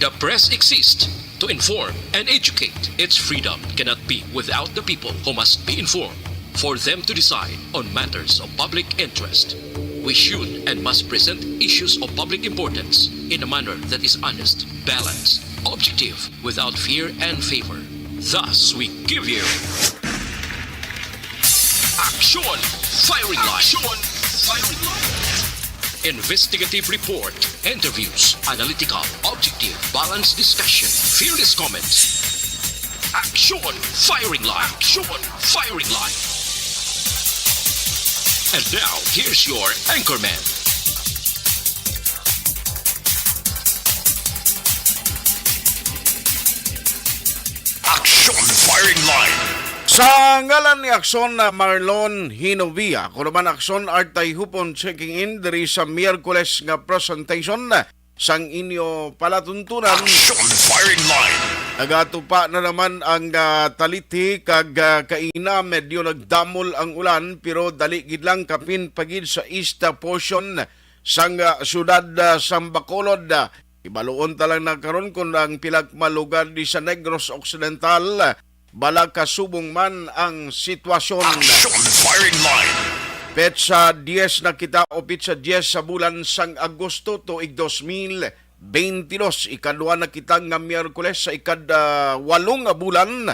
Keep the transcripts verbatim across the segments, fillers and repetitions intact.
The press exists to inform and educate. Its freedom cannot be without the people, who must be informed for them to decide on matters of public interest. We should and must present issues of public importance in a manner that is honest, balanced, objective, without fear and favor. Thus, we give you Action Firing Line. Action Firing Line. Investigative report, interviews, analytical, objective, balanced discussion, fearless comments. Action Firing Line. Action Firing Line. And now, here's your anchorman. Action Firing Line. Sa ngalan ni Action, na Marlon Hinovia, ako naman Action Artay Hupon, checking in diri sa Miyerkules nga presentation sang inyo palatuntunan. Action Firing Line. Nagatupa na naman ang, ah, talithi kag, ah, kaina medyo nagdamol ang ulan, pero dali gid lang, kapin pa gid sa east, ah, portion sang, ah, siyudad, ah, sang Bacolod. Ah, ibaluon ta lang na karon kung ang pila ka mga lugar di sa Negros Occidental, ah, bala kasubong man ang sitwasyon. Action Firing Line. Petsa diyes na kita, o petsa diyes sa bulan sang Agosto tuig dos mil beintidos, ikadwa na kita nga Miyerkules sa ikad, ah, walo nga bulan.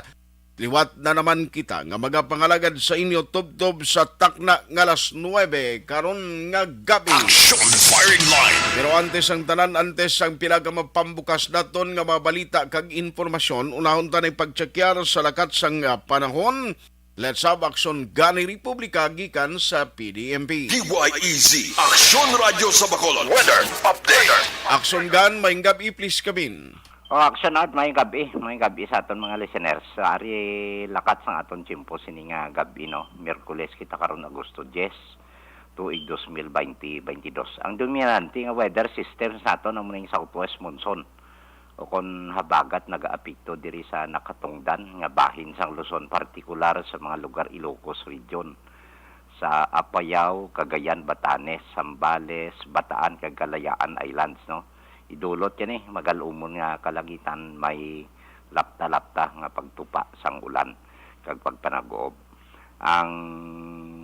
Liwat na naman kita nga magapangalagad sa inyo tubtob sa takna nga alas nuebe karon nga gabi. Action Firing Line. Pero antes ang tanan, antes ang pila ka mapambukas naton nga mga balita kag impormasyon, unahon ta na pagtsakyar sa lakat sang, ah, panahon. Let's have action gani, Republika, gikan sa P D M P. D Y E Z, Aksyon Radyo sa Bacolod. Weather update. Action gan, maayong gab-i, please come in. O, Action Art, maayong gab-i, maayong gab-i sa aton mga listeners. Ari lakat sang aton tiyempo sini nga gab-i, no? Miyerkules kita karon, Agosto diyes, tuig dos mil baynte baynte dos. Ang dominante nga weather system sa aton amo ning southwest monsoon, o kon habagat, nagaapekto diri sa nakatungdan nga bahin sang Luzon, partikular sa mga lugar Ilocos Region, sa Apayao, Cagayan, Batanes, Zambales, Bataan, kag Kalayaan Islands, no? Idulot yan, eh, magalumon nga kalangitan, may lapta-lapta nga pagtupa sang ulan kag pagpanaguob. Ang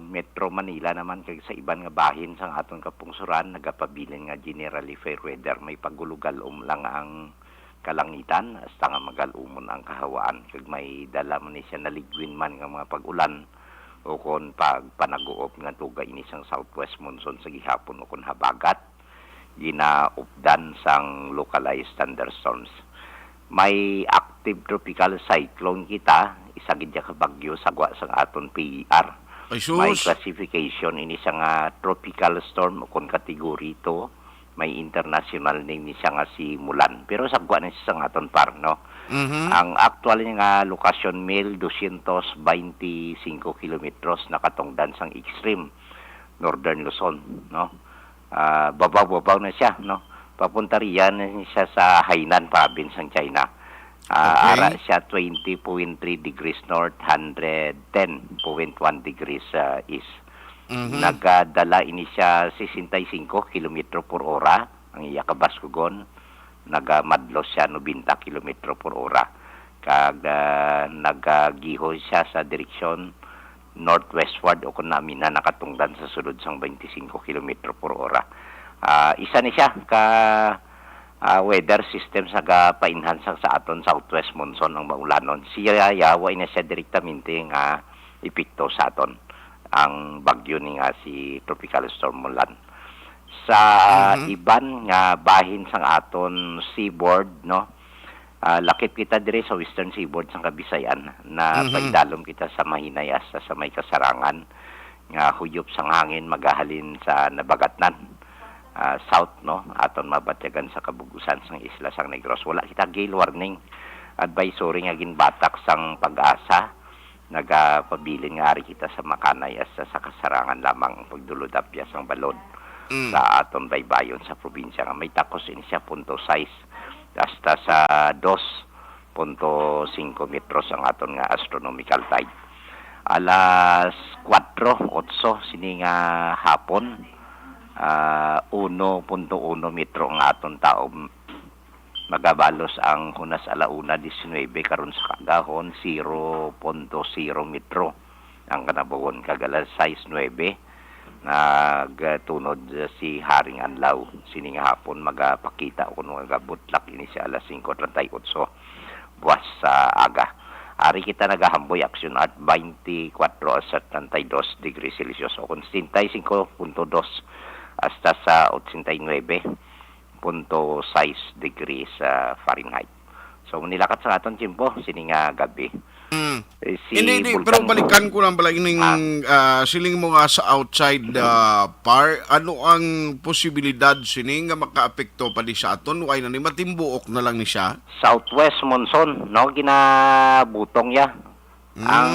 Metro Manila naman kag sa iban nga bahin sang aton kapungsoran nagapabilin nga generally fair weather. May pagulugalom lang ang kalangitan hasta nga magalumon ang kahawaan, kag may dala man ni siya, naligwin man nga mga pag-ulan o kon pagpanaguob nga tuga ini sang southwest monsoon sa gihapon o kon habagat, ginaupdan sang localized thunderstorms. May active tropical cyclone kita, isa gid ya ka bagyo sa gwa sang aton P E R. Ay, sus. May classification ini siya nga tropical storm o kon category two. May international name ni siya nga si Mulan. Pero sa gwa ni siya sang aton par, no? Mhm. Ang actual niya nga lokasyon, mil dosyentos baynte singko kilometros nakatungdan sang extreme northern Luzon, no? Ah, babaw-babaw na siya, no? Papunta riyan na siya sa Hainan province sang China. Ah, Okay. Ara siya twenty point three degrees north, hundred ten point one degrees, ah, east. Mhm. Nagadala ini siya sesenta y cinco kilometro por ora, ang iya kabaskugon. Nagamadlos siya nobenta kilometro por ora. Kag, ah, nagagiho siya sa direksyon northwestward, o kon naminhan, nakatungdan sa sulod sang twenty-five kilometro por ora. Ah, isa ni siya ka, ah, weather system sa gapainhan sang sa aton southwest monsoon ang maulanon. Siya, yawa na siya direktamente nga epekto sa aton ang bagyo ni nga si Tropical Storm Mulan. Sa Mhm. iban nga bahin sang aton seaboard, no, ah, lakip kita diri sa western seaboard sang Kabisayan, na Mhm. paidalom kita sa Mahinay hasta sa may Kasarangan, nga huyop sang hangin magahalin sa Nabagatnan, ah, south, no, aton mabatyagan sa kabug-usan sang isla sang Negros. Wala kita gale warning advisory nga ginbatak sang PAGASA. Nagapabilin nga ari kita sa Makanay hasta sa Kasarangan lamang ang pagdulod-apyas sang balod Mm. sa aton baybayon sa probinsya, nga may takos ini siya punto sais hasta sa dos punto singko metros ang aton nga astronomical tide. Alas kuwatro, otso sini nga hapon, ah, uno punto uno metro ang aton taob. Nagabalos ang hunas ala una diecinuebe, karon sa kaagahon, zero punto zero metro ang kanabuhon. Kag alas sais nuebe, nagtunod si Haring Anlaw. Sini nga hapon, magapakita o kung magabutlak ini sa alas singko treinta y ocho buwas sa aga. Ari kita nagahamboy, Action Art, twenty-four hasta treinta y dos degrees Celsius o kung setenta y cinco punto dos hasta sa ochenta y nuebe punto sais degrees, ah, Fahrenheit. So, nilakat sa aton tiyempo, sini nga gabi. Mm. Eh, si Hindi, hindi, pero Vulcan balikan ko lang pala ining, Ah. ah, siling mo nga sa outside, ah, par, ano ang posibilidad sini nga makaapekto pa di sa aton? Why na ni matimbuok na lang ni siya? Southwest monsoon, no? Ginabutong ya. Mm. Ang,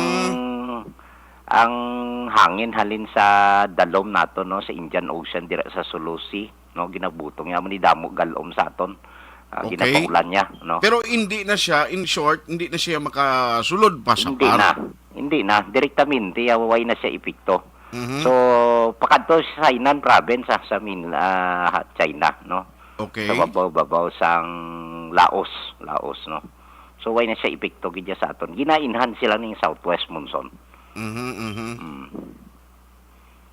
ang hangin halin sa dalom nato, no, sa Indian Ocean, dira sa Sulu Sea, no, ginabutong ya, amo ni damo galom sa aton. Ah, Okay. ginataulan niya, no? Pero hindi na siya, in short, hindi na siya makasulod pa sa Hindi par. na. Hindi na. Direktamente, ah, way na siya epekto. Mhm. So, pakadto sa Hainan province, ah, sa Min-, ah, China, no? Okay. Sa babaw-babaw sang Laos, Laos, no? So, way na siya epekto gid sa aton. Gina-enhance sila ning southwest monsoon. Mhm, mhm. Mm.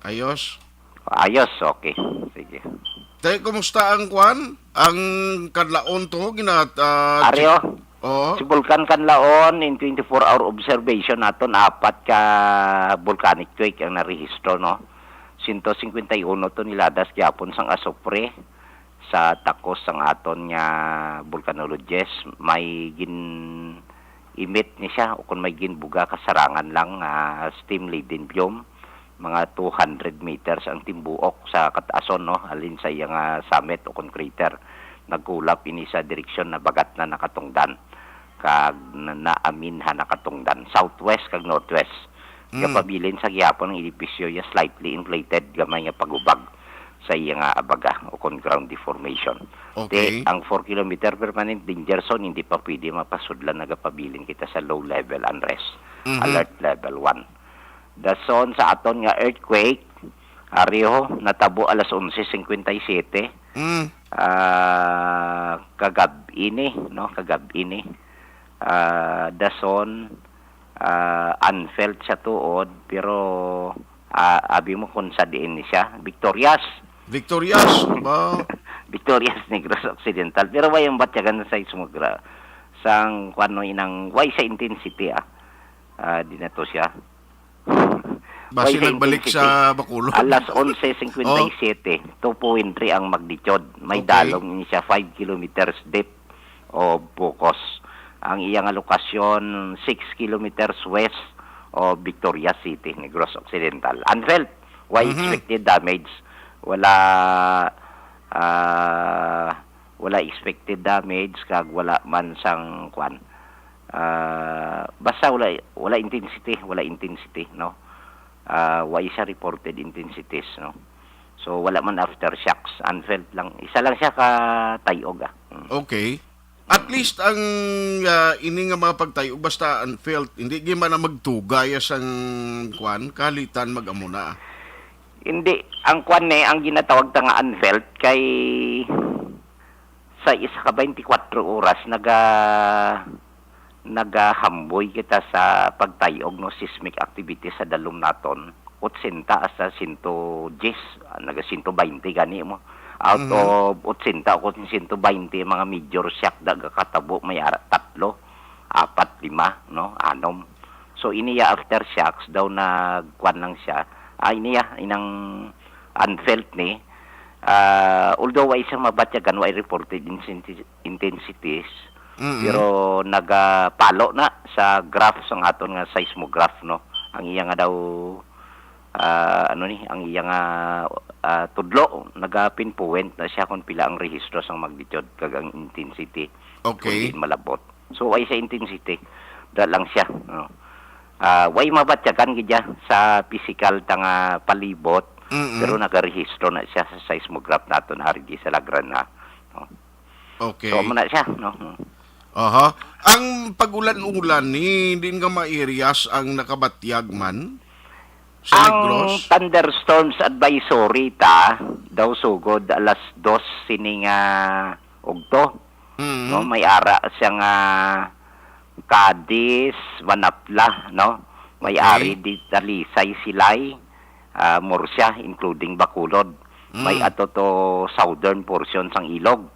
Ayos. Ayos, okay. Sige. Tay, kumusta ang kwan? Ang Kanlaon to, gina-, ah, Aryo, check-, oo. Si Vulcan Kanlaon, in twenty-four hour observation naton, apat ka volcanic quake ang narehistro, no? Sento cincuenta y uno toneladas gyapon sang asupre sa takos sang aton nga volcanologist. May gin-emit ni siya, o kung may ginbuga, kasarangan lang, ah, steam laden fume. Mga two hundred meters ang timbuok sa kataason, no, halin sa iya nga summit o kon crater. Nagkulap ini sa direksyon na bagat na nakatungdan kag na, naamin ha nakatungdan, southwest kag northwest. Mm. Gapabilin sa gihapon ang edipisyo ya slightly inflated, gamay nga pagubag sa iya nga abaga o kon ground deformation. Okay. Te, ang four kilometer permanent danger zone hindi pa pwede mapasudlan, nagapabilin kita sa low level unrest, Mhm. alert level one. Dason sa aton nga earthquake, ariho, natabo alas onse cincuenta y siete. Mm. Ah, kagab-i ni, no? Kagab-i ni. Ah, dason, ah, unfelt siya tuod, pero, ah, abi mo kung sa diin ni siya. Victorias. Victorias, ba? Victorias, Negros Occidental. Pero way ang batyagan sa seismograph. Sang, kuwan, no, inang, way sa intensity, ah. Ah, di na to siya. Basi Way sa nagbalik intensity. sa Bacolod. Alas onse cincuenta y siete, Oh. two point three ang magnitude. May Okay. dalom ini siya, five kilometers depth of focus. Ang iya nga lokasyon, six kilometers west of Victoria City, Negros Occidental. Unfelt, way Mhm. expected damage. Wala, ah, wala expected damage, kag wala man sang, kwan, ah, basta wala, wala intensity, wala intensity, no? Ah, wa siya reported intensities, no? So, wala man aftershocks, unfelt lang. Isa lang siya ka tayog, ah. Mm. Okay. At Mm. least ang, ah, ini nga mga pagtayog, basta unfelt, hindi gyud man na magtugay sang, kwan, kahalitan mag-amo na. Hindi. Ang kwan ni, ang ginatawag ta nga unfelt kay sa isa ka twenty-four oras, naga-, nagahamboy kita sa pagtayog, no, seismic activity sa dalom naton. Ochenta hasta sento diyes, ah, naga sento baynte gani mo. Out Mhm. of ochenta o kung sento baynte, mga major shock nagakatabo, may ara tatlo, apat, lima, no, anom. So, iniya aftershocks daw, nagkuan lang siya. Ah, iniya, inang unfelt ni. Ah, although wa siya mabatyagan, wa reported insen-, intensities, Mm-mm. pero nagapalo na sa graph sang aton nga seismograph, no? Ang iya nga daw, ah, ano ni, ang iya nga, ah, tudlo, naga-pinpoint na siya kung pila ang rehistro sang magnitude kag ang intensity. Okay. Kung diin malabot. So, way sa intensity. Da lang siya, no? Ah, way mabatyagan gid siya sa pisikal ta nga palibot, Mm-mm. pero nagarehistro na siya sa seismograph naton ari di sa Lagran, ha? No? Okay. So, amo na siya, no? Mm. Aha. Ang pag-ulan-ulan ni, din nga mga areas ang nakabatyag man sa Ang Negros? Thunderstorms advisory ta, daw sugod alas dos sini nga ugto. Mm. No, may ara siya nga Cadiz, Manapla, no? May Okay. ari di Talisay, Silay, ah, Murcia, including Bacolod. May Mm. ato to southern portion sang Ilog.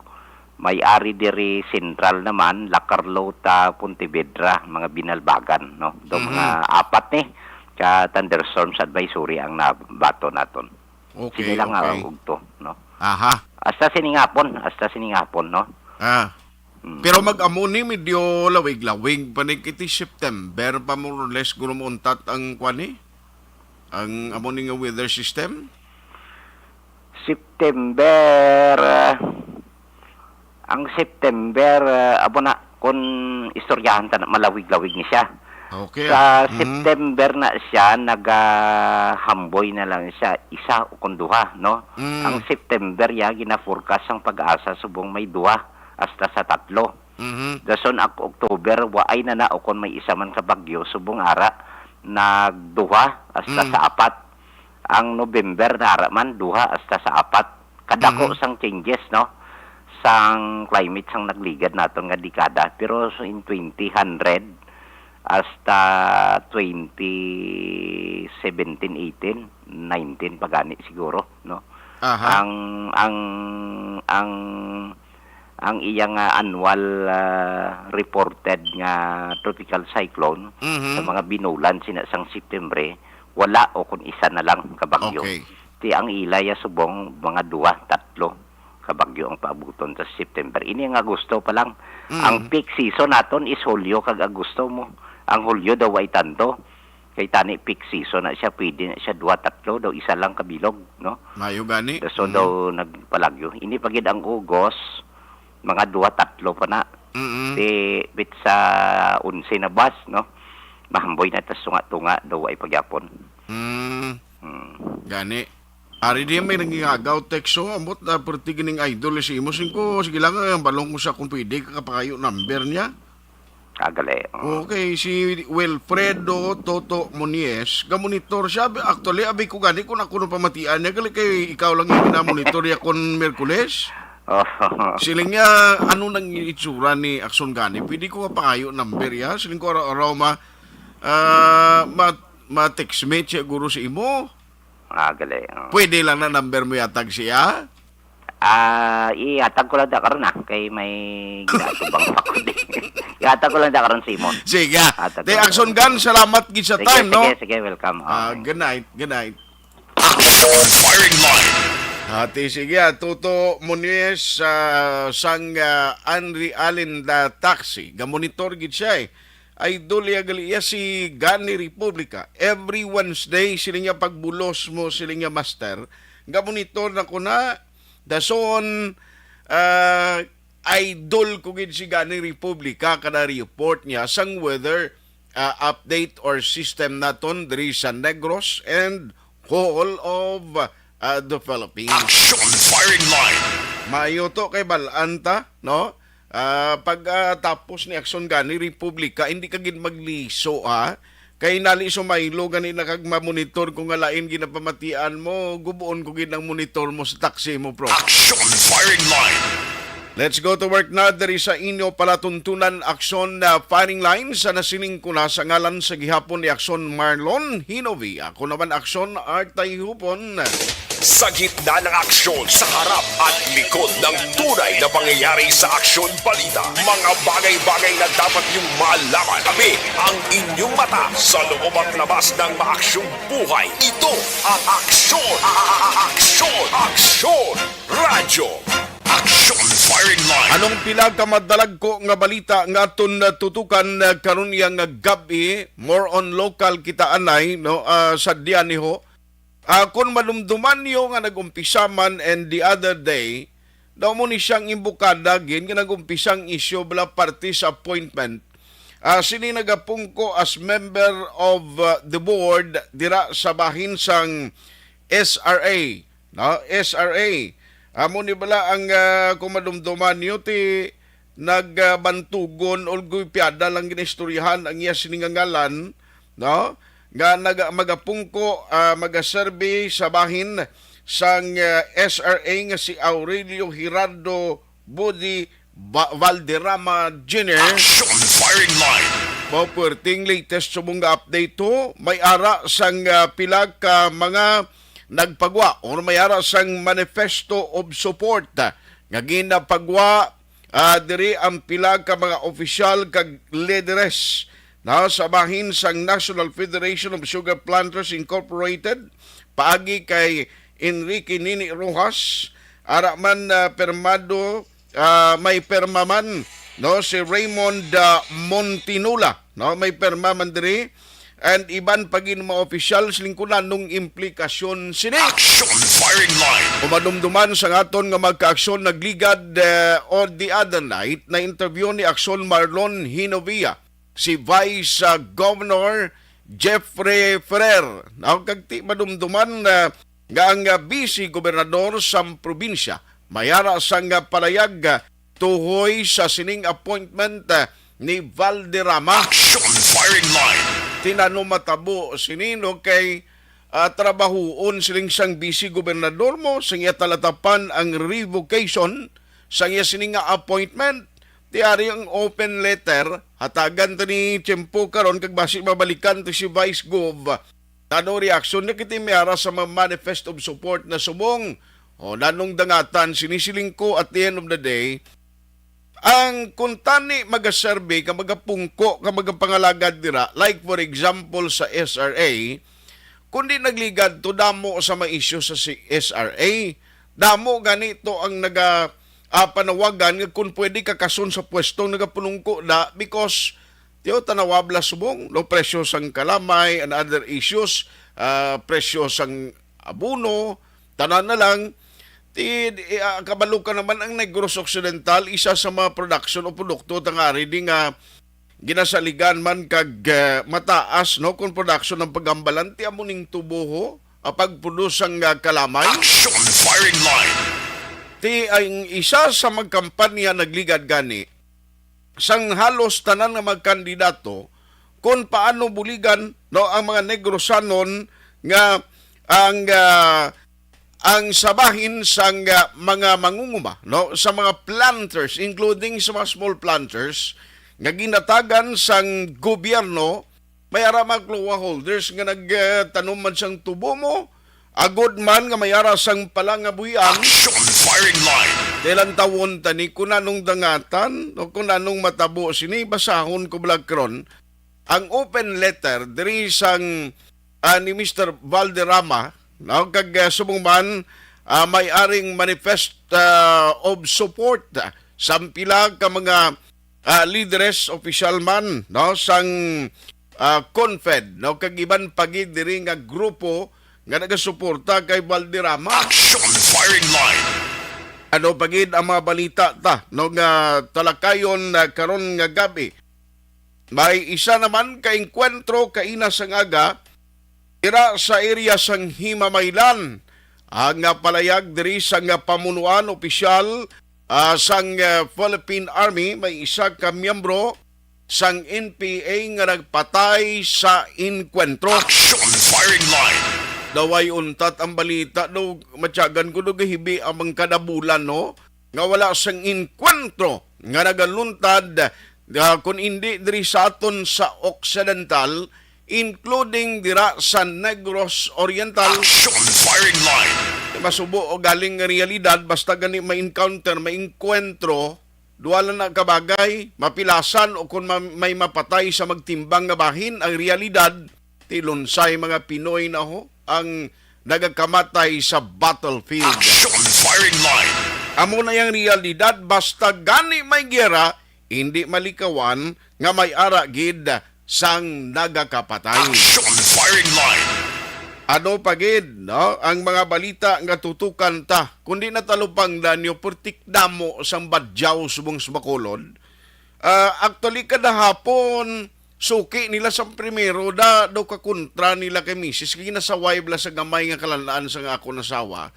May ari diri central naman, La Carlota, Pontevedra, mga Binalbagan, no? Do Mhm. mga apat ni ka thunderstorms advisory ang nabato naton. Okay, Sini lang nga okay. ang ugto, no? Aha. Hasta sining hapon, hasta sining hapon, no? Ah. Mm. Pero mag-amo ni medyo lawig-lawig pa ni kiti September pa more or less guro mo untat ang kwan ni? Ang amo ni nga weather system? September, ah, ang September, ah, abo na, kung istoryahan ta na, malawig-lawig ni siya. Okay. Sa Mhm. September na siya, nagahamboy na lang siya, isa o kung duha, no? Mm. Ang September, ya, gina-forecast sang PAGASA subong may duha hasta sa tatlo. Mhm. Dason ang October, waay na na, o kung may isa man ka bagyo, subong ara, nagduha hasta Mm. sa apat. Ang November, nara man, duha hasta sa apat. Kadako Mhm. sang changes, no? Sang climate, sang nagligad naton nga dekada. Pero in twenty hundred, hasta twenty seventeen, eighteen, nineteen pa gani siguro, no? Aha. Ang, ang, ang, ang iya nga annual, ah, reported nga tropical cyclone Mhm. sa mga binulan sina sang September, wala o kung isa na lang ka bagyo. Okay. Ti ang ila ya subong mga duha, tatlo ka bagyo ang paabuton sa September. Ini ang Agosto pa lang. Mm. Ang peak season naton is Hulyo kag Agosto mo. Ang Hulyo daw ay tanto. Kay tani peak season na siya, pwede na siya duha, tatlo, daw isa lang ka bilog, no? Mayo gani. So, Mm. daw nagpalagyo. Ini pa gid ang Ugos, mga duha, tatlo pa na. Mm-mm. Ti, bit sa onse na bus, no? Mahamboy na ta tunga-tunga, daw ay pagyapon. Mm. Mm. Gani. Ari diya may nangingagaw, text, oh, ambot na perti gining idol si imo. Singko, sige lang, ang balong ko sa kung pwede ka kapangayo number niya. Kagali, oh. Okay, si Wilfredo Toto Monies, gamonitor siya. Abi, actually, abi ko gani kung ako nung pamatian niya, gali kay ikaw lang yung minamonitor niya kung Merkules. Oh. Siling niya, ano nang itsura ni Akson gani? Pwede ko kapangayo number ya? Siling ko araw-araw ma, ah, ma, ma-text mate siya guro sa imo. Ah, gali, oh. Pwede lang na number mo yatag siya? Ah, ihatag ko lang da karon, ah, kay may ginatubang pa ko din. Ihatag ko lang da karon, Simon. Sige. Hatag Te ko lang Akson karon. Gan, salamat gid sa Sige, time, no? sige, sige, welcome. Ah, Okay. good night, good night. Action Firing Line. Ate, sige, ah, Toto Monies, ah, sang, ah, Anri Allen da Taxi. Gamonitor gid siya, eh. Idol ya gali iya si Gani Republica. Every Wednesday, sila niya pagbulos mo, sila niya master. Gamonitor na ko na, dason, ah, idol ko gid si Gani Republica, kada report niya sang weather, ah, update or system naton diri sa Negros and Hall of, ah, the Philippines. Action Firing Line. Maayo to kay balaan ta, no? Ah, pag, ah, tapos ni Action Gani Republika, hindi ka gid magliso, ha? Kay nali sumaylo gani na kag mamonitor ko nga lain ginapamatian mo, gubuon ko gid ang monitor mo sa taxi mo, bro. Action Firing Line. Let's go to work na diri sa inyo palatuntunan Action, ah, Firing Line sa nasining ko na sa ngalan sa gihapon ni Action Marlon Hinovi. Ako naman Action Art Tayhupon. Sa gitna ng aksyon, sa harap at likod ng tunay na pangyayari sa aksyon balita, mga bagay-bagay na dapat niyong malaman. Kami ang inyong mata sa loob at labas ng maaksyong buhay. Ito ang Aksyon, a- a- a- Aksyon, Aksyon Radyo. Action Firing Line. Anong pila ka madalagko nga balita nga aton, uh, tutukan, uh, karon yang gab-i? More on local kita anay, no? Uh, sa diyan ni ho. Ah, kung madumduman niyo nga nag-umpisa man and the other day, daw mo ni siyang imbukada gid nga nag-umpisa ang isyu bala parte sa appointment. Ah, sini nagapungko as member of, uh, the board dira sa bahin sang S R A, no? S R A. Amo ni bala ang, ah, kung madumduman niyo, ti nagbantugon o gulpiada lang ginaistoryahan ang iya sini nga ngalan, no? Nga naga-, magapungko, ah, magaserbi sa bahin sang, ah, S R A nga si Aurelio Gerardo Budi Ba-, Valderrama Junior. Action Firing Line. Mapuwerteng latest subong nga update to. May ara sang, ah, pila ka mga nagpagwa or may ara sang manifesto of support, ah, nga ginapagwa, ah, diri ang pila ka mga opisyal kag lideres na sa bahin sang National Federation of Sugar Planters Incorporated, paagi kay Enrique Nini Rojas, ara man, ah, pirmado, ah, may pirma man, no, si Raymond, ah, Montinula, no, may pirma man diri, and iban pa gid mga opisyal. Siling ko na nung implikasyon sini. Action Firing Line. Umadumduman sa aton nga magkaaksyon nagligad, eh, on the other night na interview ni Aksyon Marlon Hinovia, si Vice, ah, Governor Jeffrey Ferrer. Now, kag ti madumduman, ah, nga ang, ah, vice gobernador sang probinsya may ara sang, ah, palayag, ah, tuhoy sa sining appointment, ah, ni Valderrama. Action Firing Line. Ti ano matabo sini, no, kay, ah, trabahuon siling sang vice gobernador mo, sang iya talatapan ang revocation sang iya sini nga appointment. Ti ari ang open letter, hatagan ta ni tiyempo karon kag basi mabalikan to si Vice Gov. Ano reaksyon niya kiti may ara sa mga manifest of support na subong? O nanong dangatan, sinisiling ko at the end of the day, ang kuntani magasurvey ka magapungko ka magapangalagad dira, like for example sa S R A, kundi nagligad to damo sa mga isyu sa si S R A, damo gani to ang naga, ah, panawagan nga kung pwede kakason sa pwestong nagapunungko na because tiyo tanawabla subong, no, presyo sang kalamay and other issues, ah, presyo sang abono, tanan na lang. Ti, di, ah, kabalo ka naman ang Negros Occidental, isa sa mga production o produkto tangari di nga ginasaligan man kag, ah, mataas, no, kung production ang pagambalan, ti amo ning tubo ho, ah, pagpulos sang, ah, kalamay. Action Firing Line. Ti ang isa sa magkampanya nagligad gani sang halos tanan nga mga kandidato kung paano buligan, no, ang mga Negrosanon nga ang, ah, ang sabahin sang, ah, mga mangunguma, no, sa mga planters, including sa mga small planters nga ginatagan sang gobyerno, may ara mga CLOA holders nga nagtanom man sang tubo mo, agod man nga may ara sang palangabuhian. Action Firing Line. Kailan tawon tani kung anong dangatan o kung anong matabo sini, basahon ko bala karon ang open letter diri sang, ah, ni Mister Valderrama, no? Kag, ah, subong man, ah, may aring manifest, ah, of support, ah, sa pila ka mga, ah, lideres, opisyal man, no, sang, ah, CONFED, no, kag iban pa gid diri nga grupo nga nagasuporta kay Valderrama. Action Firing Line. Ano pa gid ang mga balita ta, no, nga talakayon, ah, karon nga gabi? May isa naman ka engkwentro kaina sang aga dira sa area sang Himamaylan. Ang, ah, palayag diri sang, ah, pamunuan opisyal, ah, sang, ah, Philippine Army, may isa ka miyembro sang N P A nga nagpatay sa engkwentro. Action Firing Line. Daw ay untat ang balita, daw matyagan ko, daw gahibi ang mga kadabulan, no? Nga wala sang engkwentro nga nagaluntad, ah, kun indi diri sa aton sa Occidental, including dira sa Negros Oriental. Action Firing Line. Masubo o galing nga realidad, basta gani may encounter, may engkwentro, duha lang na kabagay, mapilasan o kung ma-, may mapatay sa magtimbang nga bahin, ang realidad, ti lunsay mga Pinoy na ho ang nagakamatay sa battlefield. Action Firing Line. Amo na yang realidad, basta gani may giyera, hindi malikawan nga may ara gid sang nagakapatay. Action Firing Line. Ano pa gid, no? Ang mga balita nga tutukan ta, kundi natalupang na niyo, purtik damo sang badyaw subong sa Bacolod. Ah, actually, kada hapon, suki nila sang primero, da, daw kakontra nila kay misis, kay ginasaway bala sa gamay nga kalanaan sang akon asawa.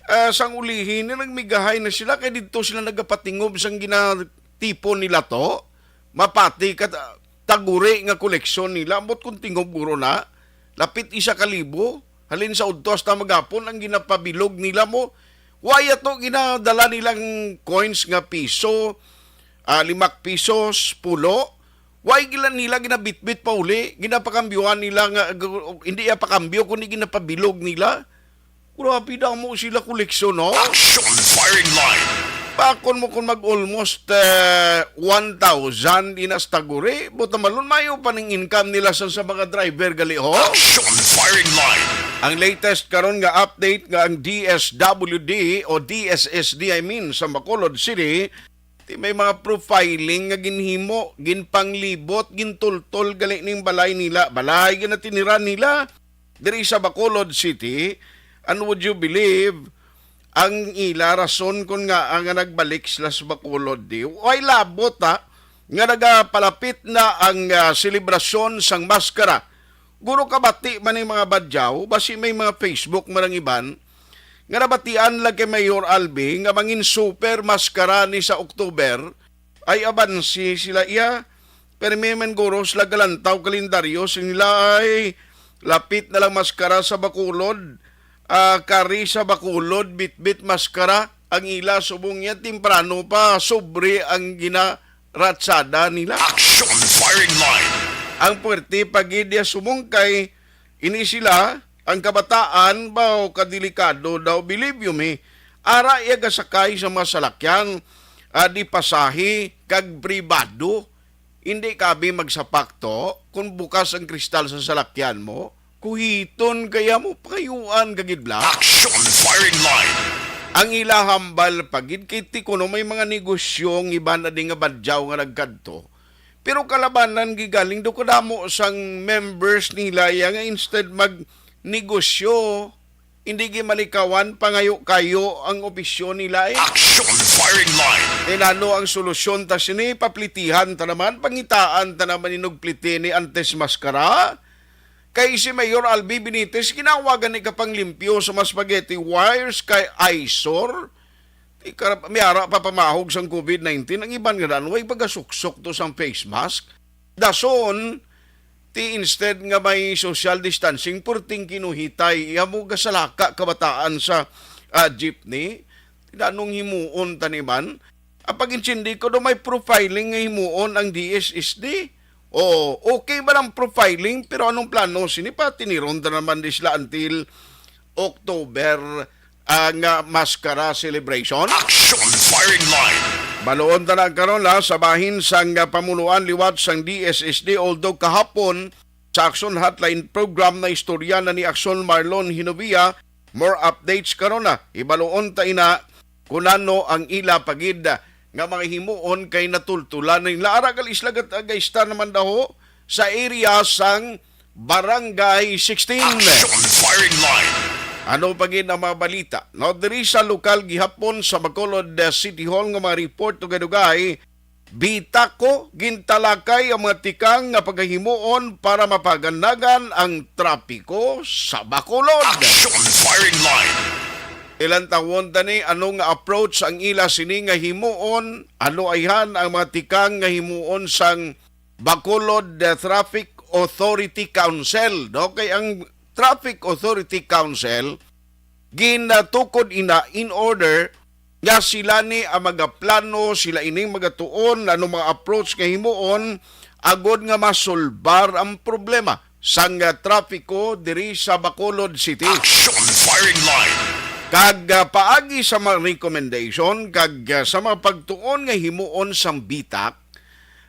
Ah, sang ulihi ni nagmigahay na sila, kay didto sila nagapatingob sang ginatipon nila to. Mapati ka ta-, taguri nga koleksyon nila, ambot kung tingob guro na, lapit isa ka libo. Halin sa udto hasta maghapon ang ginapabilog nila mo. Why ato ginadala nilang coins nga piso, ah, limak pisos, pulo? Why gila nila ginabitbit pa uli? Ginapakambyuhan nila nga, gu-, hindi iya pakambyo, kundi ginapabilog nila. Grabe, damo sila koleksyon, no? Action firing line. Pakon mo kung mag almost, eh, one thousand inas taguri, buta malon mayo pa ning income nila sa, sa mga driver gali, ho? Action firing line. Ang latest karon nga update nga ang D S W D o D S S D, I mean, sa Bacolod City, ti may mga profiling nga ginhimo, ginpanglibot, gintultol gali ning balay nila, balay ginatiniran nila diri sa Bacolod City. And would you believe, ang ila rason kon nga, nga nagbalik sila sa Bacolod di? Way labot, ha, nga nagapalapit na ang, ah, selebrasyon sang maskara. Guro, kabati man ning mga Badyaw, basi may mga Facebook man ang iban, nga nabatian lang kay Mayor Albi nga mangin super maskara ni sa October, ay abansi sila iya. Pero may man guro sila galantaw kalendaryo, sing nila ay lapit na lang maskara sa Bacolod, ah, kari sa Bacolod, bitbit maskara ang ila, subong niya temprano pa, sobre ang ginaratsada nila. Action firing line. Ang puwerte pa gid niya sumungkay, ini sila, ang kabataan ba, o kadelikado daw, believe you me, ara iya gasakay sa mga salakyan, ah, di pasahe kag pribado. Hindi ka abi magsapakto kung bukas ang kristal sa salakyan mo. Kuhiton kaya mo, pakayuan ka gid, bla. Action firing line. Ang ila hambal pa gid kay ti kuno may mga negosyo ang iban adi nga Badyaw nga nagkadto. Pero kalabanan gigaling do kadamo sang members nila iya nga instead mag negosyo, hindi gimalikawan, pangayo-kayo ang opisyon nila, eh. Action firing line. Inano ang solusyon ta sini? Paplitihan ta naman, pangitaan ta naman inog pliti ni antes maskara. Kay si Mayor Albi Benitez, ginawagan ni kapanglimpyo sa mga spaghetti wires kay eyesore. Ti karap-, may ara pa pamahog sang covid nineteen. Ang iban nga daan, way pagasuksok to sang face mask. Dason, ti instead nga may social distancing, purting kinuhitay. Iya mo gasalaka kabataan sa, ah, jeepney. Danong himuon taniman. Ang pag-intindi ko do may profiling nga himuon ang D S S D. O, okay ba ang profiling? Pero anong plano sini pa? Tiniron ta naman di sila until October, ah, nga maskara celebration. Action firing line. Baluon ta na karon, ha, sa bahin sang, ah, pamunuan liwat sang D S S D, although kahapon sa Action Hotline program na istorya na ni Action Marlon Hinovia. More updates karon na. Ibaluon ta ina kung ano ang ila pagid nga mga himuon kay natultulan nila. Ara gal isla gat-, gaista naman daw sa area sang Barangay sixteen. Action firing line. Ano pa gid ang mga balita? No, diri sa lokal gihapon sa Bacolod, uh, City Hall nga mga report, dugay-dugay, bitako, gintalakay ang mga tikang nga pagahimuon para mapaganagan ang trapiko sa Bacolod. Action firing line. Ilantawon tani ano nga approach ang ila sini nga himuon, ano ayhan ang mga tikang nga himuon sang Bacolod, uh, Traffic Authority Council, no? Kay ang Traffic Authority Council, ginatukod ina in order nga sila ni ang magaplano, sila ining magatuon, ano mga approach nga himuon, agod nga masulbar ang problema sang, uh, trapiko diri sa Bacolod City. Action firing line. Kag, uh, paagi sa mga recommendation, kag, uh, sa mga pagtuon nga himuon sang bitak,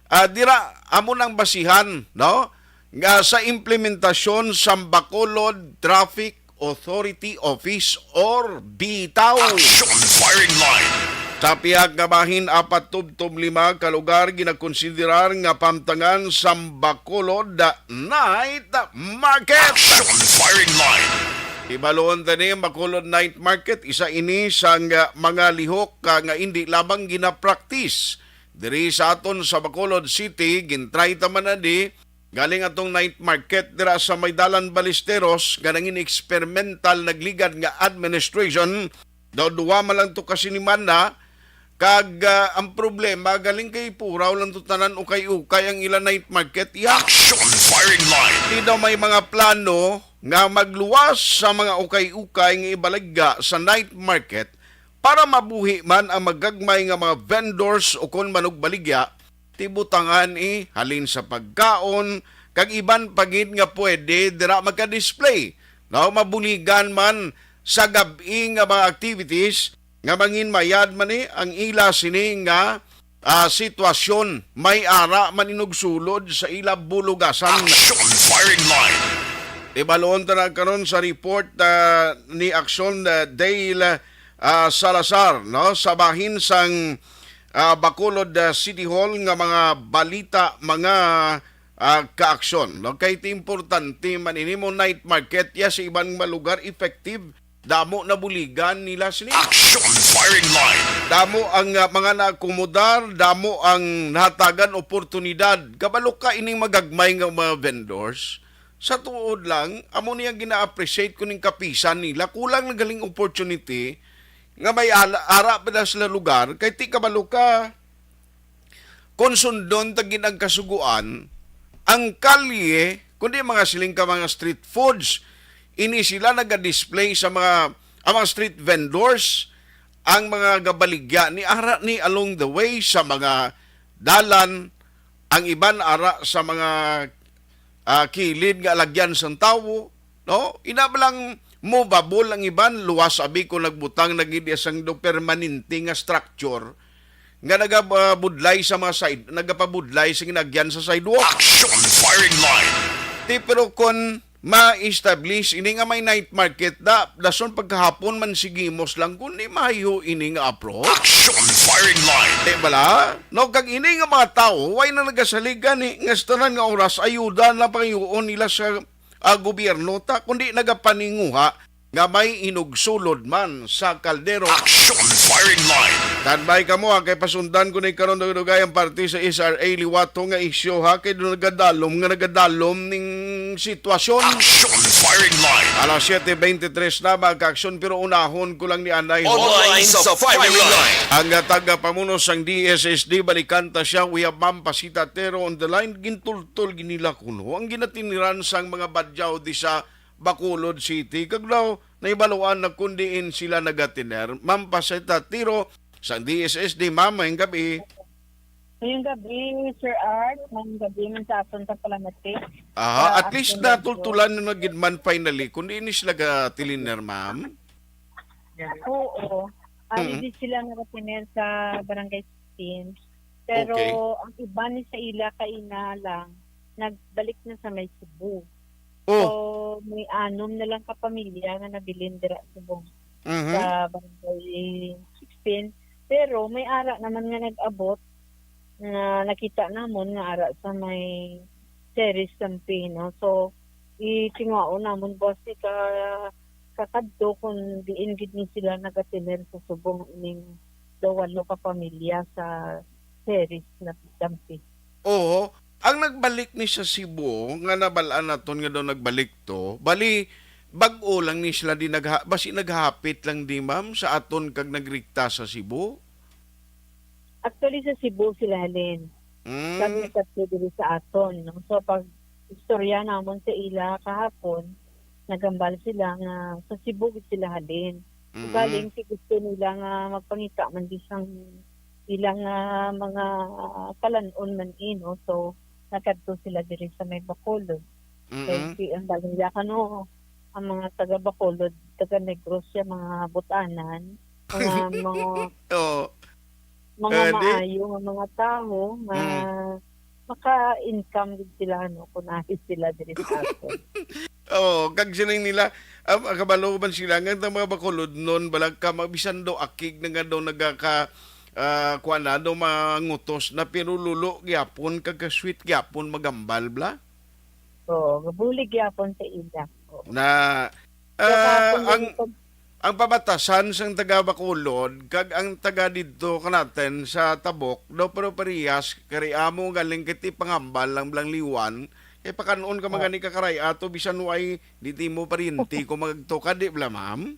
Ah, dira, amo nang basihan, no? Nga sa implementasyon sa Bacolod Traffic Authority Office or bitaw. Action firing line. Sa pihak nga bahin, apat tubtob lima ka lugar ginakonsiderar nga pamtangan sa Bacolod Night Market. Action firing line. Ibaluon tani, Bacolod Night Market, isa ini sa nga mga lihok, ah, nga indi lamang ginapraktis diri sa aton sa Bacolod City, gintry ta man na di, galing atong night market dira sa may Dalan Ballesteros, nga nangin experimental nagligad nga administration, daw duwa man lang to ka sinimana, kag, ah, ang problema, galing kay puraw lang to tanan ukay-ukay ang ila night market. Ya, action firing line. Di daw may mga plano nga magluwas sa mga ukay-ukay nga ibaligya sa night market para mabuhi man ang magagmay nga mga vendors o kon manugbaligya, ti butangan, eh, halin sa pagkaon, kag iban pa gid nga pwede dira magka-display. No, mabuligan man sa gab-i nga mga activities nga mangin mayad man ni ang ila sini nga, ah, sitwasyon, may ara man inugsulod sa ila bulugasan. Action Firing Line. Ibalon ta na karon sa report, ah, ni Action, ah, Dale, ah, Salazar, no, sa bahin sang, ah, Bacolod, ah, City Hall nga mga balita, mga, ah, kaaksyon, no? Kay ti importante man ini mo night market ya sa iban nga lugar effective, damo na buligan nila sini. Action Firing Line. Damo ang, ah, mga naakomodar, damo ang nahatagan oportunidad. Kabalo ka ining magagmay nga mga vendors. Sa tuod lang, amo niya gina-appreciate ko ning kapisan nila. Kulang na galing opportunity nga may ala, ara pa na sila lugar. Kay ti kabalo ka, kung sundon ta gid ang kasuguan, ang kalye, kundi mga siling ka mga street foods, ini sila naga-display sa mga, ang mga street vendors, ang mga gabaligya ni ara ni along the way sa mga dalan, ang iban ara sa mga, ah, kilid nga alagyan sang tawo, no? Ina ba lang movable ang iban, luwas abi ko nagbutang na gid sang do permanente nga structure nga nagabudlay sa mga side, nagapabudlay sa ginagyan sa sidewalk. Action Firing Line. Ti, pero kon ma-establish ini nga may night market da, dason pagkahapon man sigimos lang, kundi mayo ini nga approach. Action Firing Line. Di bala? No, kag ini nga mga tawo, way na nagasaligan ni, nga sa tanan nga oras, ayuda na pangayoon nila sa, ah, gobyerno, ta, kundi nagapaninguha nga may inugsulod man sa kaldero. Action Firing Line. Standby kamo, ha, kay pasundan ko ni karon dugay-dugay ang parte sa S R A liwat to nga isyu, ha, kay do nagadalom nga nagadalom ning sitwasyon. Action Firing Line. Alas siyete veintitrés na, mga kaaksyon, pero unahon ko lang ni anay. Online sa Firing Line. Ang, ah, tagapamuno sang D S S D, balikan ta siya, we have Ma'am Pasita Tero on the line. Gintultol ginila kuno ang ginatiniran sang mga badyaw di sa Bacolod City, kag daw nahibaluan na kun diin sila nagatiner. Ma'am Pasita Tiro sang D S S D, ma'am, maayong gabi. Maayong gabi, Sir Art. Maayong gabi man sa aton sa Palamati. Aha, at least natultulan na gid man finally kun diin sila gatiliner, ma'am. Oo. Ari di sila nagatiner sa Barangay sixteen. Pero ang iba ni sa ila kaina lang, nagbalik na sa may Cebu. Oh. So, may anom na lang ka pamilya nga nabilin dira subong sa Barangay sixteen. Pero may ara naman nga nag-abot nga nakita namon nga ara sa may Ceres Campi, no? So, itinguhaon namon, boss, ika-, kakadto kung diin gid ni sila nagatilir sa subong ining daw walo ka pamilya sa Ceres na Campi. Oo. Ang nagbalik ni sa Cebu, nga nabal-an naton nga daw nagbalik to, bali, bag-o lang ni sila di nagha-, basi naghapit lang di, ma'am, sa aton kag nagrikta sa Cebu? Actually, sa Cebu sila halin. Mm. Kami tatlo diri sa aton, no? So, pag istorya namon sa ila kahapon, naghambal sila nga sa Cebu gid sila halin. Mm. Ugaling, si gusto nila nga magpangita man di sang ilang, ah, mga kalan-on man, eh, no? So, nagkadto sila diri sa may Bacolod. Kay Mm-mm. si, ang balaya kano, ang mga taga Bacolod, taga Negros siya, mga butanan, mga, mga, Oo. mga Eh, di? maayo nga mga tawo nga Mm. maka-income gid sila, no, kung ari sila diri sa aton. Oo, kag siling nila, ah, kabalo man sila nga ang mga Bacolodnon, balag ka, mabisan daw akig na nga daw nagaka-, ah, kuwan na, daw mangutos na, pero lulo gyapon, kag ka-sweet gyapon, magambal, bla? Oo, gabulig gyapon sa ila. Oo. Na, So, ah, kahapon ang, din ito ang pabatasan sang taga Bacolod kag ang taga didto kanatin sa Tabok, daw pero parehas, kari amo galing kiti pangambal lang blang liwan, kay pakan-on ka man Ah. gani ka karay ato, bisan way, di ti mo paryente kung magtukad, di bala, ma'am?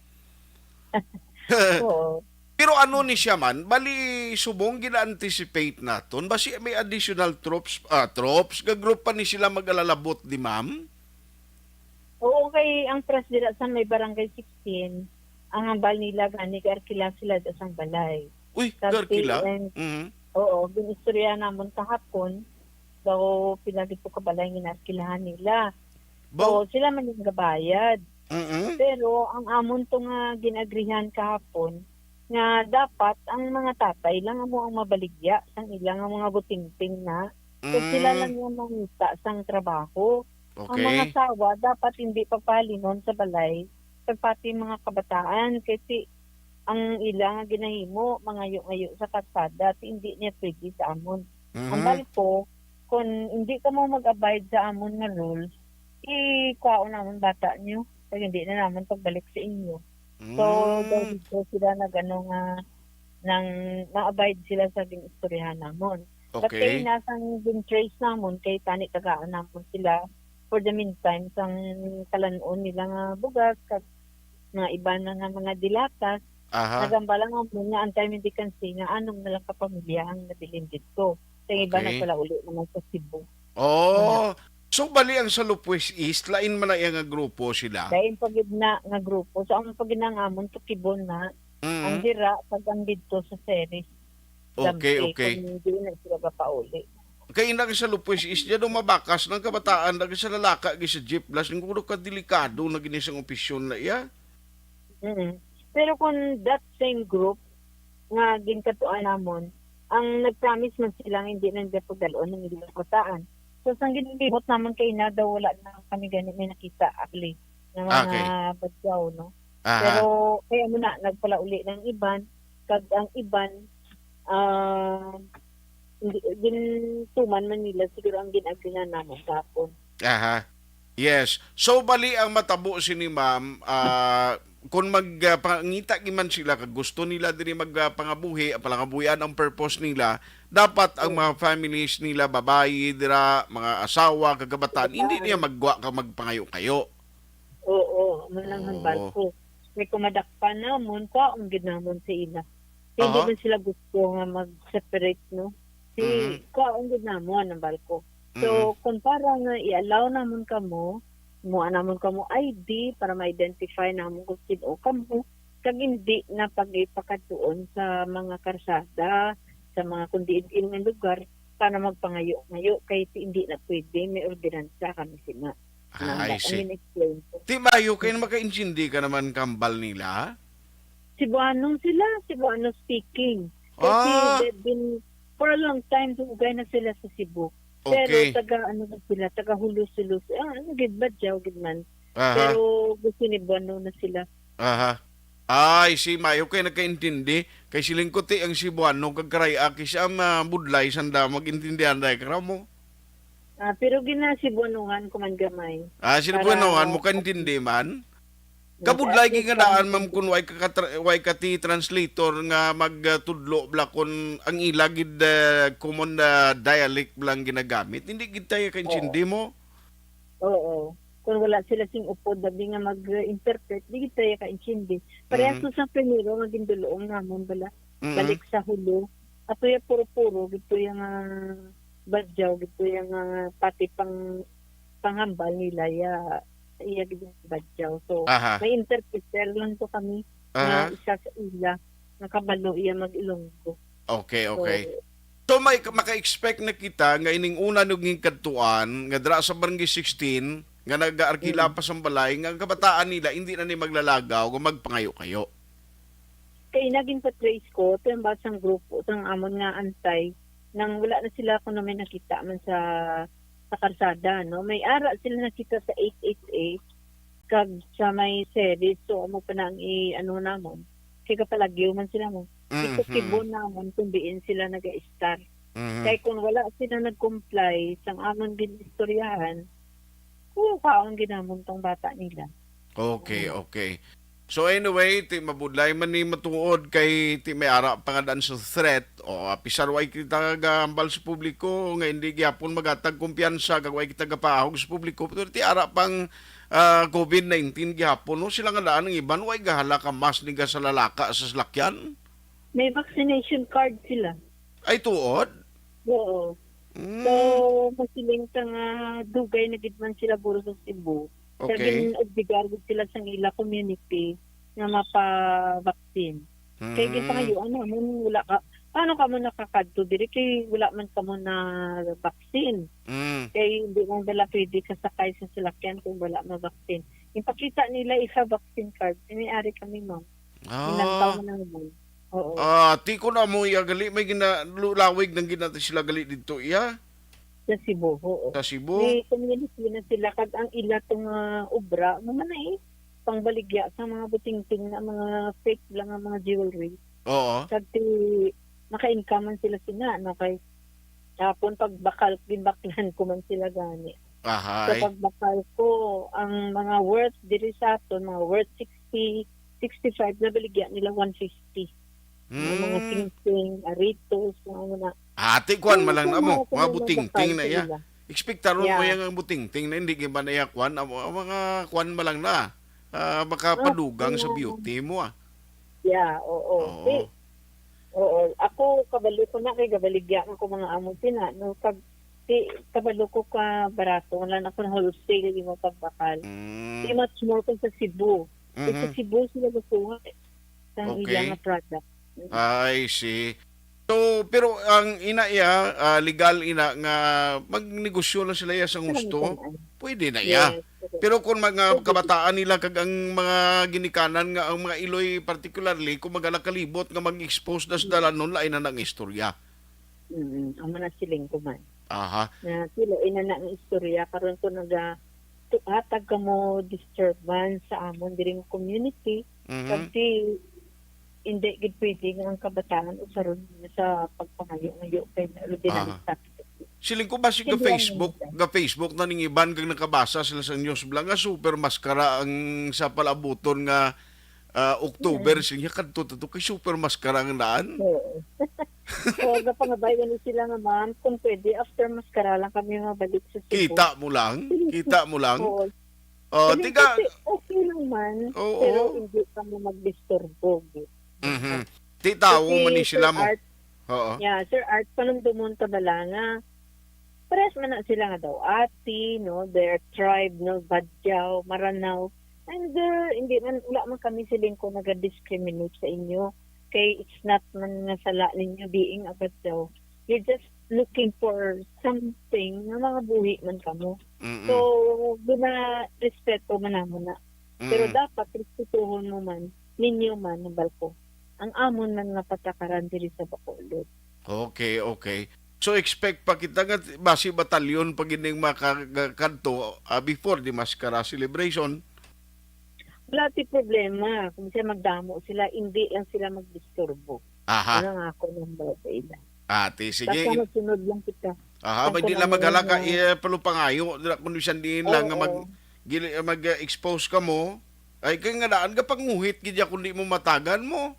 Oo. Pero ano ni siya man, bali subong gina-anticipate naton, basi may additional troops, ah, troops, ga-group pa ni sila mag-alalabot, di ma'am? Oo, kay ang press dira sa may Barangay sixteen, Ang hambal nila gani, gaarkila sila sa sang balay. Uy, Kag gaarkila? P M, Mhm. Oo, ginistorya namon kahapon, daw pila gid to ka balay nga ginarkilahan nila. Baw- So, sila man yung gabayad. Mm-mm. Pero ang amon to nga ginagrihan kahapon, nga dapat ang mga tatay lang amo ang mabaligya sang ilang mga butingting na. Kag sila Mm. lang yung mangita sang trabaho. Ang mga Okay. asawa dapat hindi pagpahalinon sa balay, kag pati mga kabataan, kay ti ang ila nga ginahimo, mangayo-ngayo sa kalsada, ti hindi niya pwede sa amon. Ang Mhm. balko, kung hindi kamo mag-abide sa amon nga rules, ikwaon namon bata niyo, kag hindi na namon pagbalik sa inyo. So, daw Mm. dito sila nag-ano nga, nang ma-abide sila sa gin-istoryahan namon. But kay Okay. ina sang gin-trace namon, kay tani tagaan namon sila for the meantime sang kalan-on nila nga bugas, kag mga iban na nga mga dilatas. Aha. Nagambala nga mo nga ang time hindi kansi nga anom na lang ka pamilya ang nabilin dito. Sa iba Okay. nagpalauli naman sa Cebu. Oh, Wala. So, bali ang sa Lopez East, lain man na iya nga grupo sila? Lain pa gid na nga grupo. So, ang pag ginangamon, Tukibon na, ang Mm. dira, pag ang didto sa Ceres, Okay, Lampe, okay. Kung hindi na sila mapauli. Kay ina ka sa Lopez East, dyan ang mabakas ng kabataan, lagi sa lalaka, lagi sa jeep, las, yung kuno ka delikado na gini sang opisyon na iya. Mm. Pero kung that same group nga ginkatuan namon, ang nag-promise man sila nga hindi na nila pagdalon ang ilang bataan. So, sang ginlimot namon kay na daw wala na kami gani may nakita, actually, nga mga Okay. badyaw, no? Aha. Pero kaya mo na, nagpalauli ng iban, kag ang iban, ah, hindi, gintuman man nila siguro ang gin-agrihan namon kahapon. Aha. Yes. So, bali ang matabo sini, ma'am, ah, kung mag, ah, pangita giman sila kag gusto nila diri mag, ah, pangabuhi, ah, palangabuhian ang purpose nila, dapat ang Oo. mga families nila, babayi dira, mga asawa, kag kabataan, hindi niya Kabataan. maggwa ka magpangayo-kayo. Oo, amo lang ang Oo. balko. Kay kung madakpan namon, kwaon gid namon sa ila. Hindi Aha. man sila gusto nga mag-separate, no? Si, Mhm. kwaon gid namon ang balko. So, Mhm. kung para nga i-allow namon kamo, mua namon kamo I D para ma-identify namon kung sino kamo, kag hindi na pag-ipakadtuon sa mga karsada, sa mga kung diin-diin nga lugar, para magpangayo-ngayo, kay ti-, hindi na pwede, may ordinansa kami sina. Ah, Nang I ba-, ang see. in-explain ko. Ti maayo kay Mm. makaintindi ka naman kambal nila? Cebuano sila, Cebuano speaking. Kasi Ah. they've been, for a long time, dugay na sila sa Cebu. Pero Okay. taga, ano na sila, taga Hulos-Hulos. Ah, ano gid, Badjao gid man. Aha. Pero gusto ni Cebuano na sila. Aha. Ay, si maayo kay nagkaintindi. Kay siling ko ti ang Cebuano kag Karay-a kis-a mabudlay sanda mag-intindihan day kara mo. Ah, pero gina-Cebuanohan ko man gamay. Ah, sila Para buwan mo kaintindi man? Kabudlay Nag-assist gid nga daan, kami ma'am, sa kun way ka katra-, way ka ti translator nga magtudlo bala kun ang ila gid, eh, common na dialect lang ginagamit. Hindi gid tayo kaintindi Oo. mo. Oo. Kung wala sila sing upod, labi nga mag-interpret, di gid tayo kaintindi. Parehas Mhm. to sa primero nga ginduloong namon bala. Mhm. Balik sa hulo. Ato ya puro-puro, gid to ya nga badyaw, gid to ya nga pati pang, panghambal nila ya, iya gid yung badyaw. So, Aha. may interpreter lang to kami nga Aha. isa sa ila. Nga kabalo iya mag-Ilonggo. Okay, So, okay. So, may ka-, maka-expect na kita nga ining una nung ginkadtuan nga dira sa Barangay sixteen, nga nag-aarkila Mm. pa sang balay, nga ang kabataan nila hindi na ni maglalagaw, nga magpangayo-kayo. Kay naging pa-trace ko, ito yung bawat sang grupo, sang amon nga antay, nang wala na sila kung may nakita man sa, sa karsada, no? May ara sila nakita sa eight eight eight, kag sa may Ceres, so amo pa na ang i-, ano namon. Kay kapalagyo man sila mo. Mhm. Ito kibon namon kung diin sila nag-a-star. Mhm. Kay kung wala sila nag-comply sang amon ginistoryahan, kung kaon ginamon tong bata nila. Okay, Oo. okay. So anyway, ti mabudlay man ni matuod kay ti may ara pa nga daan sa threat. O, apisar way kita gahambal sa publiko nga hindi gyapon magatag kumpiyansa kag way kita gapaahog sa publiko. Pero ti ara pang, ah, covid nineteen gihapon, no? Sila nga daan ang iban, way gahala ka mas ni gasalalaka sa salakyan? May vaccination card sila. Ay, tuod? Oo. Mm. So, masiling ka nga dugay na gid man sila guro sa Cebu. Sa Okay. gin-obligar gid sila sa ila community nga mapa-vaccine. Kay Mm. ginpangayuan namon, wala ka, paano kamo nakakadto diri kay wala man kamo na vaccine? Mm. Kay hindi man bala pwede kasakay sa salakyan kung wala ma-vaccine. Ipakita nila isa vaccine card. May ari kami, ma'am. Inantaw Ah. man naman. Oo. Ah, ti ko na mo iya gali, may gina-, lu-, lawig nang ginati sila gali didto iya? Sa Cebu, oo. Sa Cebu? May community na sila, kag ang ila tong, ah, obra, ano man na eh, pangbaligya sa mga butingting na mga fake lang nga mga jewelry. Oo. Kag ti, maka-income man sila sina, no, kay hapon pagbakal, ginbaklan ko man sila gani. Ahay. Sa pagbakal ko, ang mga worth diri sa aton, mga worth sixty, sixty-five, nabaligya nila one fifty. Mga, mga Hmm. singsing, aritos, mga, mga Ate, kuwan Ay, man lang na mo, mga mga kuwan, butingting na iya. Nila. Ekspektaron mo Yeah. yang ang butingting na hindi gyud ba na iya kuwan, ang, ang mga kuwan man lang na, ah, makapadugang sa Ah, beauty mo, ah. Yeah, oo. Oo. Di, oo. Ako, kabalo ko na kay gabaligya ako mga amo sina, no? Kag, di, kabalo ko ka barato, wala na akong wholesale yung mga pagbakal. Mm. Di much more kung sa Cebu. Kay sa Mhm. Cebu sila gusto nga, sa Okay. ilang product. I see. So, pero ang ina iya, ah, legal ina nga magnegosyo lang sila iya sa Sa gusto, nangutang. Pwede na iya. Yes, correct. Pero kung mga Pwede. Kabataan nila kag ang mga ginikanan nga ang mga iloy particularly, kung magalakalibot nga mag-expose na sa Mm. dalanon, lain na nang istorya. Mm, amo na siling ko man. Aha. Na sila, ina na ang istorya, karon ko naga-, tu-, hatag ka mo disturbance sa amon diri nga community, Mhm. kag di, hindi gid pwede nga ang kabataan usaron sa pagpangayo-ngayo kay labi na Aha. Sa Siling ko, basig Hindi ga lang Facebook, minsan. Ga Facebook na ning iban kag nakabasa sila sa news bala nga super maskara ang sa palabuton nga, ah, October. Mm. Siling niya, kadto to, to kay super maskara ang daan. Oo. Oo, gapangabay gani sila nga, ma'am, kung pwede, after maskara lang kami mabalik sa Cebu. Kita mo lang, kita mo lang. Oo. Oh, Hindi, tiga kasi okay lang man, Oo. pero hindi kami magdisturbo. Mhm. Ti tawo Kasi, man ni sila Sir mo. Art, Oo. Yeah, Sir Art, panumdumon ka bala nga parehas man na sila nga daw ati, no? Their tribe, no? Badyaw, Maranao. And, uh, hindi man, wala man kami siling ko naga-discriminate sa inyo. Kay it's not man nga sala ninyo being a Badyaw. You're just looking for something nga mga buhi man kamo. Mm-mm. So, gina-respeto man namo na. Pero Mm. dapat respetuhon mo man, ninyo man, nabal ko, ang amon man nga patakaran diri sa Bacolod. Okay, okay. So, expect pa kita nga basi batalyon pa gid ning maka-, kadto, ah, before the Maskara celebration? Wala ti problema. Kung siya magdamo sila, hindi lang sila magdisturbo. Aha. Ano nga ako number sa ila? Ate, sige. Basta masunod lang kita. Aha, Ang may di lang kanang maghalaka, mga eh, palupangayo, dira kung bisan diin lang nga mag-, Oo. gili-, mag-expose ka mo. Ay, kay nga daan ka panguhit, gid ya, kung di mo matagan mo.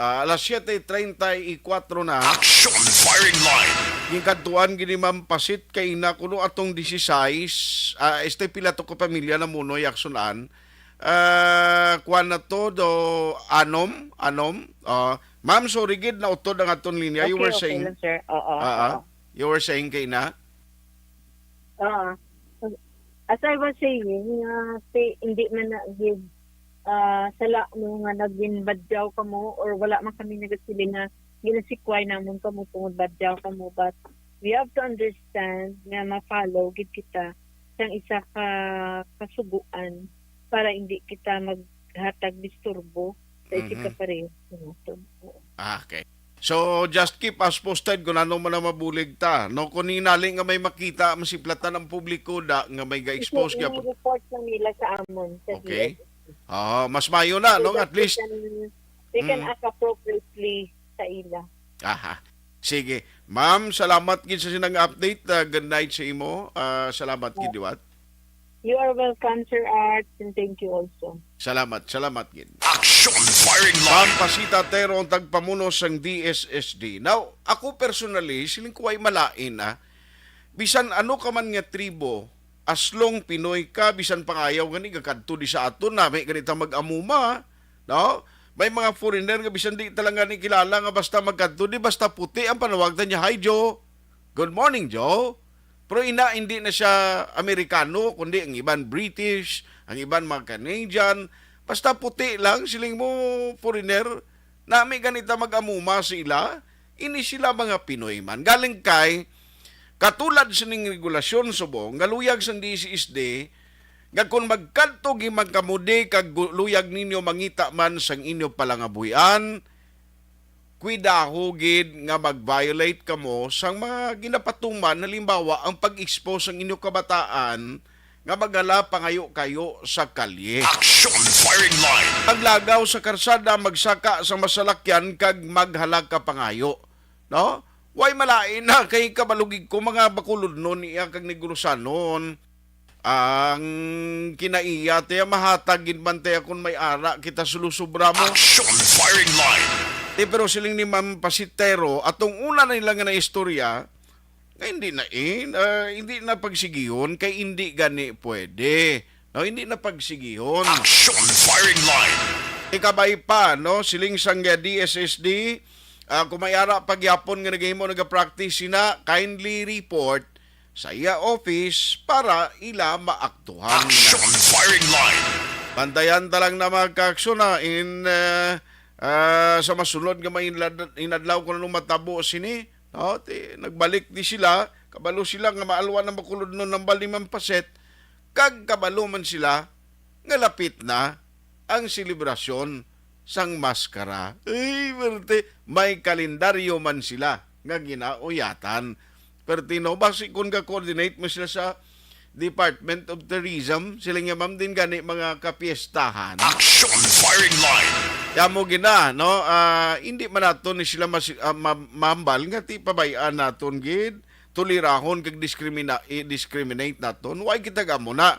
Ah, alas siyete treinta y cuatro na. Action Firing Line. Gingkadtuan gini, Ma'am Pasit, kay na kuno atong disisais, ah, este pila to ka pamilya na munoy aksunan. Ah, kuwan na to, do, anom, anom. Ah, ma'am, sorry gid, nautod ang aton linya. You Okay, were okay saying, lang, sir. Oo, ah, ah. Oo. You were saying kay na? Ah, as I was saying, ah, si, hindi man na gid, ah, sala mo nga naging badyaw ka mo or wala man kami nagasiling nga ginasikway namon kamo tungod badyaw ka mo, but we have to understand nga ma-follow gid kita sang isa ka kasugoan para hindi kita maghatag disturbo sa isa ka Mhm. pareho sa naton. Oo. Ah, okay. So, just keep us posted kung ano man ang mabulig ta. No, kung hinali nga may makita, masiplatan ang publiko da, nga may ga-expose Kasi gyapon. Report na nila sa amon, sa Okay. D S S. Ah, mas mayo na, So no? that At least, they can, they can Mm. act appropriately sa ila. Aha. Sige. Ma'am, salamat gid sa sinang update. Ah, good night sa imo. Ah, salamat gid, Yeah. Diwat. You are welcome, Sir Art, and thank you also. Salamat, salamat gid. Action Firing Line. Ma'am Pasita Tero ang tagpamuno sang D S S D. Now, ako personally, siling ko ay malain, ah. Bisan ano ka man nga tribo, as long Pinoy ka, bisan pangayaw gani, gakadto di sa aton, na may ganita mag-amuma, no? May mga foreigner nga bisan di talaga ni kilala nga basta magkadto di, basta puti ang panawag ta niya, "Hi, Joe." "Good morning, Joe." Pero ina, hindi na siya Amerikano, kundi ang iban British, ang iban mga Canadian. Basta puti lang, siling mo, foreigner. Nami ganita mag-amuma sa ila, ini sila mga Pinoy man. Galing kay, katulad sining regulasyon subong, nga luyag sang D S S D, nga kung magkadto gimangkamudi kag gu-, luyag ninyo mangita man sang inyo palangabuhian, kuidaho gid nga mag-violate kamo sang mga ginapatuman, halimbawa, ang pag-expose sang inyo kabataan nga maghala pangayo-kayo sa kalye. Action firing line. Paglagaw sa karsada, magsaka sa masalakyan, kag maghala ka pangayo. No? Way malain na kay kabalugig ko mga Bacolodnon iya kag Negrosanon. Ang kinaiya tiya mahatag gid man tiya kung may ara kita sulusubra mo. Action firing line. Eh, pero siling ni Ma'am Pasitero, atong una na nila nga naistorya, nga hindi na in, ah, hindi na pagsigihon kay hindi gani pwede. No, hindi na pagsigihon. Action firing line. Ikabay pa, no, siling sang, ah, D S S D, ah, kung may ara pagyapon nga nagahimo, nagapractice sina, kindly report sa iya office para ila maaktuhan. Action firing line. Bantayan ta lang na, mga kaaksyon, ha, in, ah, ah, sa masunod nga mga inlad-, inadlaw kung anong matabo sini. No? Ti, nagbalik di sila, kabalo sila nga maalwa na makulod nun ang baliman paset, kag kabalo man sila nga lapit na ang selebrasyon sang maskara. Ay, perte, may kalendaryo man sila nga ginauyatan. Perti, no, basi kung ga-coordinate mo sila sa Department of Tourism, sila nga, ma'am, din gani mga kapiestahan. Action firing line. Kaya mo gina, no? Ah, hindi man naton ni sila mas, ah, ma-, mambal nga ti pabayaan naton gid, tulirahon kag diskrimina-, i-discriminate naton. Why kita gamo na?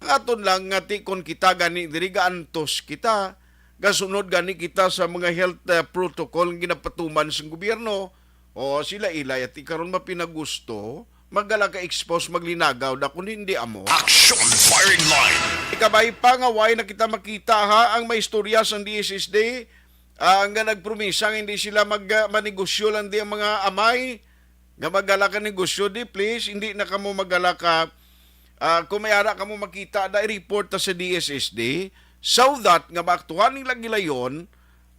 Ang aton lang nga ti kon kita gani diri gaantos kita, gasunod gani kita sa mga health, ah, protocol nga ginapatuman sang gobyerno, o sila ilay, at karon mapinagusto, magala ka expose, maglinagaw na kung hindi amo. Action firing line. Ikabay pa nga way na kita makita, ha, ang may istorya sang D S S D, ah, nga nagpromisa nga hindi sila mag, ah, manegosyo lang di ang mga amay, nga magala ka negosyo di, please, hindi na kamo magala ka, ah, kung may ara kamo makita, da i-report ta sa D S S D, so that nga maaktuhan nila gilayon,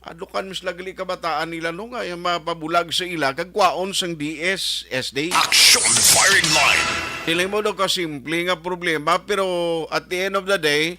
adukan mis lagali kabataan nila, no, nga yung mapabulag sa ila kag kwaon sang D S S D. Action firing line. Dili mo daw ka simple nga problema, pero at the end of the day,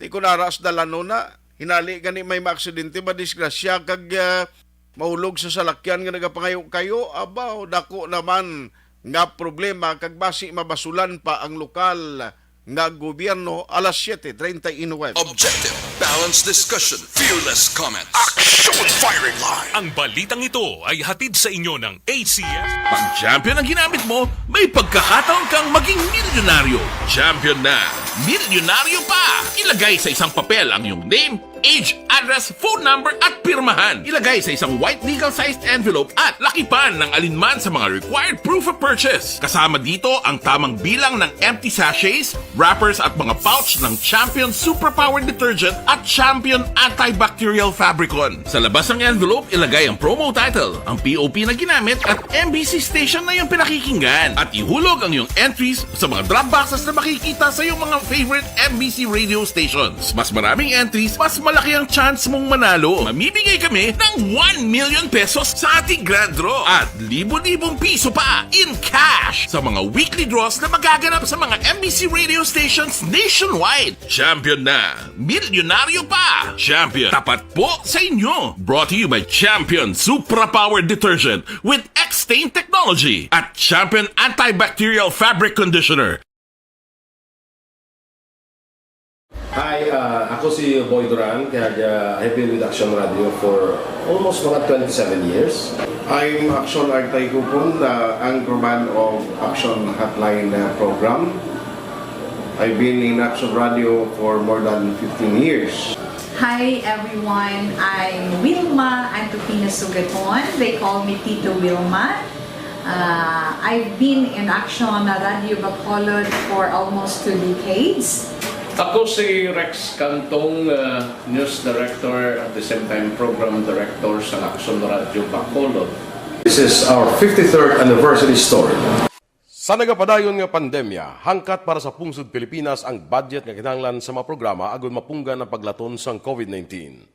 ti kun ara sa dalanon na, hinali gani may maaksidente, madisgrasya, kag, ah, mahulog sa salakyan nga nagapangayo-kayo, abaw, dako naman nga problema, kag basi mabasulan pa ang lokal nga gobyerno. Alas siete treinta y nueve. Objective, balanced discussion, fearless comments. Action firing line. Ang balitang ito ay hatid sa inyo ng A C S. Pag champion ang ginamit mo, may pagkakataon kang maging milyonaryo. Champion na, milyonaryo pa! Ilagay sa isang papel ang iyong name, age, address, phone number, at pirmahan. Ilagay sa isang white legal-sized envelope at lakipan ng alinman sa mga required proof of purchase. Kasama dito ang tamang bilang ng empty sachets, wrappers, at mga pouch ng Champion Superpower Detergent at Champion Antibacterial Fabricon. Sa labas ng envelope, ilagay ang promo title, ang P O P na ginamit, at M B C station na iyong pinakikinggan. At ihulog ang iyong entries sa mga drop boxes na makikita sa iyong mga favorite M B C radio stations. Mas maraming entries, mas malaki ang chance mong manalo. Mamimigay kami ng one million pesos sa ating grand draw at libo-libong piso pa in cash sa mga weekly draws na magaganap sa mga M B C radio stations nationwide. Champion na! Milyonaryo pa! Champion, tapat po sa inyo! Brought to you by Champion Supra Power Detergent with X-Stain Technology at Champion Antibacterial Fabric Conditioner. Hi, uh, ako si Boy Duran, kaya uh, I've been with Action Radio for almost mga twenty-seven years. I'm Action Artay Kupon, the anchorman of Action Hotline uh, program. I've been in Action Radio for more than fifteen years. Hi everyone, I'm Wilma Antupina Sugaton. They call me Tito Wilma. Uh, I've been in Action Radio Bacolod for almost two decades. Ako si Rex Cantong, uh, News Director at the same time Program Director sa Action Radio Bacolod. This is our fifty-third anniversary story. Sa nagapadayon nga pandemya, hangkat para sa pungsod Pilipinas ang budget nga kinahanglan sa mga programa agud mapunggan ang paglaton sang COVID nineteen.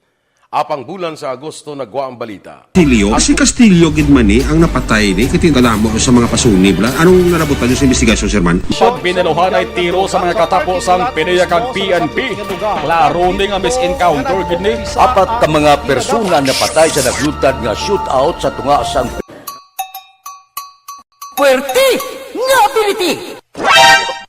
Apang bulan sa Agosto nagwa ang balita. Castillo, si Castillo gid man ni ang napatay ni, kay tingala mo sa mga pasunib la. Anong nalabutan niyo sa investigasyon, Sir Man? Pag binaluhanay tiro sa mga katapo sang PDEA kag P N P, klaro ni nga mis-encounter gid ni. Apat ka mga persona napatay sa naglutad nga shootout sa tunga sang Puwerte nga ability!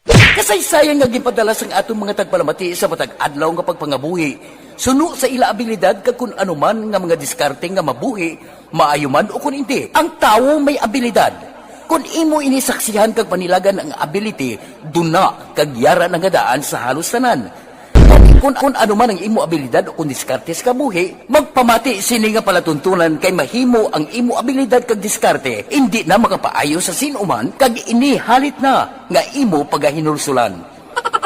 Kasaysayan nga ginpadala sang aton mga tagpalamati sa matag adlaw nga pagpangabuhi, suno sa ila abilidad kag kun ano man nga mga diskarte nga mabuhi, maayo man o kun indi. Ang tawo may abilidad. Kun imo ini saksihan kag panilagan ang ability, duna kag yara na nga daan sa halos tanan. Kun, kun ano man ang imo abilidad o kun diskarte sa kabuhi, magpamati sini nga palatuntunan kay mahimo ang imo abilidad kag diskarte indi na makapaayo sa sin-o man kag ini halit na nga imo pagahinulsulan.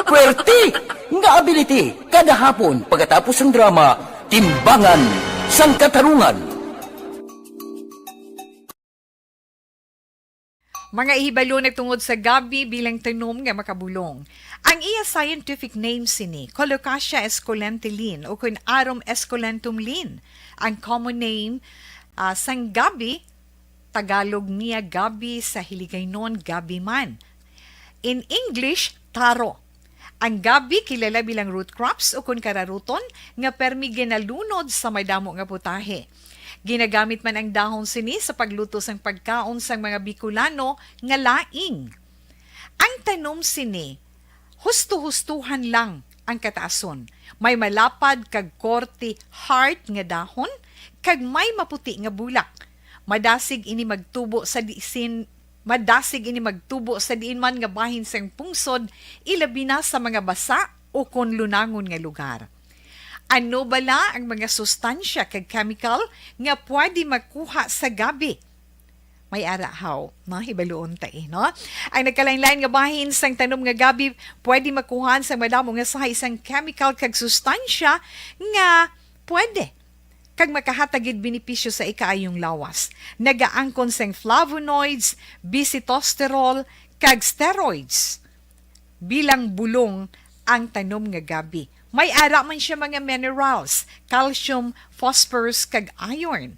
Puwerte nga ability kada hapon pagkatapos sang drama, Timbangan sang Katarungan. Mga ihibalo nagtungod sa gabi bilang tanom nga makabulong. Ang iya scientific name sini, Colocasia esculenta Linn, o kun Arum esculentum Linn. Ang common name, ah, sang gabi, Tagalog niya gabi, sa Hiligaynon gabi man. In English, taro. Ang gabi kilala bilang root crops o kun kararuton nga permi ginalunod sa madamo nga putahe. Ginagamit man ang dahon sini sa pagluto sang pagkaon sang mga Bicolano nga laing. Ang tanom sini, husto-hustohan lang ang kataason. May malapad kag korte heart nga dahon kag may maputi nga bulak. Madasig ini magtubo sa disin Madasig ini magtubo sa diin man nga bahin sang pungsod, ilabi na sa mga basa o kon lunangon nga lugar. Ano bala ang mga sustansya kag chemical nga pwede makuha sa gabi? May ara haw, no? Hibaluon ta, eh, no? Ang nagkalain-lain nga bahin sang tanom nga gabi pwede makuhaan sa madamo nga sahi sang chemical kag sustansya nga pwede kag makahatag gid benepisyo sa ikaayong lawas. Nagaangkon sang flavonoids, bisitosterol, kag steroids. Bilang bulong ang tanom nga gabi. May ara man siya mga minerals, calcium, phosphorus, kag iron.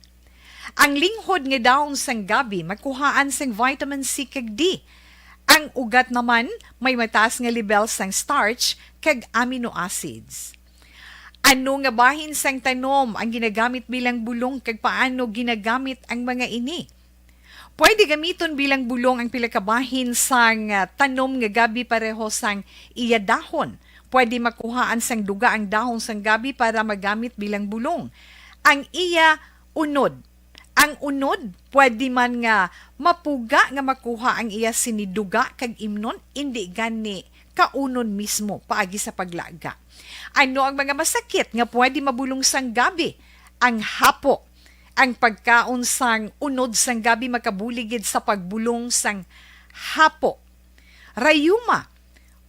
Ang linghod nga dahon sang gabi makuhaan sang vitamin C kag D. Ang ugat naman may mataas nga lebel sang starch kag amino acids. Ano nga bahin sang tanom ang ginagamit bilang bulong kag paano ginagamit ang mga ini? Pwede gamiton bilang bulong ang pila ka bahin sang, ah, tanom nga gabi pareho sang iya dahon. Pwede makuhaan sang duga ang dahon sang gabi para magamit bilang bulong. Ang iya unod. Ang unod, pwede man nga mapuga nga makuha ang iya sini duga kag imnon, indi gani kaunon mismo paagi sa paglaga. Ano ang mga masakit nga pwede mabulong sang gabi? Ang hapo. Ang pagkaon sang unod sang gabi makabulig gid sa pagbulong sang hapo. Rayuma,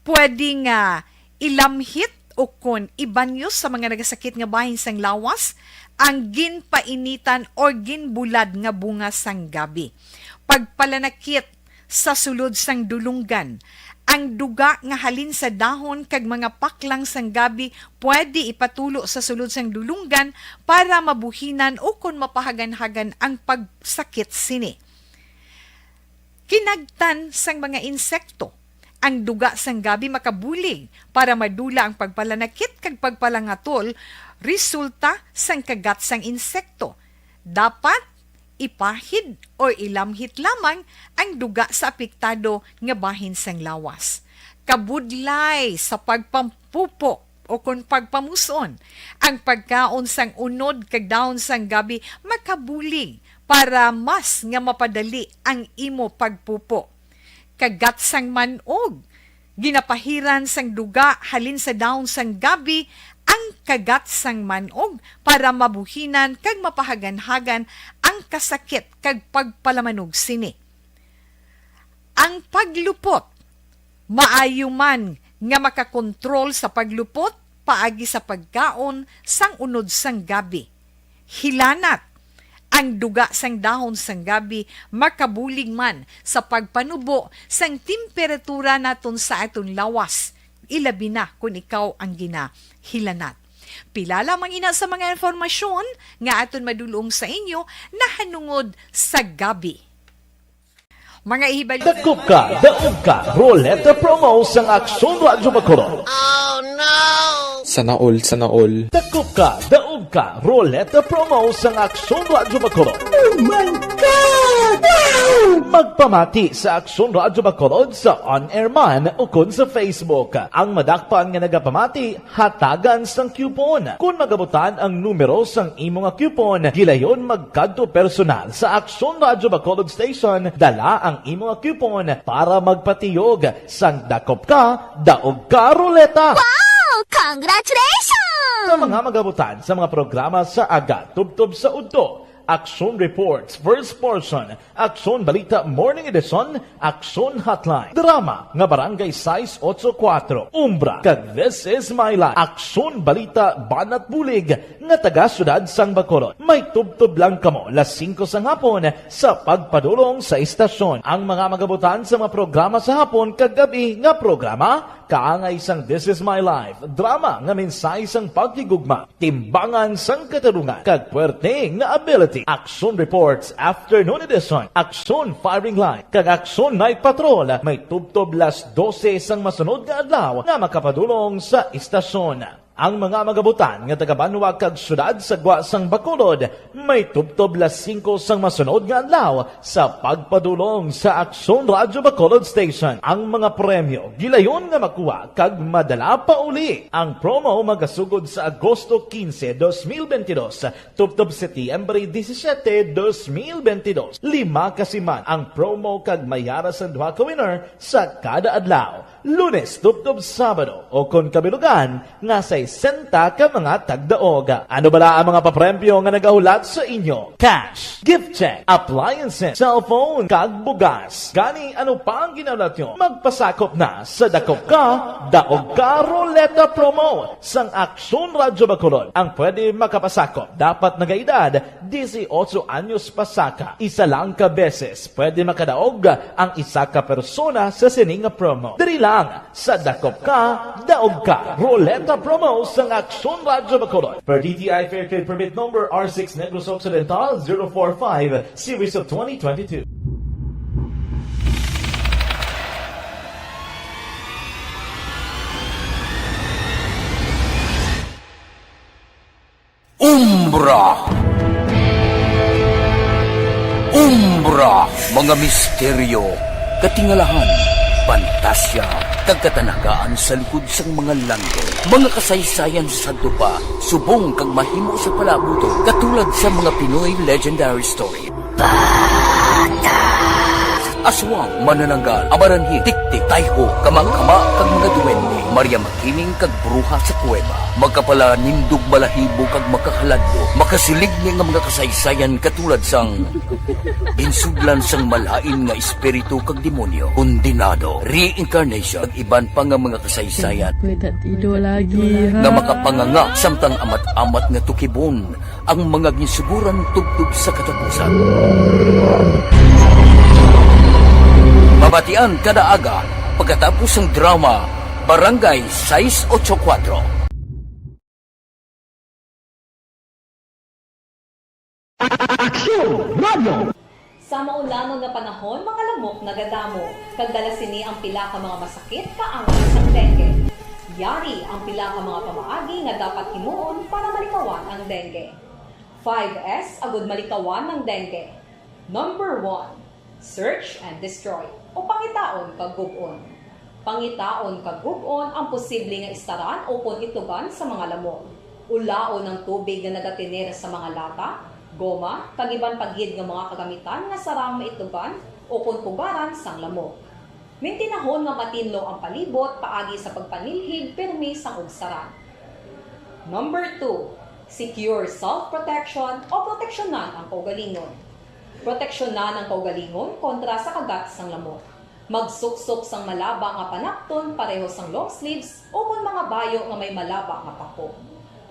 pwede nga ilamhit o kon ibanyos sa mga nagasakit nga bahin sang lawas ang ginpainitan or ginbulad nga bunga sang gabi. Pagpalanakit sa sulod sang dulunggan. Ang duga nga halin sa dahon kag mga paklang sang gabi pwede ipatulo sa sulod sang dulunggan para mabuhinan o kon mapahaganhagan ang pagsakit sini. Kinagtan sang mga insekto. Ang duga sang gabi makabulig para madula ang pagpalanakit kag pagpalangatol resulta sang kagat sang insekto. Dapat ipahid o ilamhit lamang ang duga sa apektado nga bahin sang lawas. Kabudlay sa pagpampupo o kon pagpamus-on, ang pagkaon sang unod kag dahon sang gabi makabulig para mas nga mapadali ang imo pagpupo. Kagat sang man-og. Ginapahiran sang duga halin sa dahon sang gabi ang kagat sang man-og para mabuhinan kag mapahaganhagan ang kasakit kag pagpalamanog sini. Ang paglupot. Maayo man nga makakontrol sa paglupot paagi sa pagkaon sang unod sang gabi. Hilanat. Ang duga sang dahon sang gabi makabulig man sa pagpanubo sang temperatura naton sa aton lawas, ilabi na kon ikaw ang ginahilanat. Pila lamang ina sa mga impormasyon nga aton madulong sa inyo nahanungod sa gabi. Mga ihibalo. Dakop ka, daog ka, Roleta Promo sang Aksyon Radyo Bacolod. Sana all, sana all. Dakop ka, daog ka, Roleta Promo sang Aksyon Radyo Bacolod. Oh my God! Wow! Magpamati sa Aksyon Radyo Bacolod sa on-air man ukon sa Facebook. Ang madakpan nga nagapamati, hatagan sang coupon. Kon magabutan ang numero sang imo nga coupon, gilayon magkadto personal sa Aksyon Radyo Bacolod Station, dala ang imo nga coupon para magpatiyog sang Dakop Ka, Daog Ka Roleta. Wow! Congratulations! Sa mga magabutan sa mga programa sa aga tubtob sa udto, Aksyon Reports, first portion, Aksyon Balita Morning Edition, Aksyon Hotline, drama nga Barangay sais otso kuwatro, Umbra, kag This Is My Life, Aksyon Balita Banat Bulig, nga taga Siyudad sang Bacolod. May tubtob lang kamo las singko sang hapon sa pagpadulong sa istasyon. Ang mga magabutan sa mga programa sa hapon kag gab-i nga programa, kaangay sang This Is My Life, drama nga mensahe sang paghigugma, timbangan sang katarungan, kag puwerte nga ability. Aksyon Reports Afternoon Edition, Aksyon Firing Line, kag Aksyon Night Patrol may tubtob las dose sang masunod nga adlaw nga makapadulong sa istasyon. Ang mga magabutan nga taga-banwa kag siyudad sa gwa sang Bacolod may tubtob las singko sang masunod nga adlaw sa pagpadulong sa Aksyon Radyo Bacolod Station. Ang mga premyo gilayon nga makuha kag madala pauli. Ang promo magasugod sa Agosto quince, dos mil veintidós, tubtob Setyembre disisiete, dos mil veintidós. Lima ka siman ang promo kag may ara sang duha ka winner sa kada adlaw, Lunes tubtob Sabado, o kon kabilugan nga sesenta ka mga tagdaog. Ano bala ang mga papremyo nga nagahulat sa inyo? Cash, gift check, appliances, cellphone, kag bugas. Gani, ano pa ang ginahulat nyo? Magpasakop na sa Dakop Ka, Daog Ka Roleta Promo sang Aksyon Radyo Bacolod. Ang pwede makapasakop dapat nagaedad dieciocho anyos pasaka. Isa lang ka beses pwede makadaog ang isa ka persona sa sini nga promo. Diri lang sa Dakop Ka, Daog Ka Roleta Promo sang Aksyon Radyo Bacolod. Per D T I Fair Trade Permit Number R six Negros Occidental zero four five, Series of twenty twenty-two. Umbra. Umbra, mga misteryo, katingalahan, pantasya, kag katanagaan sa likod sang mga langgam. Mga kasaysayan sa sadto pa, subong kag mahimo sa palabot, katulad sa mga Pinoy legendary story. Aswang, manananggal, amaranhit, tiktik, tayho, kama-kama, kag mga duwende, Maria Makiling, kag bruha sa kuweba. Makapalanindog balahibo kag makahaladlok, makasiligni nga mga kasaysayan katulad sang ginsudlan sang malain nga espiritu kag demonyo, kondenado, reincarnation, kag iban pa nga mga kasaysayan May tatido lagi, ha? nga makapanganga samtang amat-amat nga tukibon ang mga ginsuguran tubtob sa katapusan. Mabatian kada aga pagkatapos sang drama Barangay sais otso kuwatro. Aksyon Radio! Sa maulamon nga panahon, mga lamok nagadamo, kag dala sini ang pila ka mga masakit kaangay sang dengue. Yari ang pila ka mga pamaagi nga dapat himuon para malikawan ang dengue. Five S agud malikawan ang dengue. Number one, search and destroy, o pangitaon kag gub-on. Pangitaon kag gub-on ang posible nga istaran ukon itlogan sa mga lamok. Ulaon ang tubig nga nagatener sa mga lata, goma, kag iban pa gid nga mga kagamitan nga sarang maitlogan ukon pugaran sang lamok. Mintinahon nga matinlo ang palibot paagi sa pagpanilhig pirmi sang ugsaran. Number two, secure self-protection o proteksyonan ang kaugalingon. Proteksyonan ang kaugalingon kontra sa kagat sang lamok. Magsuksok sang malaba nga panakton pareho sang long sleeves ukon mga bayo nga may malaba nga pako.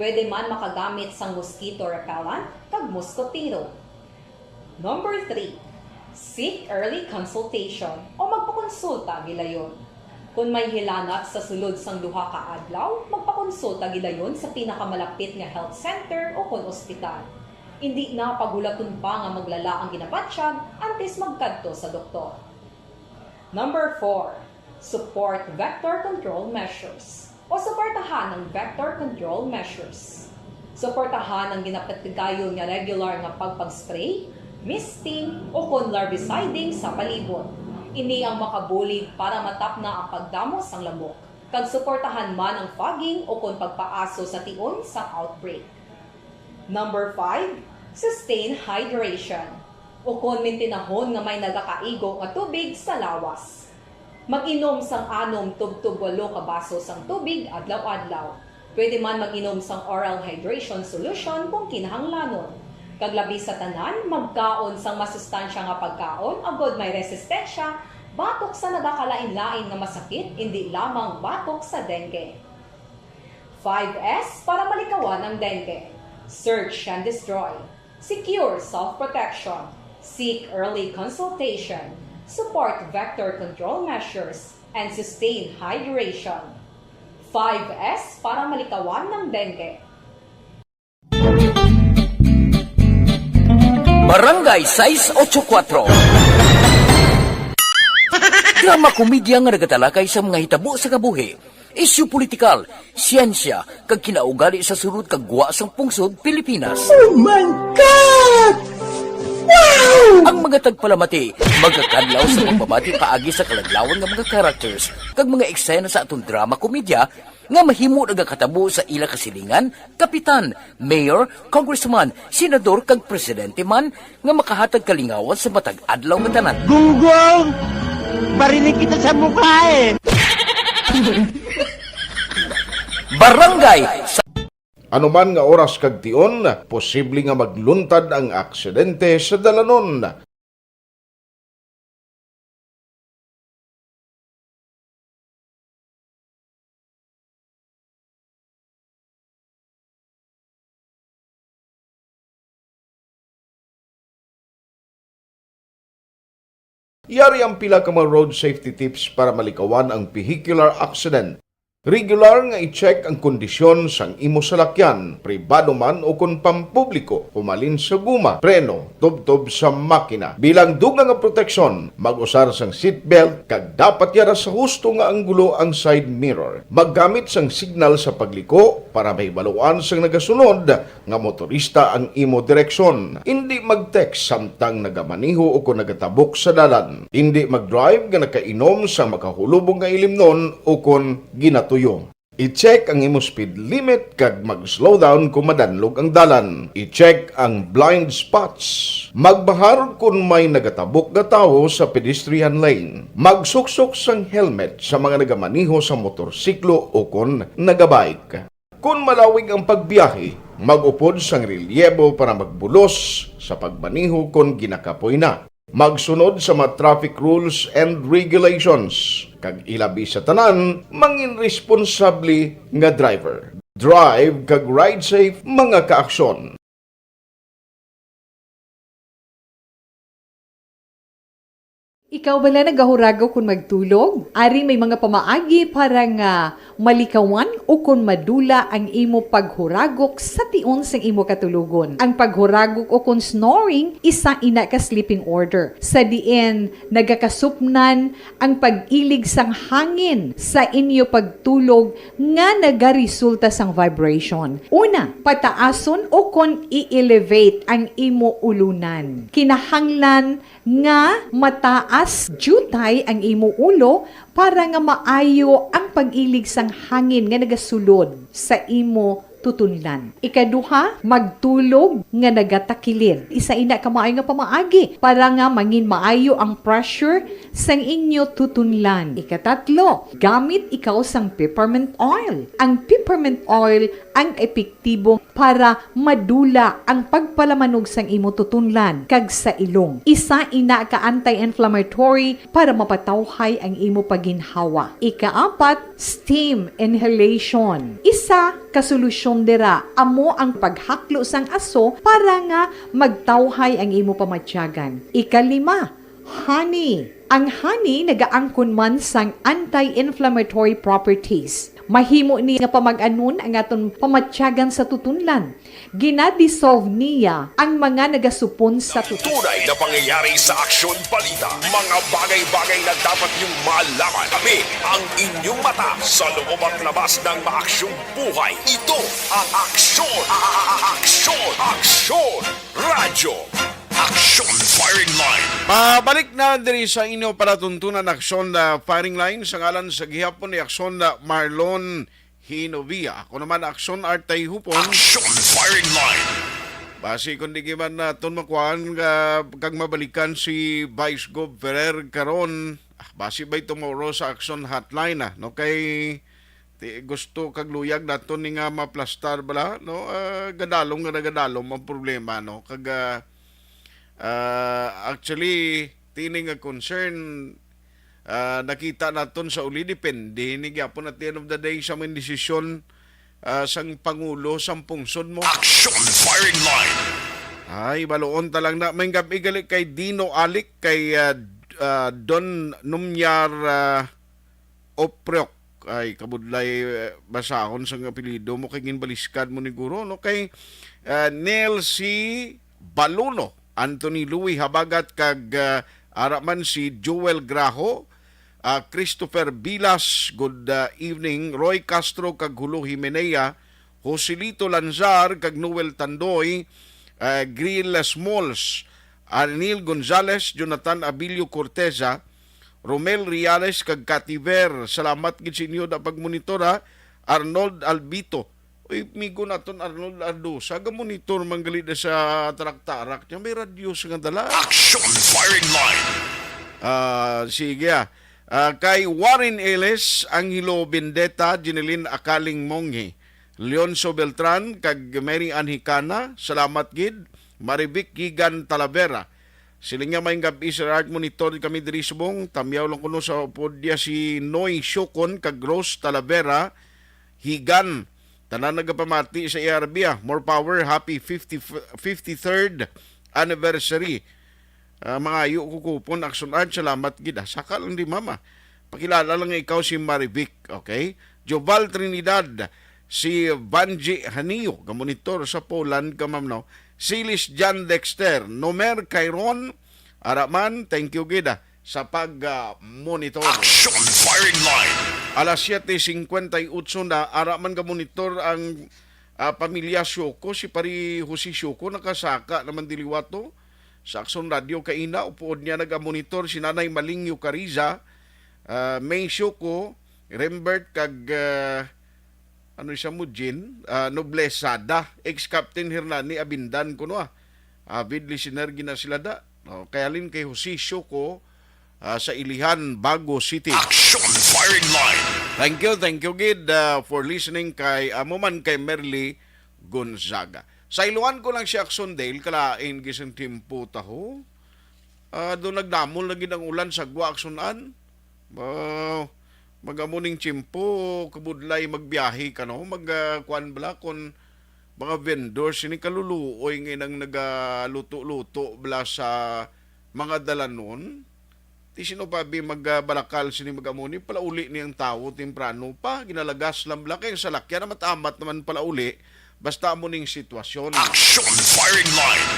Pwede man makagamit sang mosquito repellent kag moskotero. Number three, seek early consultation o magpakonsulta gilayon. Kung may hilanat sa sulod sang duha ka adlaw, magpakonsulta gilayon sa pinakamalapit nga health center o kon ospital. Indi na paghulaton pa nga maglala ang ginabatyag antes magkadto sa doktor. Number four, support vector control measures o suportahan ang vector control measures. Suportahan ang ginapatigayon nga regular nga pagpag-spray, misting, o kon larviciding sa palibot. Ini ang makabulig para matapna ang pagdamo sang lamok, kag suportahan man ang fogging o kon pagpaaso sa tion sang outbreak. Number five, sustain hydration, o kon mintinahon nga may nagakaigo nga tubig sa lawas. Mag-inom sang anom tubtob walo ka baso sang tubig adlaw-adlaw. Pwede man mag-inom sang oral hydration solution kung kinahanglanon. Kag labi sa tanan, magkaon sang masustansya nga pagkaon agod may resistensya batok sa nagakalain-lain nga masakit, indi lamang batok sa dengue. Five S para malikawan ang dengue. Search and destroy. Secure self-protection. Seek early consultation. Support vector control measures. And sustain hydration. Five S para malikawan ng dengue. Barangay sais otso kuwatro. Drama komedya nga nagatalakay sa mga hitabo sa kabuhi, isyu politikal, siyensya, kag kinaugali sa sulod kag gwa sang pungsod Pilipinas. Oh my God! Wow! Ang mga tagpalamati magakadlaw sa pagbabati paagi sa kalaglawan nga mga characters kag mga eksena sa aton drama komedya nga mahimo nagakatabo sa ila kasilingan, kapitan, mayor, congressman, senador kag presidente man nga makahatag kalingawan sa matag adlaw nga tanan. Gunggong! Barinig kita sa mukha eh! Barangay sa Anuman nga oras kag tion, posible nga magluntad ang aksidente sa dalanon. Yari ang pila ka mga road safety tips para malikawan ang vehicular accident. Regular nga i-check ang kondisyon sang imo salakyan, pribado man o kon pampubliko, humalin sa guma, preno, tubtob sa makina. Bilang dugang nga proteksyon, mag-usar sang seatbelt kag dapat yara sa husto nga anggulo ang side mirror. Maggamit sang signal sa pagliko para mahibaluan sang nagasunod nga motorista ang imo direksyon. Indi mag-text samtang nagamaneho o kon nagatabok sa dalan. Indi mag-drive nga nakainom sa makahulubong nga ilimnon o kon ginatuyo. I-check ang imo speed limit kag mag-slow down kon madanlog ang dalan. I-check ang blind spots. Magbahar kon may nagatabok nga tawo sa pedestrian lane. Magsuksok sang helmet sa mga nagamaneho sa motorsiklo o kon nagabike. Kon malawig ang pagbiyahe, mag-upod sang relyebo para magbulos sa pagmaneho kon ginakapoy na. Magsunod sa mga traffic rules and regulations, kag ilabi sa tanan, mangin responsable nga driver. Drive kag ride safe, mga kaaksyon. Ikaw bala nagahuragok kon magtulog? Ari may mga pamaagi para nga malikawan o kon madula ang imo paghuragok sa tion sang imo katulogon. Ang paghuragok o kon snoring, isa ina ka sleeping order, sa diin nagakasupnan ang pag-ilig sang hangin sa inyo pagtulog nga nagaresulta sang vibration. Una, pataason o kon i-elevate ang imo ulunan. Kinahanglan nga mataas diutay ang imo ulo para nga maayo ang pag-ilig sang hangin nga nagasulod sa imo tutunlan. Ikaduha, magtulog nga nagatakilid. Isa ina ka maayo nga pamaagi para nga mangin maayo ang pressure sang inyo tutunlan. Ikatatlo, gamit ikaw sang peppermint oil. Ang peppermint oil ang epektibo para madula ang pagpalamanog sang imo tutunlan kag sa ilong. Isa ina ka anti-inflammatory para mapatawhay ang imo paginhawa. Ikaapat, steam inhalation. Isa ka solusyon dira, amo ang paghaklo sang aso para nga magtawhay ang imo pamatyagan. Ikalima, honey. Ang honey nagaangkon man sang anti-inflammatory properties. Mahimo ni nga pamag-anon ang aton pamatyagan sa tutunlan. Gina-dissolve niya ang mga nagasupon sa tutunlan. Tunay na pangyayari sa Aksyon Balita. Mga bagay-bagay na dapat niyong malaman. Kami ang inyong mata sa loob at labas ng maaksyong buhay. Ito ang Aksyon, a-, a-, a-, Aksyon, Aksyon Radyo. Aksyon Firing Line. Pabalik na diri sa inyo palatuntunan, Aksyon, ah, Firing Line, sa ngalan sa gihapon ni Aksyon, ah, Marlon Hinovia. Ako naman, Aksyon Art Tayhupon. Aksyon Firing Line. Basi kung di man naton makuhaan nga kag mabalikan si Vice Gov Ferrer karon, ah, basi by tomorrow sa Aksyon Hotline, ah, no? Kay ti, gusto kag luyag naton ni nga maplastar bala, no? Ah, gadalom nga nagadalom ang problema, no? Kag, ah, ah, actually, tini nga concern, ah, nakita naton sa uli, depende ni gyapon at the end of the day sa mga desisyon, ah, sang Pangulo sang pungsod mo. Action Firing Line. Ay, baluon ta lang na. May gabi gali kay Dino Alik, kay, ah, ah, Don Numyar, ah, Opriok. Ay, kabudlay, eh, basahon sang apelyido mo kay ginbaliskad mo ni guro, no? Kay, ah, Neil C. Baluno, Anthony Louis Habagat, kag, ah, ara man si Joel Graho, ah, Christopher Bilas, good, ah, evening, Roy Castro kag Hulo Himenea, Joselito Lanzar kag Noel Tandoy, ah, Gril Smalls, Arnil Gonzalez, Jonathan Abilio Corteza, Romel Reales kag Kativer. Salamat gid sa inyo na pagmonitor, ha. Arnold Albito. Uy, migo naton Arnold Ardosa, ga-monitor man gali na sa tarak-tarak niya. May radyo sa nga dala. Action Firing Line. Ah, sige, ah. Ah, kay Warren Ellis, Angelo Bendeta, Jeneline Akaling Monghi, Leonzo Beltran, kag Mary Ann Hicana, salamat gid. Marivic Gigan Talavera, siling niya, "Maayong gab-i, Sir Art, monitor kami diri subong. Tamyaw lang kuno sa upod niya si Noy Siokon kag Rose Talavera, Higan. Tanan nagapamati sa A R B, ah. More power, happy fifty, fifty-third anniversary." Ah, mangayo ko kupon, Action Art, salamat gid, ah. Saka lang di, mama. Pakilala lang ikaw si Marivic, okay? Joval Trinidad, si Vanji Hanio, gamonitor sa Poland ka, ma'am, no? Silis John Dexter, Nomer Cairon, ara man, thank you gid, ah, sa pag, ah, monitor. Action Firing Line. Alas siyete cincuenta y ocho na, ara man gamonitor ang, ah, pamilya Sioko, si Pari Jose Sioko, nakasaka naman diliwato. Sa Aksyon Radio kaina, upood niya nagamonitor si Nanay Maling Yucariza, ah, May Sioko, Rembert, kag, ah, ano siya mo, Jean? Ah, Noblesada, ex-Captain Hernani Abindan kuno, ah. Avid listener gina sila da. Oh, kay halin kay Jose Sioko, ah, sa Ilihan, Bago City. Action Firing Line. Thank you, thank you gid, ah, for listening kay, amo man kay Merly Gonzaga. Sa iluan ko lang si Action Dale, kalain gisang timpo taho. Ah, do nagdamol na gid ang ulan sa gwa, Action An. Ah, magamo ning tiyempo, kabudlay magbiyahe ka, no? Mag, ah, kuan bala, kon mga vendors, sini kaluluoy nga nang nagaluto-luto bala sa mga dalanon. Ti sino pa bi magbalakal sini, magamo ni palauli ni ang tawo temprano pa, ginalagas lang bala kay ang salakyan na matamat naman palauli, basta amo ning sitwasyon. Action Firing Line.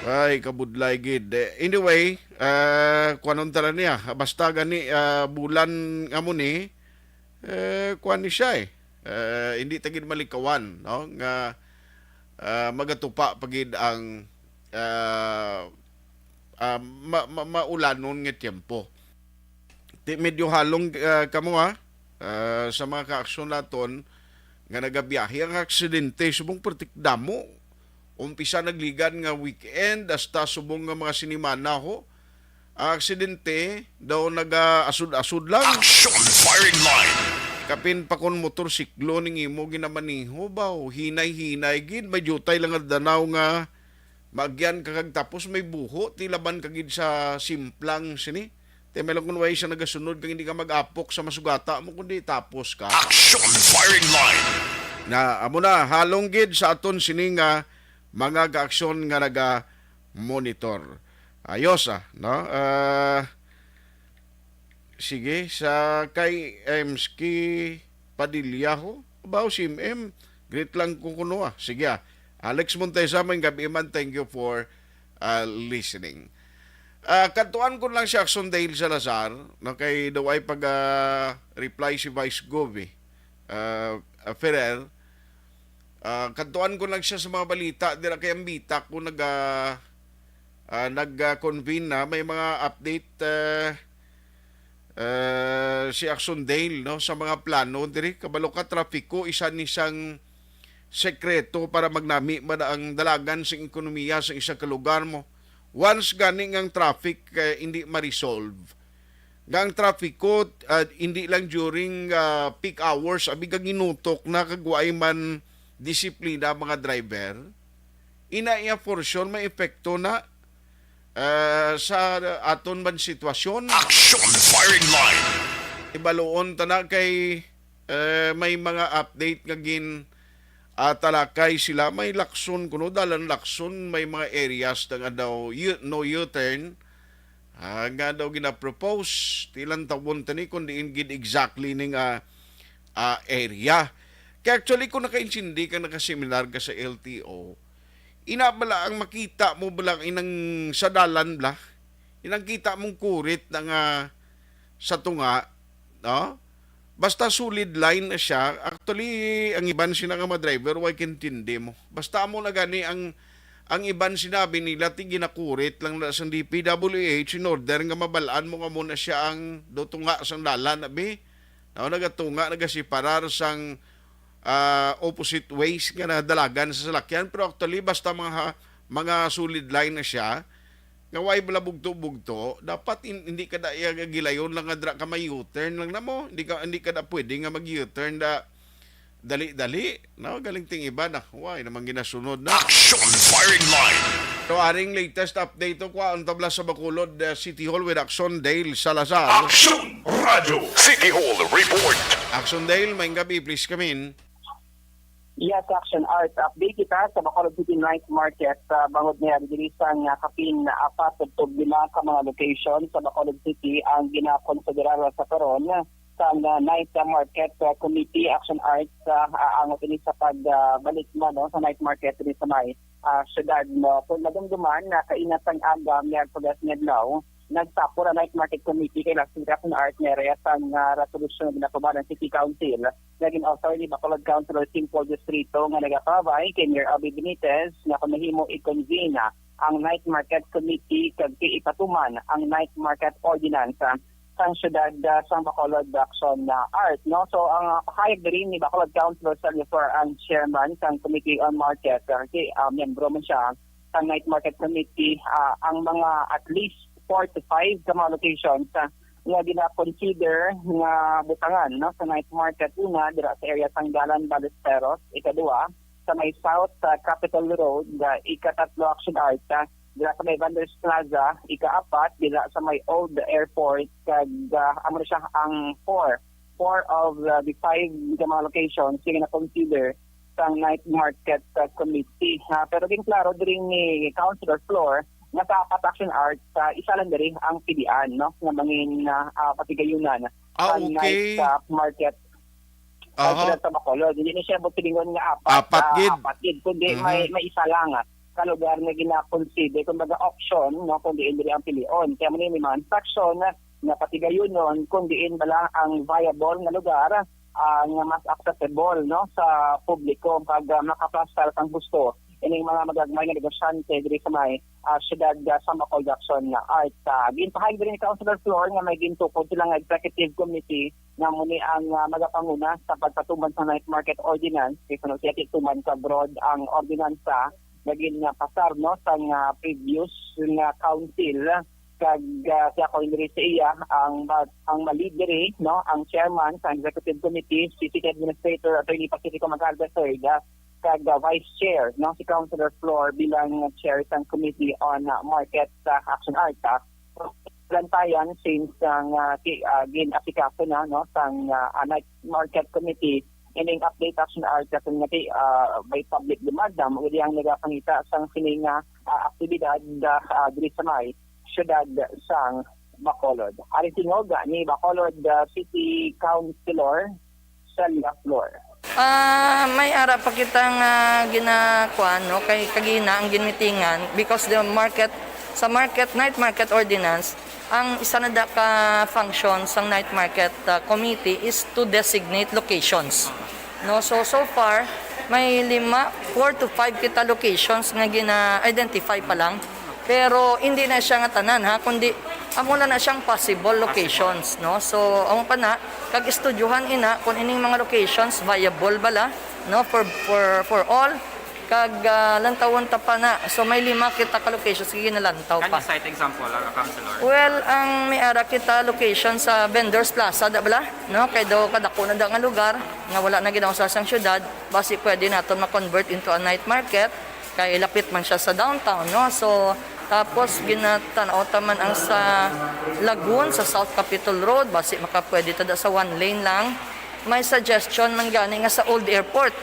Ay, kabudlay gid. Eh, anyway, ah, kuanon tala niya. Basta gani, ah, bulan nga mo ni, eh, kuan ni siya eh. Eh, hindi ta gid malikawan, no? Nga, ah, magatupa pa gid ang, ah, ah, ma-, ma-, maulanon nga tiyempo. Ti medyo halong, ah, kamo, ha? Ah, sa mga kaaksyon naton nga nagabiyahe, ang aksidente subong pertik damo. Umpisa nagligad nga weekend hasta subong nga mga sinimana ho. Ang aksidente daw nagaasod-asod lang. Action Firing Line. Kapin pa kon motorsiklo ning imo ginamaniho ba, o hinay-hinay gid, may jutay lang nga danaw nga maagyan ka kag tapos may buho, ti laban ka gid sa simplang sini. Ti may lang kun way siya nagasunod kag hindi ka mag-apok sa masugata mo, kundi tapos ka. Action Firing Line. Na amo na, halong gid sa aton sini nga mga kaaksyon nga naga-monitor. Ayos, ah, no? Ah, sige, sa kay M S K Padilla ho. Abaw, si M M, greet lang ko kuno, ah. Sige, ah. Alex Montesa, may gabi man, thank you for, ah, listening. Ah, kadtuan ko lang si Aksyon Dale Salazar, no, kay daw ay pag, ah, reply si Vice Gov, eh, ah, ah, Ferrer. Ah, kadtuan ko lang siya sa mga balita, dira kay ambita ko nag, ah, ah, nag, ah, convene na, may mga update, ah, ah, si Aksyon Dale, no, sa mga plano diri. Kabalo ka, trapiko, isa ni sang sekreto para magnami man ang dalagan sa ekonomiya sa isa ka lugar mo. Once gani nga ang traffic, eh, hindi ma-resolve, nga ang trafiko, ah, hindi lang during, ah, peak hours, abi, ka ginutok na kag waay man disiplina ang mga driver, ina iya for sure may epekto na, ah, sa aton man sitwasyon. Action Firing Line. Ibaluon ta na kay, eh, may mga update nga gin, ah, talakay sila. May Lacson kuno, dalan Lacson, may mga areas na nga daw u-, no U-turn, ah, nga daw ginapropose. Tilan tawon tani kung diin gid exactly ning, ah, ah, area. Kaya actually, kung naka-intindi ka, nakaseminar ka sa L T O, ina bala ang makita mo bala inang sa dalan bala, inang kita mong kurit na nga sa tunga, no? Basta solid line na siya. Actually, ang iban sina nga mga driver, way kintindi mo. Basta amo na gani ang, ang iban sinabi nila, ti ginakurit lang na sang D P W H in order nga mabalaan mo nga mo na siya ang do tunga sang dalan, abi. No, nagatunga, nagasiparar sang, ah, opposite ways nga nadalagan sa salakyan. Pero actually, basta mga ha-, mga solid line na siya, nga way bala bugto-bugto, dapat in-, hindi ka da iya gilayon lang nga dra ka may U-turn lang na mo. Hindi ka, hindi ka da pwede nga mag-U-turn da dali-dali, no? Galing ting iba na, way naman ginasunod na. Action Firing Line. So, aring latest update to, kwa ang tabla sa Bacolod, uh, City Hall with Action Dale Salazar. Action Radio City Hall Report. Action Dale, may gabi, please come in. Yes, Action Art. Update kita sa Bacolod City Night Market. Ah, bangod niya, diri sang, ah, kapin apat tubtob lima ka mga location sa Bacolod City ang ginakonsiderar sa karon sang, ah, Night Market, ah, Committee. Action Art, ah, aangot ini sa pag, ah, balik man, no, sa night market diri sa may, ah, syudad, no. Kung madumduman, na kainat sang aga, miyag pagkasnedlaw, nagsapol ang Night Market Committee kay last week, Action Art, may reyes ang, ah, resolusyon nga ginaprubahan ng City Council nga gin-author ni Bacolod Councilor Simple Distrito nga nagapabay kay Mayor Abby Benitez nga kung mahimo, i-convene ang Night Market Committee kag ipatuman ang Night Market Ordinance, ah, sang siyudad, ah, sang Bacolod, Action, ah, Art, no? So, ang, ah, pahayag diri ni Bacolod Councilor Sergio Flor, ang chairman sang Committee on Market, ah, si, ah, miyembro man siya sang Night Market Committee, ah, ang mga at least four to five ka mga locations, ah, nga gina-consider nga butangan, no, sa night market. Una, dira sa area sang Dalan Ballesteros. Ikaduha, sa may South, ah, Capitol Road. Ah, ikatatlo, Action Art, ah, dira sa may Vanders Plaza. Ikaapat, dira sa may Old Airport. Kag, ah, amo na siya ang four. Four of, ah, the five nga mga locations nga na-consider sang night market, ah, committee. Ah, pero ginklaro diri ni Councilor Flor nga sa apat, Action Art, ah, isa lang diri ang pilian, no, nga mangin, ah, ah, patigayunan Ah, ang okay. night, ah, market, ah, Aha. sila sa Bacolod. Hindi na siya busilingon nga apat, Apat ah, gid. apat gid, kundi Mhm. may, may isa lang, ah, ka lugar nga gina-consider, kumbaga, option, no, kung diin diri ang pilion. Kaya mo ni may mga instruction na, na patigayunon kung diin bala ang viable nga lugar, ah, nga mas accessible, no, sa publiko pag, ah, makapasar sang gusto ining mga magagmay nga negosyante diri sa may, ah, siyudad, ah, sa Bacolod, Action Art. Ah, ginpahayag diri ni Councilor Flor nga may gintukod sila nga executive committee nga amo ni ang, ah, magapanguna sa pagpatuman sa night market ordinance, kay kuno siya tuman ka broad ang ordinansa nga ginpasar, no, sang, ah, previous nga council. Kag, ah, siya ko diri sa iya, ang ma-, ang ma-lead diri, no, ang chairman sa executive committee, si City Administrator Attorney Pacifico Magalda the third, ah, kag, ah, vice chair, no, si Councilor Flor bilang chair sang Committee on, ah, Market, ah, Action Art, ah. Lantayan since ang, ah, ki-, ah, gin-asikaso na, no, sang, ah, ah, night market committee Ining update, Action Art, karon nga ti, ah, may public demand na mo ang nagapangita sang sini nga, ah, aktibidad, ah, ah, diri sa may siyudad sang Bacolod. Ari tingog ni Bacolod, ah, City Councilor Celia Flor. Ah, may ara pa kita nga ginakuan, no, kay kagina ang ginmitingan because the market, sa market, night market ordinance, ang isa na da ka function sang night market, ah, committee is to designate locations. No, so, so far, may lima, four to five kita locations nga gina-identify pa lang. Pero hindi na siya nga tanan, ha, kundi amo na na siyang possible locations, no? So, amo pa na, kag estudyohan ina kung ining mga locations viable bala, no, for, for, for all. Kag, ah, lantawon ta pa na. So, may lima kita ka locations nga ginalantaw Can pa. you cite example, uh, Councilor? Well, ang may ara kita location sa Vendors Plaza, da bala, no? Kay daw kadako na da nga lugar nga wala na ginausar sang syudad, basi pwede naton ma-convert into a night market kay lapit man siya sa downtown, no? So, tapos ginatanaw ta man ang sa Lagun, sa South Capitol Road, basi makapwede ta da sa one lane lang. May suggestion man gani nga sa Old Airport.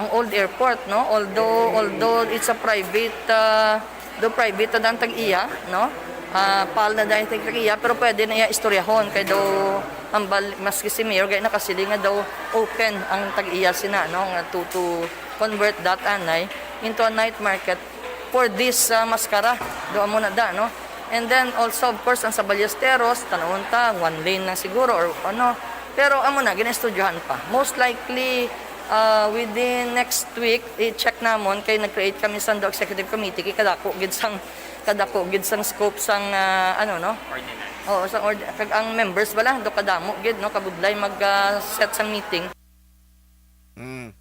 Ang Old Airport, no? Although, although it's a private, ah, do private na ang tag-iya, no? Ah, pal na dahil tag-iya, pero pwede na iya istoryahon kay daw ang bal-, maski si Mayor, gaya nakasiling nga daw open ang tag-iya sina, no? Nga to, to convert that anay into a night market for this, ah, maskara. Do amo na da, no? And then also, of course, ang sa Ballesteros, tanawon ta, one lane lang siguro or ano. Pero amo na, ginaestudyohan pa. Most likely, ah, within next week, i-check namon kay nag-create kami sa executive committee kay kadako gid sang, kadako gid sang scope sang, ah, ano, no? Ordinance. Oo, sang ord-, kag ang members bala do kadamo gid, no, kabudlay mag, ah, set sang meeting. Mm.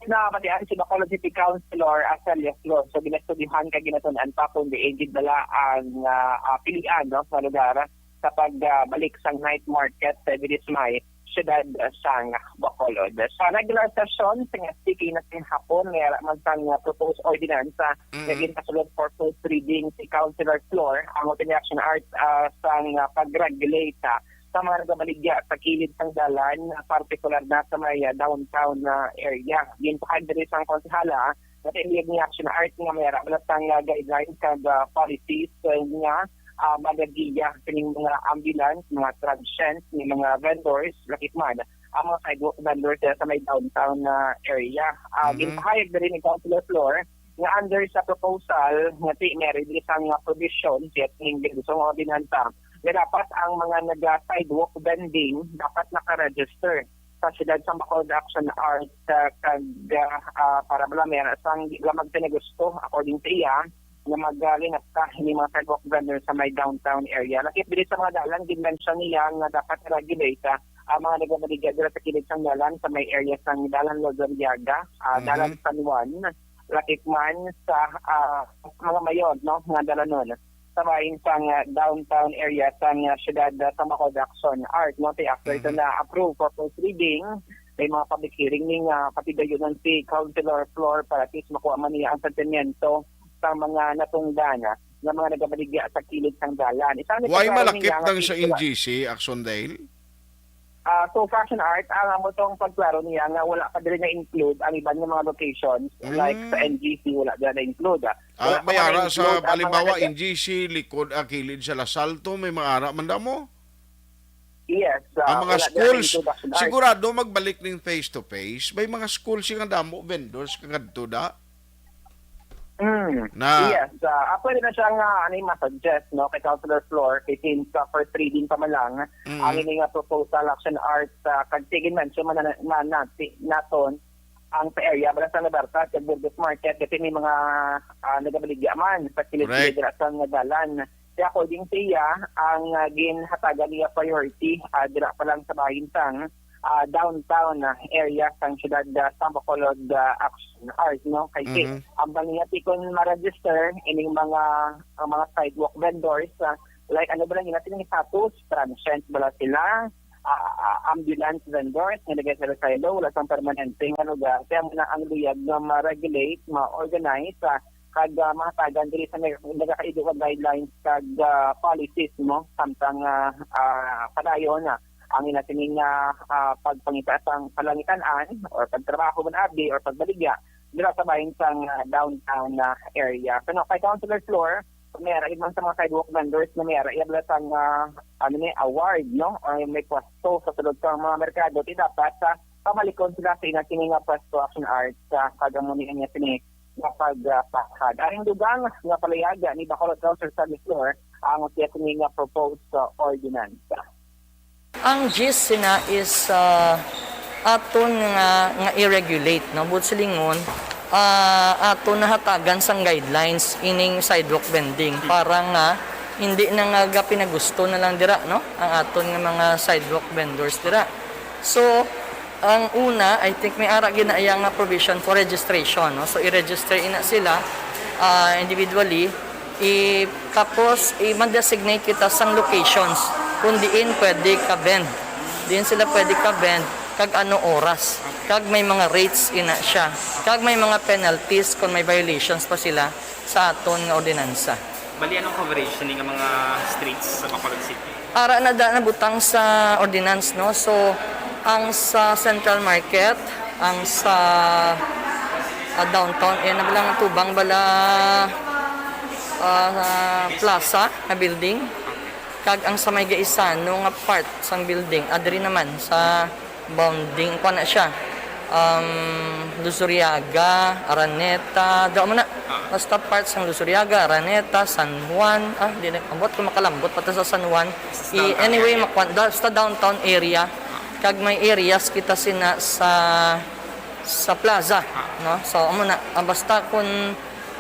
Nabatian si Bacolod City Councilor Azalia Flor. So, ginastudihan kag ginatun-an pa kung diin gid bala ang, ah, ah, pilian, no, nga lugar sa pagbalik sang night market sa diri sa may siyudad, ah, sang Bacolod. Sa regular session sa nga C K na sa hapon, may ara man sang, ah, proposed ordinance, ah, Mm-hmm. nga ginpasulod for first reading si Councilor Flor, ang Open Action Art, ah, sang, ah, pag-regulate, ah, sa mga nagabaligya sa kilid sang dalan, partikular na sa may, ah, downtown na area. Ginpahayag diri sang konsehala, ah, nga tinuyag ni Action Art nga may ara bala sang, ah, guidelines kag, ah, policies, ah, nga, ah, magagiya kining mga ambulance, mga transient, ni mga vendors, lakip man ang mga sidewalk vendors, ah, sa may downtown na area. Ah, Mhm. Ginpahayag diri ni Councilor Flor nga under sa proposal nga ti-, meron diri sang, ah, provision sa ning bill sa mga ordinansa nga dapat ang mga naga-sidewalk vending dapat naka-register sa siyudad sang Bacolod Action Art, ah, kag, ah, ah, para bala may sang di bala magtinagusto, according sa iya, nga magalinapta ini mga sidewalk vendor sa may downtown area. Lakip diri sa mga dalan, gin-mention niya nga dapat i-regulate, ah, ang mga nagabaligya dira sa kilid sang dalan sa may area sang Dalan Luzon Yaga, ah, Mhm. Dalan San Juan, lakip man sa, ah, mga mayor, no, nga dalanon sa bahin sang, ah, downtown area sang, ah, siyudad, ah, sa Bacolod Action Art, no? Kay after ito Mhm. na approve for first reading, may mga public hearing ni nga pati gayunan si Councilor Flor para at least makuha man niya ang sentimiento sa mga natungdan, ah, nga mga nagabaligya sa kilid sang dalan. Isa ang Why nagpaklaro malakip niya nga lang si sa N G C, Action Dale? Ah, so, Fashion Art, ang amo tong pagklaro niya nga wala pa diri na-include ang iban nga mga locations, like sa Mm. N G C, wala diri na-include, ah. Ah, Wala pa may nga ara sa, na-include ang mga halimbawa, nag- N G C, likod, ah, kilid sa Lasalto, may mga ara man damo? Yes, ah, Ang mga wala diri schools, na-include, Fashion Art. Sigurado magbalik ning face to face. May mga schools nga damo, vendors, kagadto da. Mm. Na Yes, ah, ah, pwede na siya nga, ano, yung ma-suggest, no, kay Councilor Flor, kay since sa first reading pa man lang, Mm. ang ini nga proposal, Action Art, ah, kag sige, mention man na, na, na, naton, ang sa area, bala sa Libertad, kag Burgos Market, kasi may mga, ah, nagabaligya man sa kilid-kilid Correct. dira sa nga dalan. Kaya according sa iya, ang, ah, ginhatagan niya priority, ah, dira pa lang sa bahin sang, ah, downtown, ah, area sang siyudad, ah, sa Bacolod, ah, Action Art, no? Kay si, Mhm. ang bang niya, ti, kung ma-register ining mga, ang mga sidewalk vendors, ah, like, ano ba lang yun natin yung status? Transient ba lang sila? Ah, ah, ambulance vendors, nga nagay sila sa ilo, wala sang permanente nga lugar. Kaya muna ang luyag nga ma-regulate, ma-organize, ah, kag, ah, mahatagan diri sa nag-, nagakaigo nga guidelines kag, ah, policies, no? Samtang, ah, ah, padayon na ang ila sini nga, ah, pagpangita sang palangitan-an or pagtrabaho man abi or pagbaligya dira sa bahin sang, ah, downtown na area. Kuno kay Councilor Flor, may ara ibang sa mga sidewalk vendors na may ara iya bala sang, ah, ano ni, award, no? Or may pwesto sa sulod sa mga merkado, ti dapat sa pamalikon sila sa ina sini nga pwesto, Action Arts, ah, kag amo ni niya sini nga pagpahad. Ang dugang nga palayag ni Bacolod Councilor Sally Flor ang siya sini nga proposed, ah, ordinance. Ang gist sina is, ah, aton nga, nga i-regulate, no? Buot silingon, ah, aton nahatagan sang guidelines ining sidewalk vending para nga hindi na nga pinagusto na lang dira, no? Ang aton nga mga sidewalk vendors dira. So, ang una, I think may ara ginaya nga provision for registration, no? So, i-register ina sila, ah, individually. I, tapos, i-designate kita sang locations kung diin pwede ka-vend. Diin sila pwede ka-vend, kag ano oras. Kag may mga rates ina siya. Kag may mga penalties kung may violations pa sila sa aton nga ordinansa. Bali, anong coverage ni nga mga streets sa Bacolod City? Ara na da nabutang sa ordinance, no? So, ang sa Central Market, ang sa, ah, downtown, eh, nabilang tubang bala, ah, plaza nga building, kag ang sa may Gaisano nga part sang building, adri naman sa bounding, kuan na siya. Um, Luzuriaga, Araneta, do mo na. Ah. Basta parts sang Luzuriaga, Araneta, San Juan, ah, di na, ambot ko makalambot pa ta sa San Juan. Sa I, downtown anyway, area. Makuan, da, sa downtown area. Ah. Kag may areas kita sina sa, sa plaza, Ah. no? So, amo na, ah, basta kung,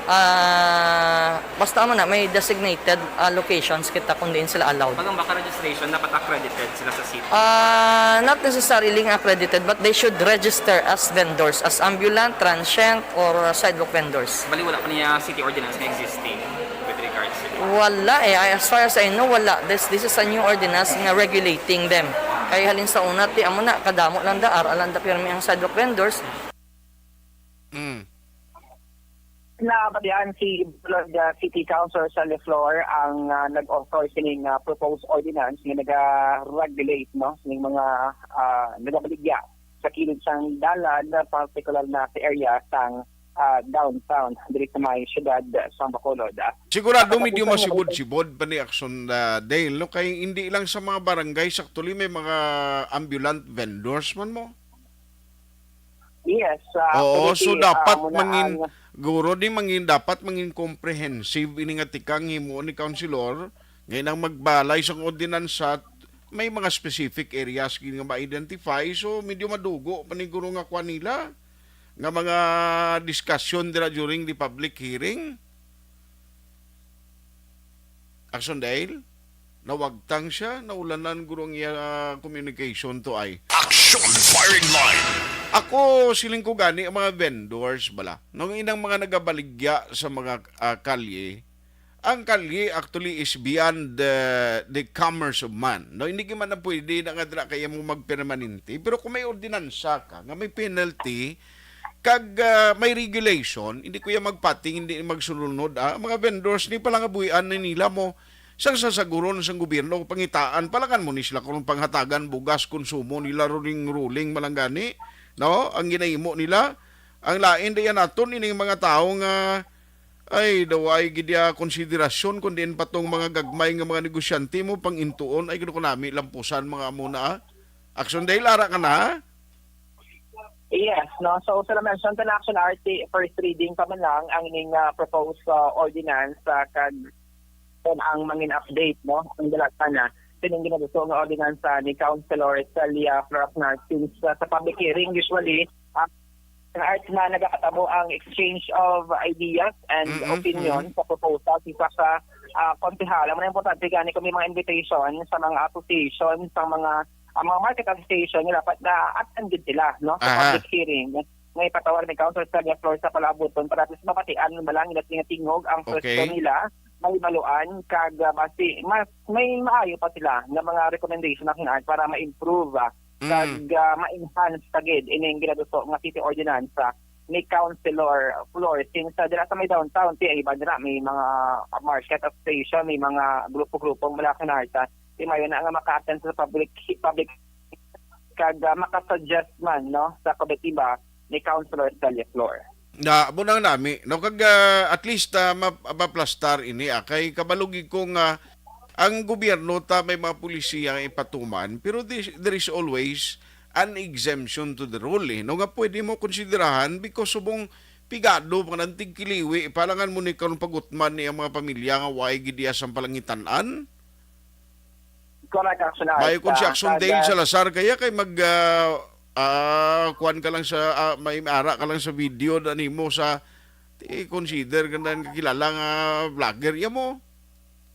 ah, basta amo na, may designated, ah, locations kita kung diin sila allowed. Pag ang baka registration, dapat accredited sila sa city? Ah, not necessarily nga accredited, but they should register as vendors, as ambulant, transient, or sidewalk vendors. Bali, wala pa niya city ordinance nga existing with regards to Wala eh. I, as far as I know, wala. This, this is a new ordinance nga regulating them. Kay halin sa una, ti amo na, kadamo lang da, ara lang da pirmi ang sidewalk vendors. Mm. Nabatian si Bacolod, ah, City Councilor Sally Flor ang, ah, nag-author sining, ah, proposed ordinance nga naga-regulate, no, sining mga, ah, nagabaligya sa kilid sang dalan, ah, partikular na sa area sang, ah, downtown diri sa may siyudad sang Bacolod, ah. Sigurado Sa medyo pagpapahayag masibod-sibod pa ni Action, ah, Dale, no? Kay hindi lang sa mga barangays, actually, may mga ambulant vendors man mo. Yes, ah, Oo, actually, so ah, dapat amo na mangin-, ang guro, di mangin-, dapat mangin comprehensive ini nga tikang himuon ni Councilor, nga inang magbalay sang ordinansa, may mga specific areas gid nga ma-identify, so medyo madugo pa ni guro nga kuan nila, nga mga discussion dira during the public hearing. Action Dale, nawagtang siya, naulanan guro ang iya, ah, communication to ay. Action Firing Line. Ako, siling ko gani ang mga vendors bala. Nung inang mga nagabaligya sa mga, ah, kalye, ang kalye actually is beyond the, the commerce of man. No, hindi man na pwede na nga dira kaya mo magpermanente. Pero kung may ordinansa ka, nga may penalty, kag, ah, may regulation, hindi ko yan magpating, hindi magsulunod, ah. Ang mga vendors ni palangabuhian na nila mo sang sasaguron sang gobyerno, pangitaan, palangan mo ni sila kung panghatagan, bugas, konsumo nila, ruling-ruling, malanggani, no? Ang ginahimo nila, ang lain diyan naton, ining mga tao nga, ay, daw ay gid ya konsiderasyon, kundi pa tong mga gagmay nga mga negosyante mo, pangintuon, ay, kuno nami lampusan, mga amo na, ah. Action Dale, ara ka na? Yes, no? So, sa na-mention ka na, Action Arts, first reading pa man lang ang ining, ah, proposed, ah, ordinance, ah, kag kung ang mangin update, no? Ang dala sana, sining ginagusto nga ordinansa ni Councilor Celia Flores Narcins, ah, sa public hearing, usually, ah, Action Arts na nagakatabo ang exchange of ideas and Mm-mm, opinion mm. sa proposal sa isa ka, ah, konsehal. Ang mga importante gani kung may mga invitation sa mga association, sa mga ang mga market association nga dapat na attended sila, no, sa Aha. public hearing nga ipatawag ni Councilor Celia Flores sa palabuton para at least mabatian man lang nila nga tingog ang Okay. pwesto nila, mahibaluan, kag, ah, basi mas may maayo pa sila nga mga recommendation na kinahanglan para ma-improve, ah, Mm. kag, ah, ma-enhance pa gid ining ginaduso nga city ordinance, ah, ni Councilor Flores. Since, ah, dira sa may downtown, ti, iba dira, may mga market association, may mga grupo-grupo mula kinarta. Di mayo na nga maka-attend sa public, public kag ah, makasuggest man, no, sa komitiba ni Councilor Celia Flor. Na mo nang nami, no, kag ah, at least ah, ma- maplastar ini ah. Kay kabalo gid ko nga ang gobyerno ta may mga polisiya nga ipatuman, pero this, there is always an exemption to the rule, eh, no, nga pwede mo konsiderahan because subong pigado pa nang tigkiliwi, palangan mo ni karon pagutman ni ang mga pamilya nga way gid iya sang palangitan-an. Correct, Action Art. Bayo kon si Ah, Action Dale kada Salazar kaya kay mag ah, ah, kuan ka lang sa ah, may ara ka lang sa video na nimo sa ti consider ka na kakilala nga vlogger ya mo.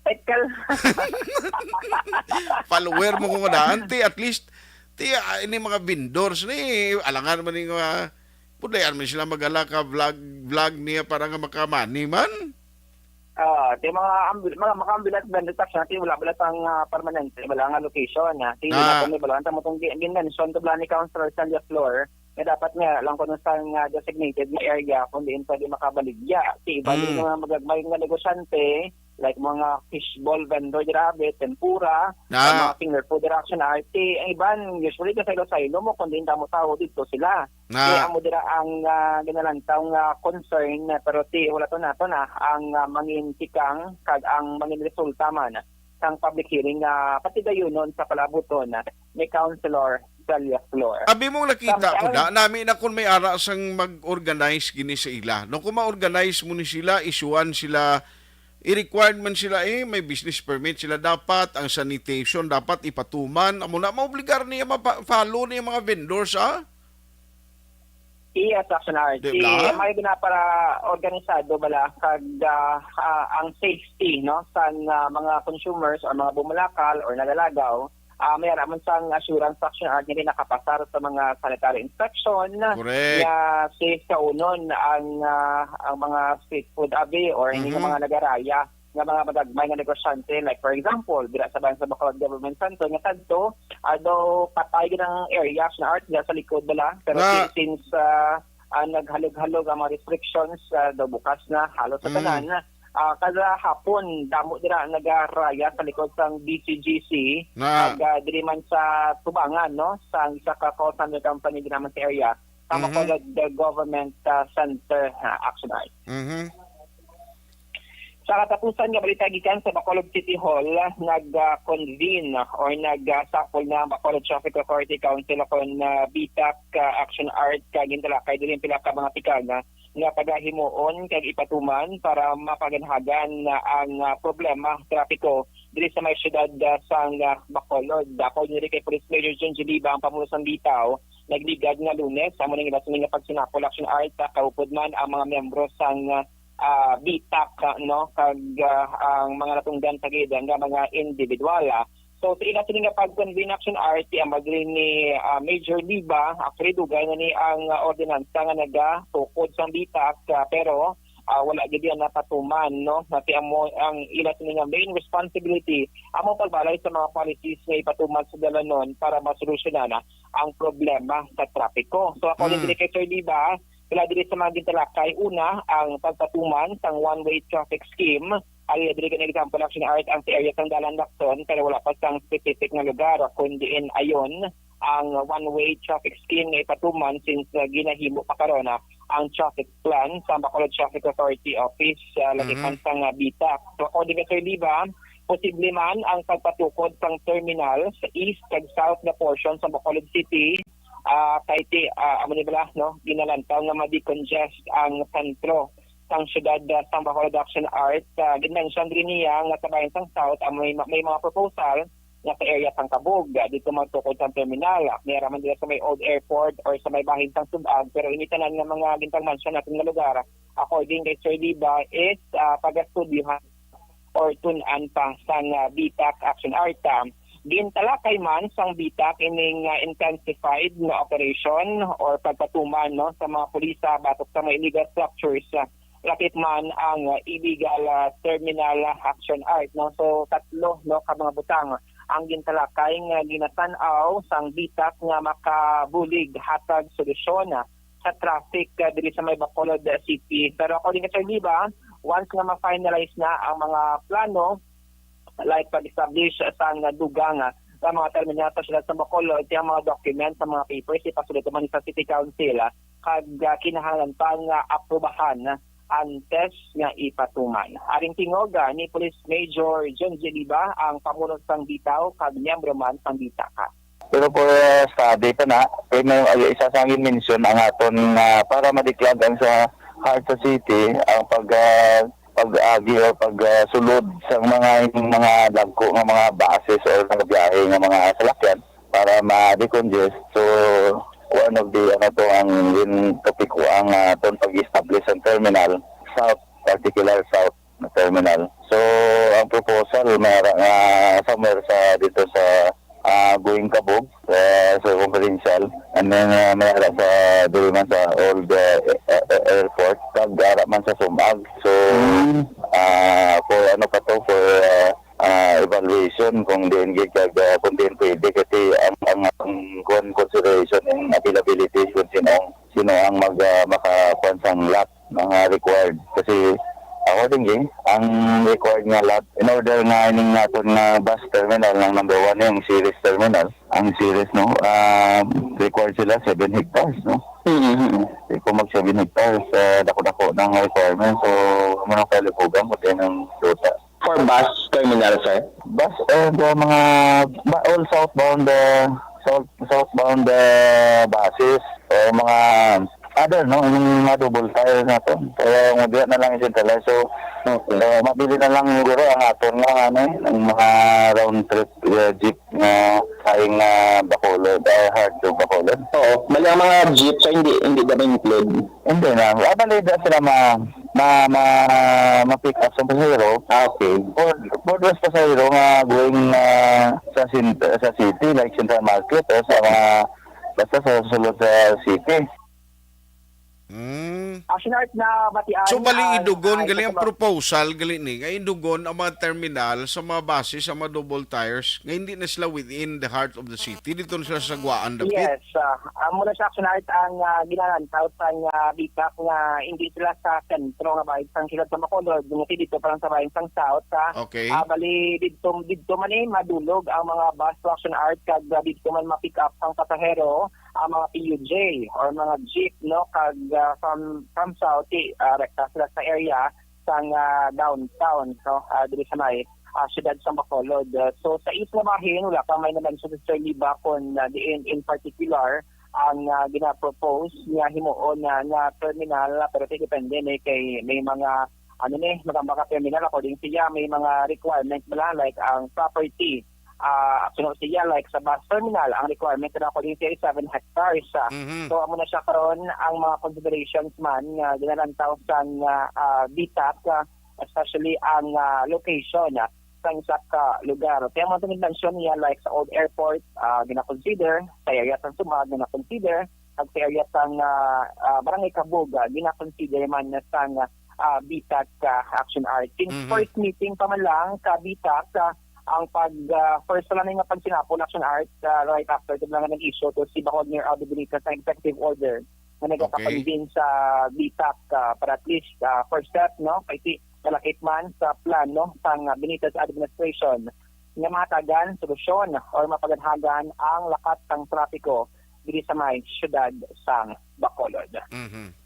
Ekel. Follower mo kung daan ti at least ti ah, ini mga vendors ni alangan man ni nga pudlayan man sila magala ka vlog vlog niya para nga makamani man. Ah, ti mga ambil, mga makaambilat vendor tax na ti wala bala tang ah, permanente bala nga location na ti Ah. Wala kami bala tamo tong gi- ginmention to bala ni Councilor Celia Flor nga dapat nga lang kuno sa nga designated nga area kung diin pwede makabaligya. Ti iba Mm. din mga magagmay nga negosyante like mga fishball vendor grabe, tempura, Ah. mga finger food, Action Art. Ti ang iban usually sa saylo-saylo mo kung diin tamo tawo dito sila. Nga Kaya amo dira ang ah, ginalantaw nga concern, pero ti wala to nato na ang ah, mangin tikang kag ang mangin resulta man sang public hearing nga patigayunon sa palabuton ni Councilor Celia Flor. Abi mong nakita ko Samtang- da, nami na kung may ara sang mag-organize gini sa ila. No, kung ma-organize mo ni sila, isuan sila, i-required man sila eh, may business permit sila dapat, ang sanitation dapat ipatuman, amo na maobligar niya ma-follow niya mga vendors ah. Iya, Saxon Archie. Di ba? May ginapara organisado bala kag ah, ah, ang safety, no, sang ah, mga consumers or mga bumulakal or nagalagaw, ah, may ara man sang assurance, Saxon Archie, nga nakapasar sa mga sanitary inspection, Correct. Nga safe kaunon ang ah, ang mga street food abi or hindi Mhm. mga nagaraya nga mga magagmay nga negosyante. Like, for example, dira sa bayan sa Bacolod Government Center nga kadto, although patay gid ang area, Saxon Archie, dira sa likod bala, pero Nga si- since ah, ah, naghalog-halog ang mga restrictions, ah, daw bukas na halos sa Mm. tanan. Ah, kada hapon, damo dira nagaraya sa likod sang D C G C, Nga. Kag ah, diri man sa tubangan, no, sang isa ka call center company diri naman sa area, sa Mhm. Bacolod, ah, Government ah, Center, ah, Action Archie. Mhm. Sa katapusan nga balita gikan sa Bacolod City Hall, nag-convene or nagsapol na ang Bacolod Traffic Authority Council o kon ah, BTAC, ah, Action Archie, kag gintalakay diri ang pila ka mga tikang, ah, nga pagahimuon kag ipatuman para mapaganhagan na ang ah, problema trapiko diri sa may siyudad ah, sang ah, Bacolod. Dapaw diri kay Police Major John Jiliba ang pamuno sang BTAC, nagligad nga Lunes, amo ning ila sini nga pagsinapol, Action Archie, kaupod man ang mga miyembro sang ah, BTAC, ah, no, kag ah, ang mga natungdan sa gid nga mga individual. Ah. So sa ila sini nga pag-convene, Action Archie, ang madri ni ah, Major Liba, actually dugay na ni ang ah, ordinansa nga nagatukod sang BTAC, ah, pero ah, wala gid yan napatuman, no? Nati amo ang ila sini nga main responsibility amo pagbalay sa mga policies nga ipatuman sa dalanon para masolusyonan ang problema sa trapiko. So according Mm. diri kay Sir Liba, sila diri sa mga gintalakay, una, ang pagpatuman sang one-way traffic scheme. Ang diri kan example, Action Archie, ang sa area sang Dalan Lacson, pero wala pa sang specific nga lugar, kundi in ayon ang one-way traffic scheme nga ipatuman since uh, ginahimo pa karon ah, ang traffic plan sa Bacolod Traffic Authority Office, uh, lagi Mhm. man sang uh, BTAC. So, according kay Sir Liba, posible man ang pagpatukod sang terminal sa east kag south na portion sa Bacolod City, ah, kay ti ah, amo ni bala, no, ginalantaw nga ma-decongest ang sentro sang syudad ah, sang Bacolod, Action Archie. Ah, ginmension diri niya nga sa bahin sang south ah, may, may mga proposal nga sa area sang Kabug, ah, dito magtukod sang terminal. Ah, may ara man dira sa may old airport or sa may bahin sang Sub-ag, pero ini tanan nga mga gintang mention natin nga lugar, according kay Sir Liba, is ah, pagastudyuhan or tun-an pa sang ah, BTAC, Action Archie. Gintalakay man sang BTAC ining ah, intensified nga operation or pagpatuman, no, sa mga pulisa batok sa mga illegal structures, ah, lakip man ang ah, illegal ah, terminal, ah, Action Archie, no. So tatlo, no, ka mga butang ang gintalakay nga ginasan-aw sang BTAC nga makabulig hatag solusyon, ah, sa traffic, ah, diri sa may Bacolod, ah, City. Pero according kay Sir Liba, once nga ma-finalize na ang mga plano, like pag-establish sang dugang, ah, sa mga terminal sa siyudad sa Bacolod, ang mga documents, sa mga papers, ipasulod man sa City Council, ah, kag, ah, kinahanglan pa nga aprubahan antes nga ipatuman. Aring tingog, ah, ni Police Major John G. Liba, ang pamuno sang bitaw kag miyembro man sang bitaka. Pero for, ah, study pa na, kay may, ay, isa sa gin-mention ang aton nga para madiklag ang sa heart sa city, ang pag, ah, pag-agi o pag, ah, sulod sa mga, mga dagko nga mga buses or mga biyahe nga mga salakyan para ma-decongest. So, one of the, ano to, ang gin-, topic ko ang, ah, aton pag-establish ang terminal south, particular south na terminal. So, ang proposal may ara nga somewhere sa dito sa, ah, Guing Cabug, sa circumferential, and then, ah, may ara sa diri man sa old, ah, eh, eh, airport, kag ara man sa Sumag. So, Mm. ah, for ano pa to, for, ah, ah, evaluation kung diin gid kag, ah, kung diin pwede, kasi ang, ang, ang kuwan, consideration, ang availability kung sino ang, sino ang mag, ah, makakuwan sang lot mga required. Kasi accordingly, ang required nga lot, in order nga ining naton nga bus terminal, ang number one yung Ceres terminal, ang Ceres, no, ah, required sila seven hectares, no? Mm-hmm. Di ko mag seven hectares, ah, dako-dako ng requirements. So, amo nang kalibugan ko din ang luta. For bus terminal, sir? Bus, eh, the mga, ba-, all southbound, uh, south, southbound, uh, buses, o mga other, no, yung mga double tire na to. Kaya kung diyan na lang i-centralize. So, Okay. uh, mabili na lang siguro ang aton nga, ano, eh, ang mga round trip, uh, jeep nga saying, uh, Bacolod, uh, hard to Bacolod. Oo. Bali, ang mga jeep, sir, hindi, hindi na include? Hindi na. Ah, bali, da sila ma-, ma-, ma-, ma-pick up sa pasahero. Ah, okay. For, for those pasahero nga going, ah, sa sin-, sa city, like Central Market, o sa mga, basta sa sulod sa city. Hmm. Action Art na batian, So, bali, ah, idugon, ah, gali ang sa proposal, gali ni, nga idugon ang mga terminal sa mga base sa mga double tires nga hindi na sila within the heart of the city. Dito na sila sa Guaan, dapit. Yes, ah, amo na siya, Action Art, ang, ah, ginalantaw sang, ah, BTAC nga hindi sila sa sentro nga bahin sang siyudad sa Bacolod, nga si dito pa lang sa bahin sang South, ah. Okay. Ah, bali, dito, dito man eh, madulog ang mga bus to, Action Art, kag, ah, dito man ma-pick up ang pasahero, ang mga P U J or mga jeep, no, kag, ah, from, from South, eh, ah, rekta sila sa area sang, ah, downtown, no, ah, diri sa may, ah, siyudad sa Bacolod. Ah, so, sa is nga bahin, wala pa may na-mention si Sir Liba kung, ah, diin in particular ang, ah, gina-propose nga himuon na, na terminal, ah, pero depende ni kay may mga, ano ni, mga, mga terminal, according siya, may mga requirement bala, like ang property, ah, suno siya, like sa bus terminal, ang requirement na according siya is seven hectares, ah. Mhm. So, amo na siya karon ang mga considerations man nga ginalantaw sang, ah, ah, BTAC, ah, especially ang, ah, location, ah, sang isa ka lugar. Kaya mga mention niya, like sa old airport, ah, gina-consider, sa area sang Sumag, gina-consider, at sa area sang, ah, ah, Barangay Cabug, ah, gina-consider man na sang, ah, BTAC, ah, Action Art. Since Mhm. first meeting pa man lang ka BTAC, ah, ang pag, ah, first pa lang nga pagsinapol, Action Art, ah, right after ito lang nga nag-issue to si Bacolod Mayor Aldo Benitez sa executive order na Okay. nagakapanggin sa BTAC, ah, para at least, ah, first step, no? Kay si malakip man sa plano sang Benitez administration nga mahatagan solusyon or mapaganhagan ang lakat sang trapiko diri sa may siyudad sang Bacolod. Mhm.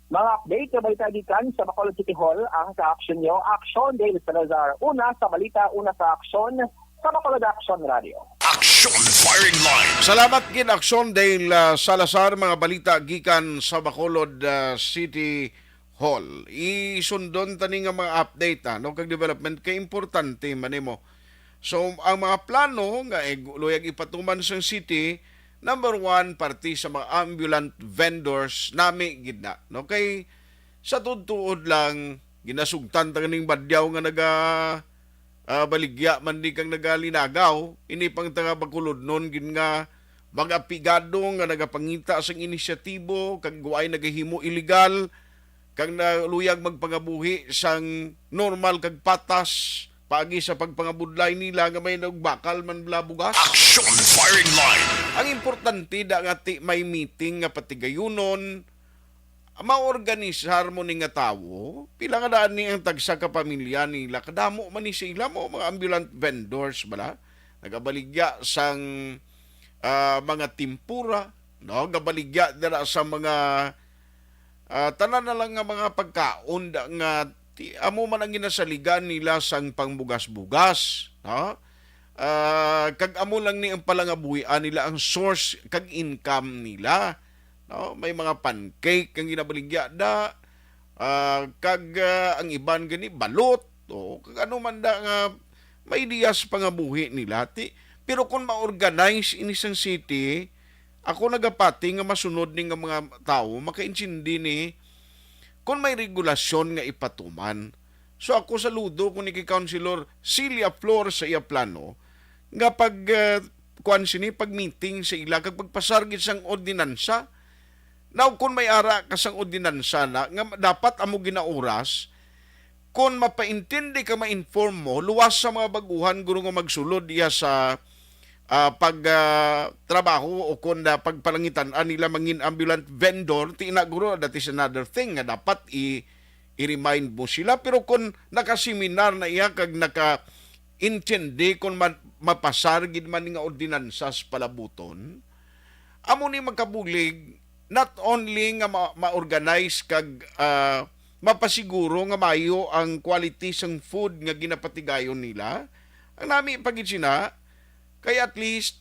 Mga update nga balita gikan sa Bacolod City Hall, ang ka-action nyo, Action Dale Salazar. Una sa balita, una sa aksyon, sa Bacolod Action Radio. Action Firing Line. Salamat gid, Action Dale, ah, Salazar. Mga balita gikan sa Bacolod, ah, City Hall. Isundon tani nga mga update, ah, no, kag development kay importante man nimo. So, ang mga plano nga ig-, luyag ipatuman sang city, number one, parte sa mga ambulant vendors, nami gid na, no? Kay sa tuod-tuod lang, ginasugtan ta kaning badyaw nga naga, ah, baligya man di kang nagalinagaw, ini pang taga Bacolodnon gid nga mga pigado nga nagapangita sang inisyatibo kag way nagahimo iligal kag naluyag magpangabuhi sang normal kag patas paagi sa pagpangabudlay nila nga may nagbakal man bala bugas. Action Firing Line. Ang importante da nga ti may meeting nga patigayunon, maorganisar mo ni nga tawo, pila nga daan ni ang tagsa ka pamilya nila, kadamo man ni sa ila mo, mga ambulant vendors bala, nagabaligya sang, ah, mga tempura, no? Gabaligya dira sa mga, ah, tanan na lang nga mga pagkaon da, nga ti-, amo man ang ginasaligan nila sang pangbugas-bugas, no? Ah, kag amo lang ni ang palangabuhian nila, ang source kag income nila, no? May mga pancake ang ginabaligya da, ah, kag, ah, ang iban gani balot, o kag ano man da nga may diya sa pangabuhi nila. Ti-, pero kung ma-organize ini sang city, ako nagapati nga masunod ni nga mga tawo, makaintindi ni kung may regulasyon nga ipatuman. So, ako saludo ko ni kay Councilor Celia Flor sa iya plano nga pag, ah, kuwan sini, pag-meeting sa ila kag pagpasar gid sang ordinansa. Now, kung may ara ka sang ordinansa na nga dapat amo ginauras, kung mapaintindi ka, ma-inform mo, luwas sa mga baguhan guro nga magsulod iya sa, ah, pag, ah, trabaho o kung na pagpalangitan-an nila mangin ambulant vendor, ti na guro, that is another thing nga dapat i-, i-remind mo sila. Pero kung nakaseminar na iya kag naka-intindi kung ma-, mapasar gid man nga ordinansa sa palabuton, amo ni makabulig, not only nga ma-, ma-organize kag, ah, mapasiguro nga maayo ang quality sang food nga ginapatigayon nila, ang nami pa gid sina, kay at least,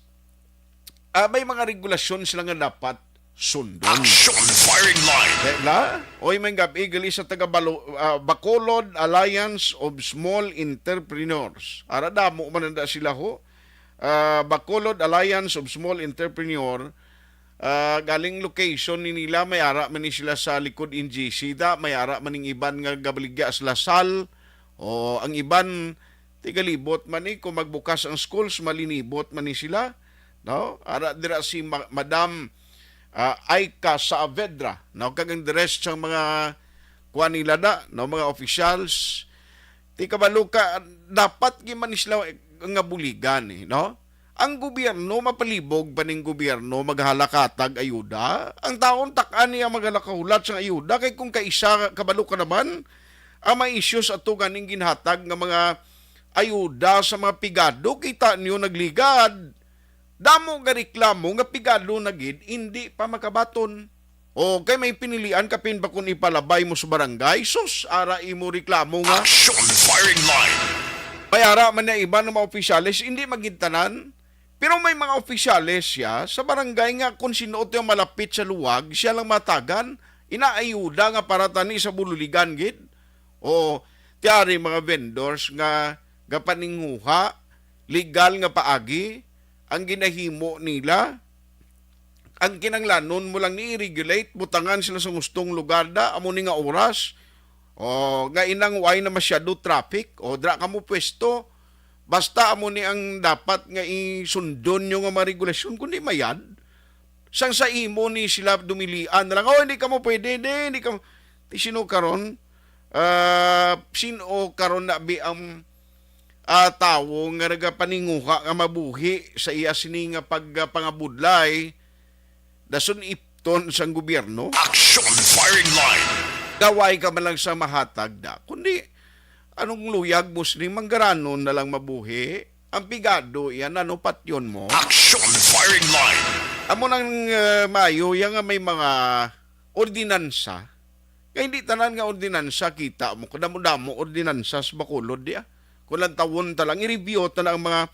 ah, may mga regulasyon sila nga dapat sundon. Action Firing Line. Dahil na, oy, may gabi, gali sa taga Balo-, ah, Bacolod Alliance of Small Entrepreneurs. Ara, damo man nanda sila, ho. Ah, Bacolod Alliance of Small Entrepreneur, ah, galing location ni nila, may ara man ni sila sa likod N G C da, may ara man ning iban nga gabaligya sa Lasal, o ang iban tigalibot man ni, kung magbukas ang schools, malinibot man ni sila, no? Ara dira si Ma-, Madam, ah, Aika Saavedra, no? Kag ang the rest sang mga kuan nila da, no? Mga officials, ti kabalo ka, dapat gid man ni sila nga buligan, eh, no? Ang gobyerno, mapalibog pa ning gobyerno maghalakatag ayuda. Ang taon tak-an niya maghalakahulat sang ayuda, kay kung kaisa, kabalo ka naman, ang may issues ato ganing ginhatag nga mga ayuda sa mga pigado, kita niyo nagligad. Damo nga reklamo nga pigado na gid, hindi pa makabaton. O kay may pinilian ka pin ba kung ipalabay mo sa barangay? Sus, ara imo reklamo nga. Action Firing Line. May ara man na iban nga mga opisyales, hindi magid tanan. Pero may mga opisyales siya sa barangay nga kung sino to yung malapit sa luwag, siya lang matagan. Inaayuda nga para tani sa bululigan gid. O tiari mga vendors nga gapaninguha, legal nga paagi ang ginahimo nila. Ang kinanglanon mo lang ni i-regulate, butangan sila sa gustong lugar da, amo ni nga oras. O, nga inang way na masyado traffic, o dra ka mo pwesto. Basta amo ni ang dapat nga isundon nyo nga mga regulasyon, kundi mayad. Sang sa imo ni sila dumilian na lang, "Oh, hindi ka mo pwede, hindi, hindi ka mo." Ti sino karon? Ah, sino karon na bi ang, ah, tawo nga nagapaninguha nga mabuhi sa iya sini nga pagpangabudlay, dason ipton sang gobyerno? Action Firing Line. Daway ka man lang sa mahatag da. Kundi, anong luyag mo sini, manggaranon na lang mabuhi? Ang pigado, yan, ano, patyon mo? Action Firing Line. Amo nang, eh, maayo, yan nga may mga ordinansa. Kay hindi tanan nga ordinansa, kita mo, kadamo-damo ordinansa sa Bacolod, di, ah. Kung lang tawon ta lang, i-review ta na ang mga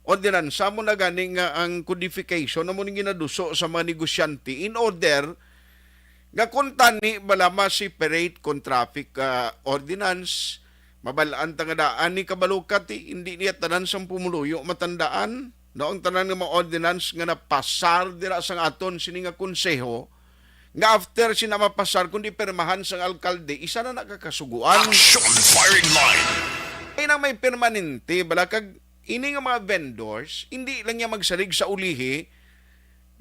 ordinansa mo na gani nga ang codification na mo ning ginaduso sa mga negosyante in order nga kung tani bala ma-separate kung traffic, ah, ordinance, mabalaan ta nga daan ni kabalukat, eh, hindi niya tanan sang pumuluyo matandaan, no? Ang tanan nga mga ordinance nga napasar dira sang aton sini nga konseho, nga after sina mapasar, kundi pirmahan sang alkalde, isa na nakakasuguan. Action Firing Line. Ay nang may permanente, bala kag ini nga mga vendors, hindi lang niya magsalig sa ulihi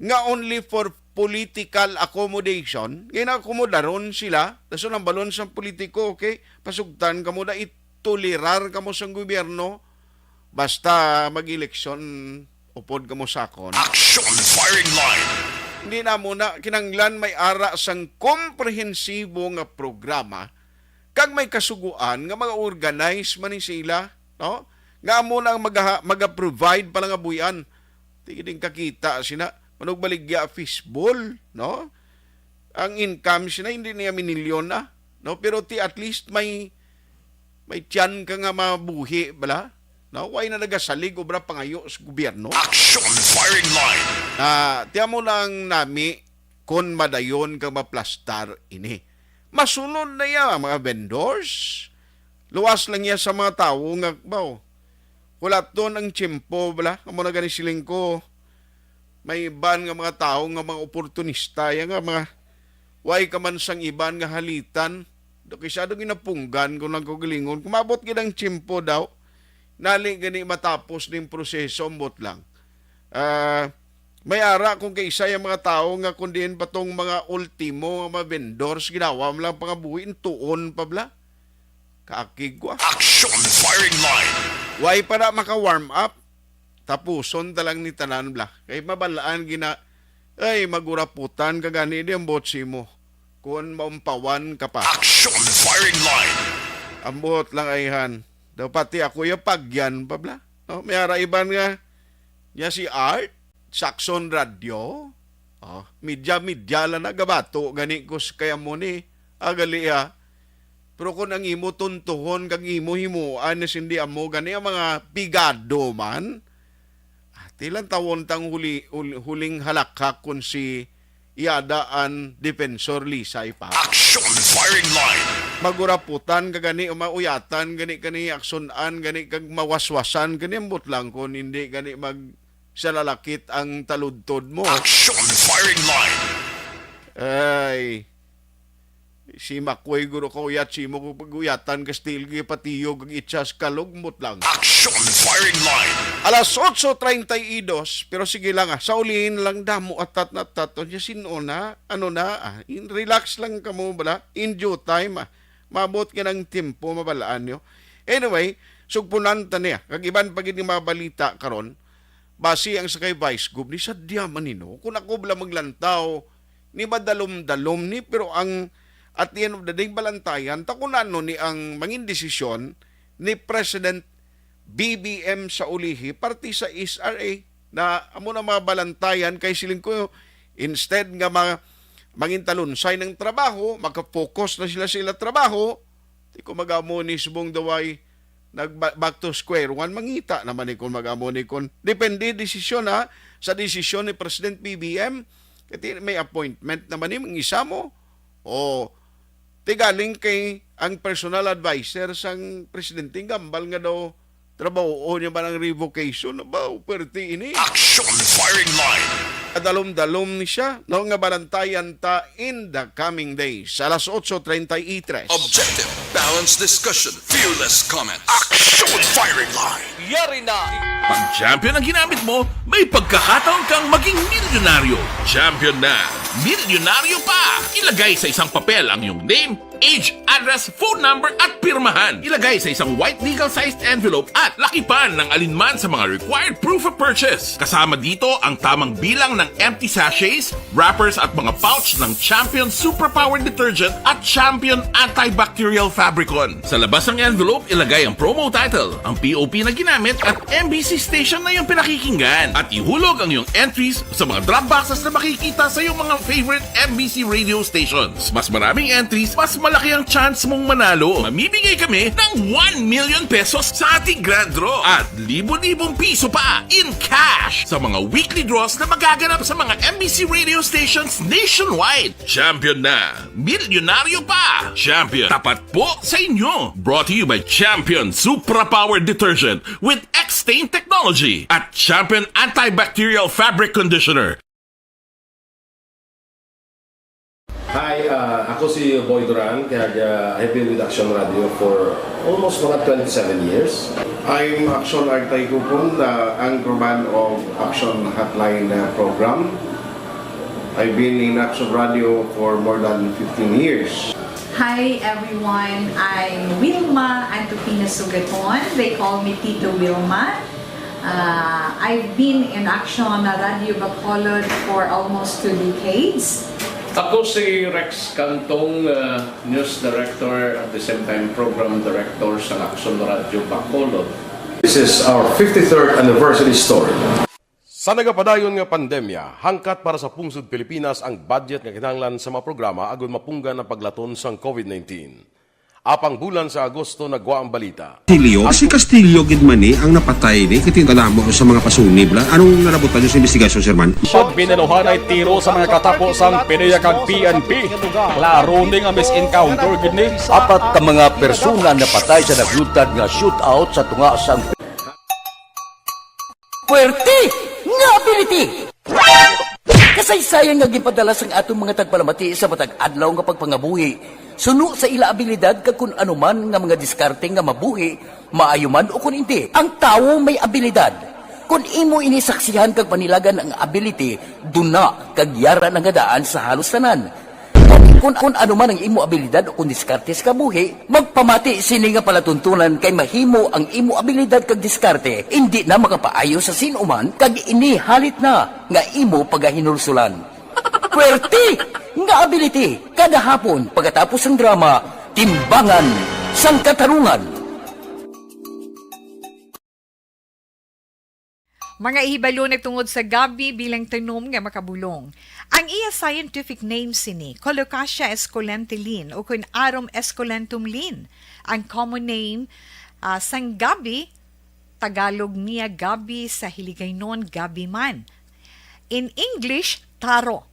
nga only for political accommodation, nga inaakomodaron sila, dason ang balon sang politiko, okay, pasugtan kamo da, itolerar kamo sang gobyerno, basta mag-eleksyon, upod kamo sa akon. Action Firing Line. Hindi na mo na, kinanglan may ara sang komprehensibo nga programa, kag may kasuguan nga mga organize man ni sila, no? Nga amo na ang magaha-, maga-provide pala nga buhian. Di gid kakita sina, manugbaligya fishball, no? Ang income sina, hindi niya minilyon na, no? Pero ti at least may, may tiyan ka nga mabuhi, bala? No? Way na nagasalig obra pangayo sa gobyerno. Action Firing Line. Ah, tiyan mo lang nami kung madayon kang maplastar ini. Masunod na iya, mga vendors. Luwas lang iya sa mga tawo nga, baw, hulaton ang tiyempo, bala? Amo na gani siling ko, may iban nga mga tawo nga mga oportunista, ya nga mga way ka man sang iban nga halitan. Do kay siya do ginapunggan ko lang ko gilingon. Kumabot gid ang tiyempo daw. Nali gani matapos ning proseso, ambot lang. Ah, may ara kung kay isa yung mga tawo nga kung diin pa tong mga ultimo nga mga vendors, ginawa mo lang pangabuhi, tuon pa bala. Kaakig ko, ah. Action Firing Line. Way pa na maka-warm up. Tapuson ta lang ni tanan bla. Kay mabalaan gina, ay, maguraputan ka gani di ang botsi mo. Kung maumpawan ka pa. Action Firing Line. Ambot lang ayhan. Daw pati ako yung pagyan pa bla. No? May ara iban nga, niya si Art, Saxon Radio. Oh, media-media lang nagabato gani ko sa kaya mo ni. Agali ah. Pero kung ang imo tuntuhon kag imo himuan na sindi amo gani ang mga pigado man, ah, tilan tawon tang huli, hul-, huling halakhak kun si Yada an Defensor Lisay pa. Action Firing Line. Maguraputan ka gani o mauyatan gani kani aksunan gani kag mawaswasan gani ang butlang kun hindi gani mag salalakit ang taludtod mo. Action Firing Line. Ay, si Makoy guro ka uyat, si mo paguyatan ka stil gi patiyog ang itsas kalugmot lang. Action Firing Line. Alas otso treinta y dos, pero sige lang ah, sa ulihin lang damo atat na taton niya sino na, ano na, ah, in, relax lang kamo bala, in due time ah, maabot ka ng tempo mabalaan nyo. Anyway, sugpunan ta niya, kag iban pa gid nga mga balita karon, basi ang sa kay Vice Gov ni sadya man ni, no? Kung ako bala maglantaw, ni madalom-dalom ni, pero ang at the end of the day, balantayan ta kung ano ni ang mangin desisyon ni President B B M sa ulihi, parte sa S R A, na amo na mga balantayan kay siling ko, instead nga mga mangin talunsay ng trabaho, maka-focus na sila sila trabaho, di ko mag-amo ni subong daway nag ba-, back to square one, mangita naman ni kon mag-amo ni kon. Depende desisyon ha, sa desisyon ni President B B M. Kati may appointment naman ni mang isa mo. O, ti galing kay ang personal adviser sang presidente, gambal nga daw trabaho niya man ang revocation. Abaw, pwerte ini. Action Firing Line. Dalom-dalom ni siya, no, nga balantayan ta in the coming days. Alas otso treinta y tres. Objective, balanced discussion, fearless comment. Action Firing Line. Yari na! Pag champion ang ginamit mo, may pagkakataon kang maging milyonaryo. Champion na, milyonaryo pa! Ilagay sa isang papel ang iyong name, age, address, phone number, at pirmahan. Ilagay sa isang white legal-sized envelope at lakipan ng alinman sa mga required proof of purchase. Kasama dito ang tamang bilang ng empty sachets, wrappers, at mga pouch ng Champion Superpower Detergent at Champion Antibacterial Fabricon. Sa labas ng envelope, ilagay ang promo title, ang P O P na ginamit, at M B C station na iyong pinakikinggan. At ihulog ang iyong entries sa mga drop boxes na makikita sa iyong mga favorite M B C radio stations. Mas maraming entries, mas malaki ang chance mong manalo. Mamimigay kami ng one million pesos sa ating grand draw at libo-libong piso pa in cash sa mga weekly draws na magaganap sa mga M B C radio stations nationwide. Champion na! Milyonaryo pa! Champion, tapat po sa inyo! Brought to you by Champion Supra Power Detergent with X-Stain Technology at Champion Antibacterial Fabric Conditioner. Hi, uh, ako si Boy Duran, kag, uh, I've been with Action Radio for almost mga twenty-seven years. I'm Action Artay Kupon, the anchorman of Action Hotline, uh, program. I've been in Action Radio for more than fifteen years. Hi everyone, I'm Wilma Antupina Sugaton. They call me Tito Wilma. Uh, I've been in Action Radio Bacolod for almost two decades. Ako si Rex Cantong, uh, news director at the same time program director sa Action Radio Bacolod. This is our fifty-third anniversary story. Sa nagapadayon nga pandemya, hangkat para sa pungsod Pilipinas ang budget nga kinahanglan sa mga programa agud mapunggan ang paglaton sang covid nineteen. Apang bulan sa Agosto nagwa ang balita. Castillo, si Castillo gid man ni ang napatay ni, kay tingala mo sa mga pasunib la. Anong nalabutan niyo sa investigasyon, Sir Man? Siya binaluhanay tiro sa mga katapo sang PDEA kag P N P. Klaro ni nga misencounter gid ni. Apat ka mga persona napatay sa naglutad nga shootout sa tunga sang Puwerte nga ability! Kasaysayan nga ginpadala sang aton mga tagpalamati sa matag adlaw nga pagpangabuhi, suno sa ila abilidad kag kun ano man nga mga diskarte nga mabuhi, maayo man o kun indi. Ang tawo may abilidad. Kun imo ini saksihan kag panilagan ang ability, duna kag yara na nga daan sa halos tanan. Kun, kun ano man ang imo abilidad o kun diskarte sa kabuhi, magpamati sini nga palatuntunan kay mahimo ang imo abilidad kag diskarte indi na makapaayo sa sin-o man kag ini halit na nga imo pagahinulsulan. Puwerte nga ability kada hapon pagkatapos sang drama, Timbangan sang Katarungan. Mga ihibalo nagtungod sa gabi bilang tanom nga makabulong. Ang iya scientific name sini, Colocasia esculenta Lin, o kun Arum esculentum Lin. Ang common name, ah, sang gabi, Tagalog niya gabi, sa Hiligaynon gabi man. In English, taro.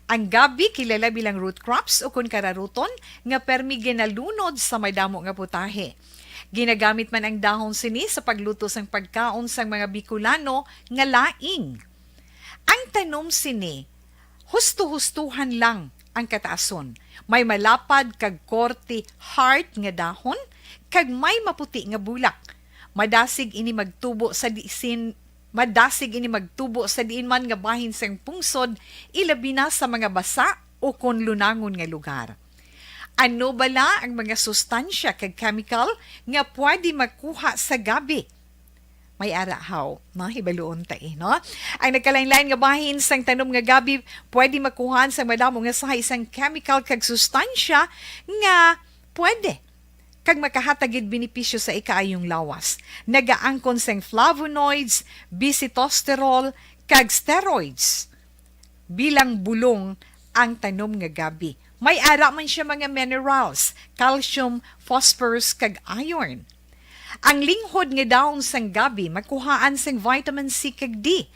Ang gabi kilala bilang root crops o kun kararuton nga permi ginalunod sa madamo nga putahe. Ginagamit man ang dahon sini sa pagluto sang pagkaon sang mga Bicolano nga laing. Ang tanom sini, husto-hustohan lang ang kataason. May malapad kag korte heart nga dahon kag may maputi nga bulak. Madasig ini magtubo sa disin Madasig ini magtubo sa diin man nga bahin sang pungsod, ilabi na sa mga basa o kon lunangon nga lugar. Ano bala ang mga sustansya kag chemical nga pwede makuha sa gabi? May ara haw, no? Hibaluon ta, eh, no? Ang nagkalain-lain nga bahin sang tanom nga gabi pwede makuhaan sang madamo nga sahi sang chemical kag sustansya nga pwede kag makahatag gid benepisyo sa ikaayong lawas. Nagaangkon sang flavonoids, bisitosterol, kag steroids. Bilang bulong ang tanom nga gabi. May ara man siya mga minerals, calcium, phosphorus, kag iron. Ang linghod nga dahon sang gabi makuhaan sang vitamin C kag D.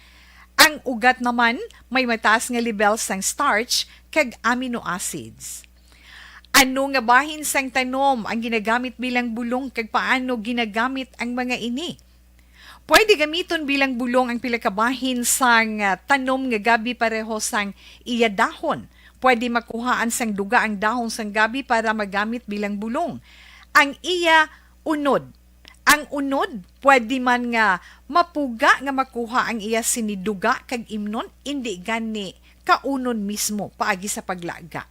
Ang ugat naman may mataas nga lebel sang starch kag amino acids. Ano nga bahin sang tanom ang ginagamit bilang bulong kag paano ginagamit ang mga ini? Pwede gamiton bilang bulong ang pila ka bahin sang, ah, tanom nga gabi pareho sang iya dahon. Pwede makuhaan sang duga ang dahon sang gabi para magamit bilang bulong. Ang iya unod. Ang unod, pwede man nga mapuga nga makuha ang iya sini duga kag imnon, indi gani kaunon mismo paagi sa paglaga.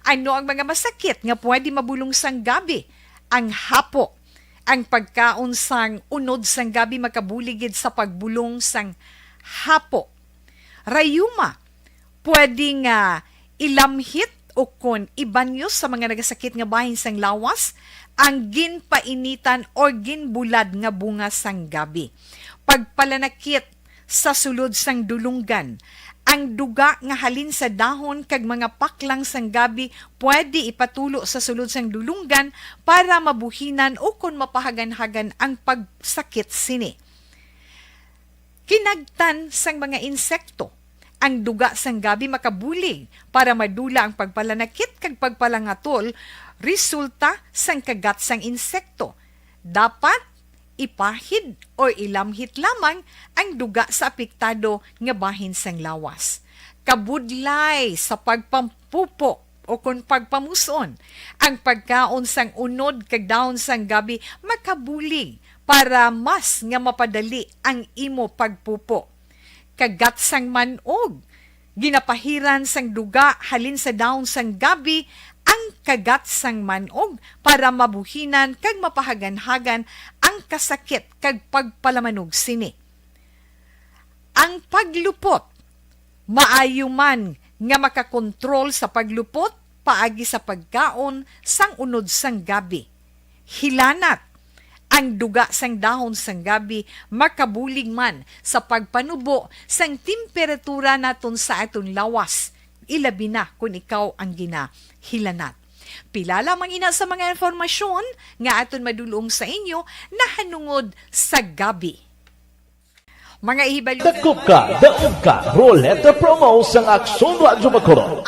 Ano ang mga masakit nga pwede mabulong sang gabi? Ang hapo. Ang pagkaon sang unod sang gabi makabulig gid sa pagbulong sang hapo. Rayuma, pwede nga ilamhit o kon ibanyos sa mga nagasakit nga bahin sang lawas ang ginpainitan or ginbulad nga bunga sang gabi. Pagpalanakit sa sulod sang dulunggan. Ang duga nga halin sa dahon kag mga paklang sang gabi pwede ipatulo sa sulod sang dulunggan para mabuhinan o kon mapahaganhagan ang pagsakit sini. Kinagtan sang mga insekto. Ang duga sang gabi makabulig para madula ang pagpalanakit kag pagpalangatol resulta sang kagat sang insekto. Dapat ipahid o ilamhit lamang ang duga sa apektado nga bahin sang lawas. Kabudlay sa pagpampupo o kon pagpamuson, ang pagkaon sang unod kag dahon sang gabi makabulig para mas nga mapadali ang imo pagpupo. Kagat sang man-og. Ginapahiran sang duga halin sa dahon sang gabi ang kagat sang man-og para mabuhinan kag mapahaganhagan ang kasakit kag pagpalamanog sini. Ang paglupot. Maayo man nga makakontrol sa paglupot paagi sa pagkaon sang unod sang gabi. Hilanat. Ang duga sang dahon sang gabi makabulig man sa pagpanubo sang temperatura naton sa aton lawas, ilabi na kon ikaw ang ginahilanat. Pila lamang ina sa mga impormasyon nga aton madul-ong sa inyo nahanungod sa gabi. Mga ihibalo. Dakop ka, daog ka, Roleta Promo sang Aksyon Radyo Bacolod.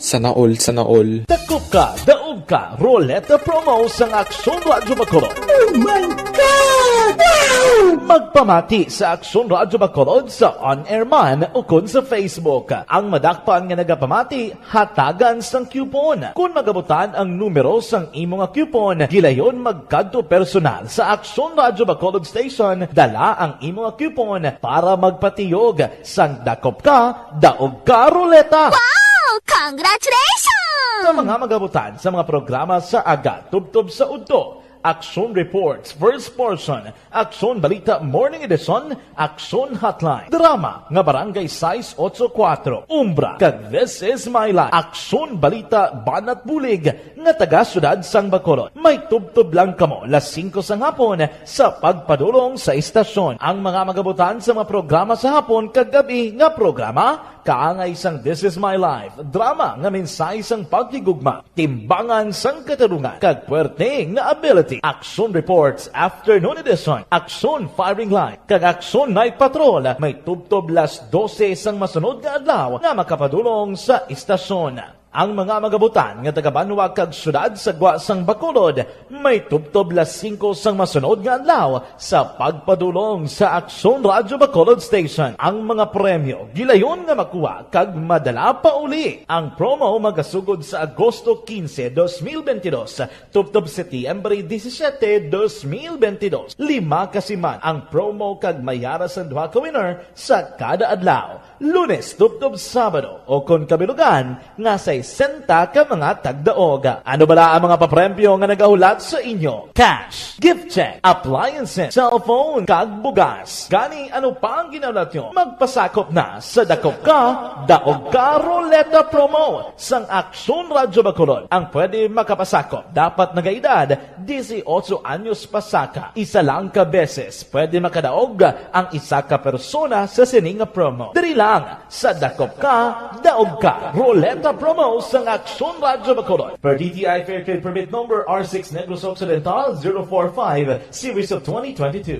Sana all, sana all. Dakop ka, daog ka, Roleta Promo sang Aksyon Radyo Bacolod. Oh my God! Wow! Magpamati sa Aksyon Radyo Bacolod sa on-air man ukon sa Facebook. Ang madakpan nga nagapamati, hatagan sang coupon. Kon magabutan ang numero sang imo nga coupon, gilayon magkadto personal sa Aksyon Radyo Bacolod Station, dala ang imo nga coupon para magpatiyog sang Dakop Ka, Daog Ka Roleta. Wow! Congratulations! Sa mga magabutan sa mga programa sa aga tubtob sa udto, Aksyon Reports, First Portion, Aksyon Balita Morning Edition, Aksyon Hotline, drama nga Barangay sais otso kuwatro, Umbra, kag This Is My Life, Aksyon Balita Banat Bulig nga taga Siyudad sang Bacolod. May tubtob lang kamo las singko sang hapon sa pagpadulong sa istasyon. Ang mga magabutan sa mga programa sa hapon kag gab-i nga programa, kaangay sang This Is My Life, drama nga mensahe sang paghigugma, timbangan sang katarungan, kag puwerte nga ability. Aksyon Reports Afternoon Edition, Aksyon Firing Line, kag Aksyon Night Patrol may tubtob las dose sang masunod nga adlaw nga makapadulong sa istasyon. Ang mga magabutan nga taga-banwa kag siyudad sa gwa sang Bacolod may tubtob las singko sang masunod nga adlaw sa pagpadulong sa Aksyon Radyo Bacolod Station. Ang mga premyo gilayon nga makuha kag madala pauli. Ang promo magasugod sa Agosto quince, dos mil veintidós, tubtob Setyembre disisiete, dos mil veintidós. Lima ka siman ang promo kag may ara sang duha ka winner sa kada adlaw, Lunes tubtob Sabado, o kon kabilugan nga sesenta ka mga tagdaog. Ano bala ang mga papremyo nga nagahulat sa inyo? Cash, gift check, appliances, cellphone, kag bugas. Gani, ano pa ang ginahulat nyo? Magpasakop na sa Dakop Ka, Daog Ka Roleta Promo sang Aksyon Radyo Bacolod. Ang pwede makapasakop dapat nagaedad dieciocho anyos pasaka. Isa lang ka beses pwede makadaog ang isa ka persona sa sini nga promo. Diri lang sa Dakop Ka, Daog Ka Roleta Promo sang Aksyon Radyo Bacolod. Per D T I Fair Trade Permit Number R six Negros Occidental zero four five, Series of twenty twenty-two.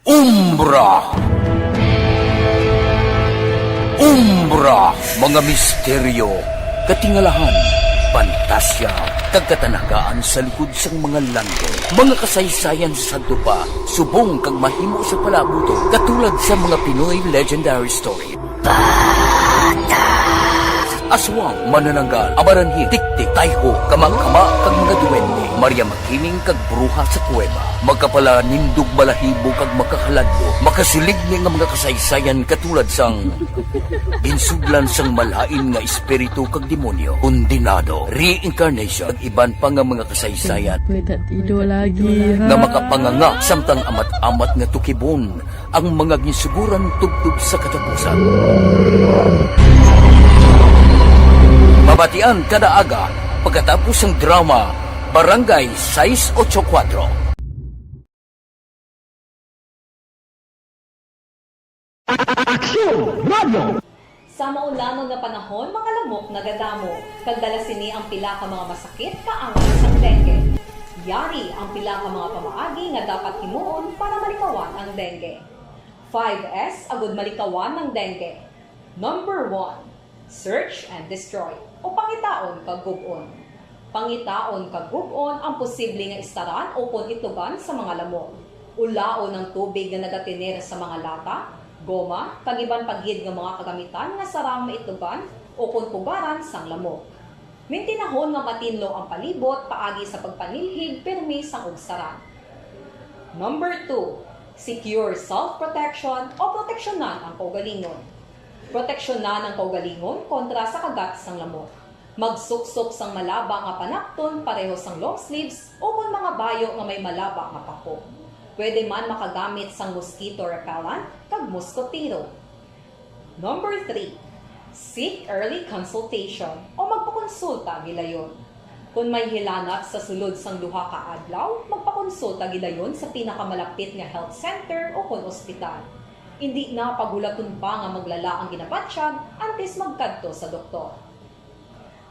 Umbra. Umbra, mga misteryo, katingalahan, pantasya, kag katanagaan sa likod sang mga landong. Mga kasaysayan sa sadto pa, subong kag mahimo sa palabuton, katulad sa mga Pinoy legendary story. Aswang, manananggal, amaranhik, tiktik, tayho, kama-kama, kag mga duwende, Maria Makiling, kag bruha sa kuweba. Makapalanindog balahibo kag makahaladlo, makasiligni nga mga kasaysayan katulad sang ginsudlan sang malain nga espiritu kag demonyo, kondenado, reincarnation, kag iban pa nga mga kasaysayan Kuwedad ido lagi, ha? Nga makapanganga samtang amat-amat nga tukibon ang mga ginsuguran tubtob sa katapusan. Mabatian kada aga pagkatapos sang drama Barangay sais otso kuwatro. Aksyon Radio! Sa maulangon nga panahon, mga lamok nagadamo, kag dala sini ang pila ka mga masakit kaangay sang dengue. Yari ang pila ka mga pamaagi nga dapat himuon para malikawan ang dengue. Five S agud malikawan ang dengue. Number one, search and destroy, o pangitaon kag gub-on. Pangitaon kag gub-on ang posible nga istaran ukon itugan sa mga lamok. Ulaon ang tubig nga nagatener sa mga lata, goma, kag iban pa gid nga mga kagamitan nga sarang maitugan ukon pugaran sang lamok. Mintinahon nga matinlo ang palibot paagi sa pagpanilhig pirmi sang ugsaran. Number two, secure self-protection o proteksyonan ang kaugalingon. Proteksyonan ang kaugalingon kontra sa kagat sang lamok. Magsuksok sang malaba nga panapton pareho sang long sleeves ukon mga bayo nga may malaba nga pako. Pwede man makagamit sang mosquito repellent kag moskotero. Number three, seek early consultation o magpakonsulta gilayon. Kung may hilanat sa sulod sang duha ka adlaw, magpakonsulta gilayon sa pinakamalapit nga health center o kon ospital. Indi na paghulaton pa nga maglala ang ginabatyag antes magkadto sa doktor.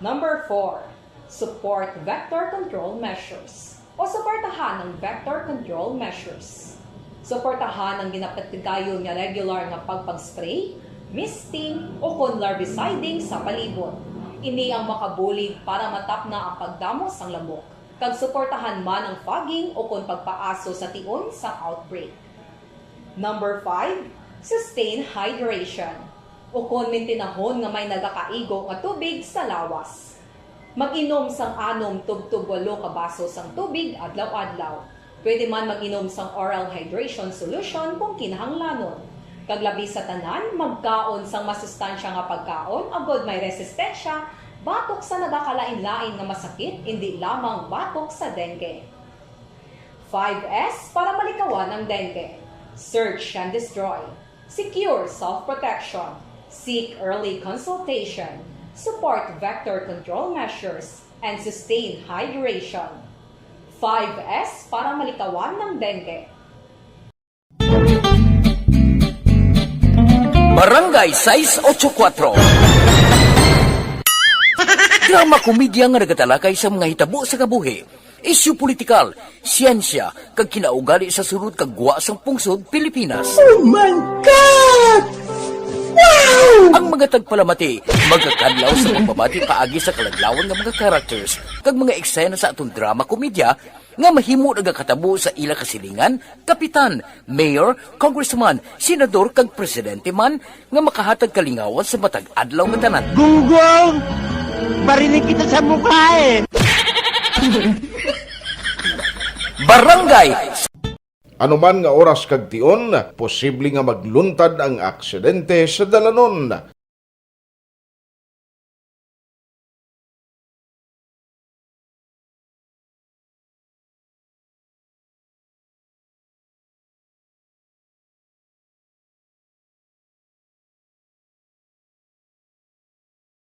Number four, support vector control measures o suportahan ang vector control measures. Suportahan ang ginapatigayon nga regular nga pagpag-spray, misting, o kon larviciding sa palibot. Ini ang makabulig para matapna ang pagdamo sang lamok, kag suportahan man ang fogging o kon pagpaaso sa tion sang outbreak. Number five, sustain hydration, o kon mintinahon nga may nagakaigo nga tubig sa lawas. Mag-inom sang anom tubtob walo ka baso sang tubig adlaw-adlaw. Pwede man mag-inom sang oral hydration solution kung kinahanglanon. Kag labi sa tanan, magkaon sang masustansya nga pagkaon agod may resistensya batok sa nagakalain-lain nga masakit, indi lamang batok sa dengue. Five S para malikawan ang dengue. Search and destroy. Secure self-protection. Seek early consultation. Support vector control measures and sustain hydration. Five S para malikawan ng dengue. Barangay sais ocho kuwatro. Drama komedya nga nagatalakay sa mga hitabo sa kabuhi, isyu politikal, siyensya, kag kinaugali sa sulod kag gwa sang pungsod Pilipinas. Oh my God! Wow! Ang mga tagpalamati magakadlaw sa pagbabati paagi sa kaladlawan nga mga characters kag mga eksena sa aton drama komedya nga mahimo nagakatabo sa ila kasilingan, kapitan, mayor, congressman, senador kag presidente man nga makahatag kalingawan sa matag adlaw nga tanan. Gunggong! Barinig kita sa mukha eh! Barangay Ano man nga oras kag tion, posible nga magluntad ang aksidente sa dalanon.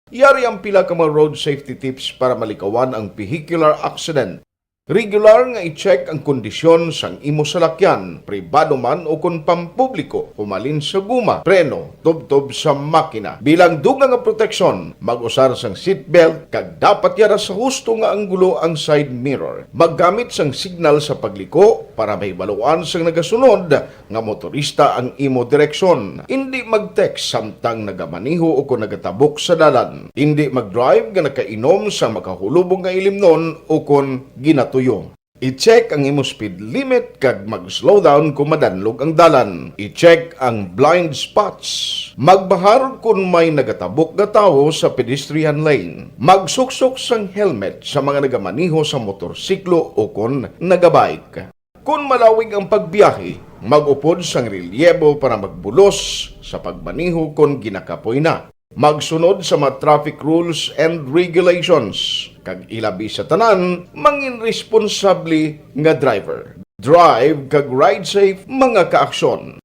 Yari ang pila ka mga road safety tips para malikawan ang vehicular accident. Regular nga i-check ang kondisyon sang imo salakyan, pribado man o kon pampubliko, humalin sa guma, preno, tubtob sa makina. Bilang dugang nga proteksyon, mag-usar sang seatbelt kag dapat yara sa husto nga anggulo ang side mirror. Maggamit sang signal sa pagliko para mahibaluan sang nagasunod nga motorista ang imo direksyon. Indi mag-text samtang nagamaneho o kon nagatabok sa dalan. Indi mag-drive nga nakainom sa makahulubong nga ilimnon o kon ginatuyo. I-check ang imo speed limit kag mag-slow down kon madanlog ang dalan. I-check ang blind spots. Magbahar kon may nagatabok nga tawo sa pedestrian lane. Magsuksok sang helmet sa mga nagamaneho sa motorsiklo o kon nagabike. Kon malawig ang pagbiyahe, mag-upod sang relyebo para magbulos sa pagmaneho kon ginakapoy na. Magsunod sa mga traffic rules and regulations, kag ilabi sa tanan, mangin responsable nga driver. Drive kag ride safe, mga kaaksyon.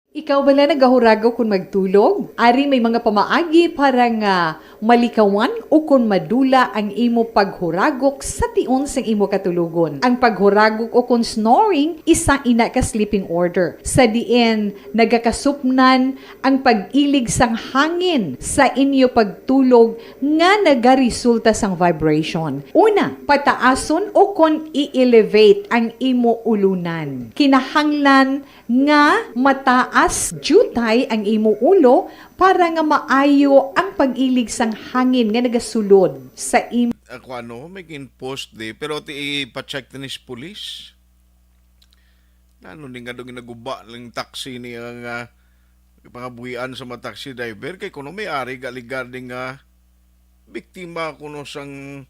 Ikaw bala nagahuragok kon magtulog? Ari may mga pamaagi para nga malikawan ukon madula ang imo paghuragok sa tion sang imo katulogon. Ang paghuragok ukon snoring isa ina ka sleeping order, sa diin nagakasupnan ang pag-ilig sang hangin sa inyo pagtulog nga nagaresulta sang vibration. Una, pataason ukon i-elevate ang imo ulunan. Kinahanglan nga mataas diutay ang imo ulo para nga maayo ang pag-ilig sang hangin nga nagasulod sa imo. Ako ano, may gin-post di, pero ti ipa-check ni sa pulis. Nano ni nga dong naguba lang taxi ni nga pangabuhian sa mga taxi driver kay kuno may ari ga ligar ni nga biktima kuno sang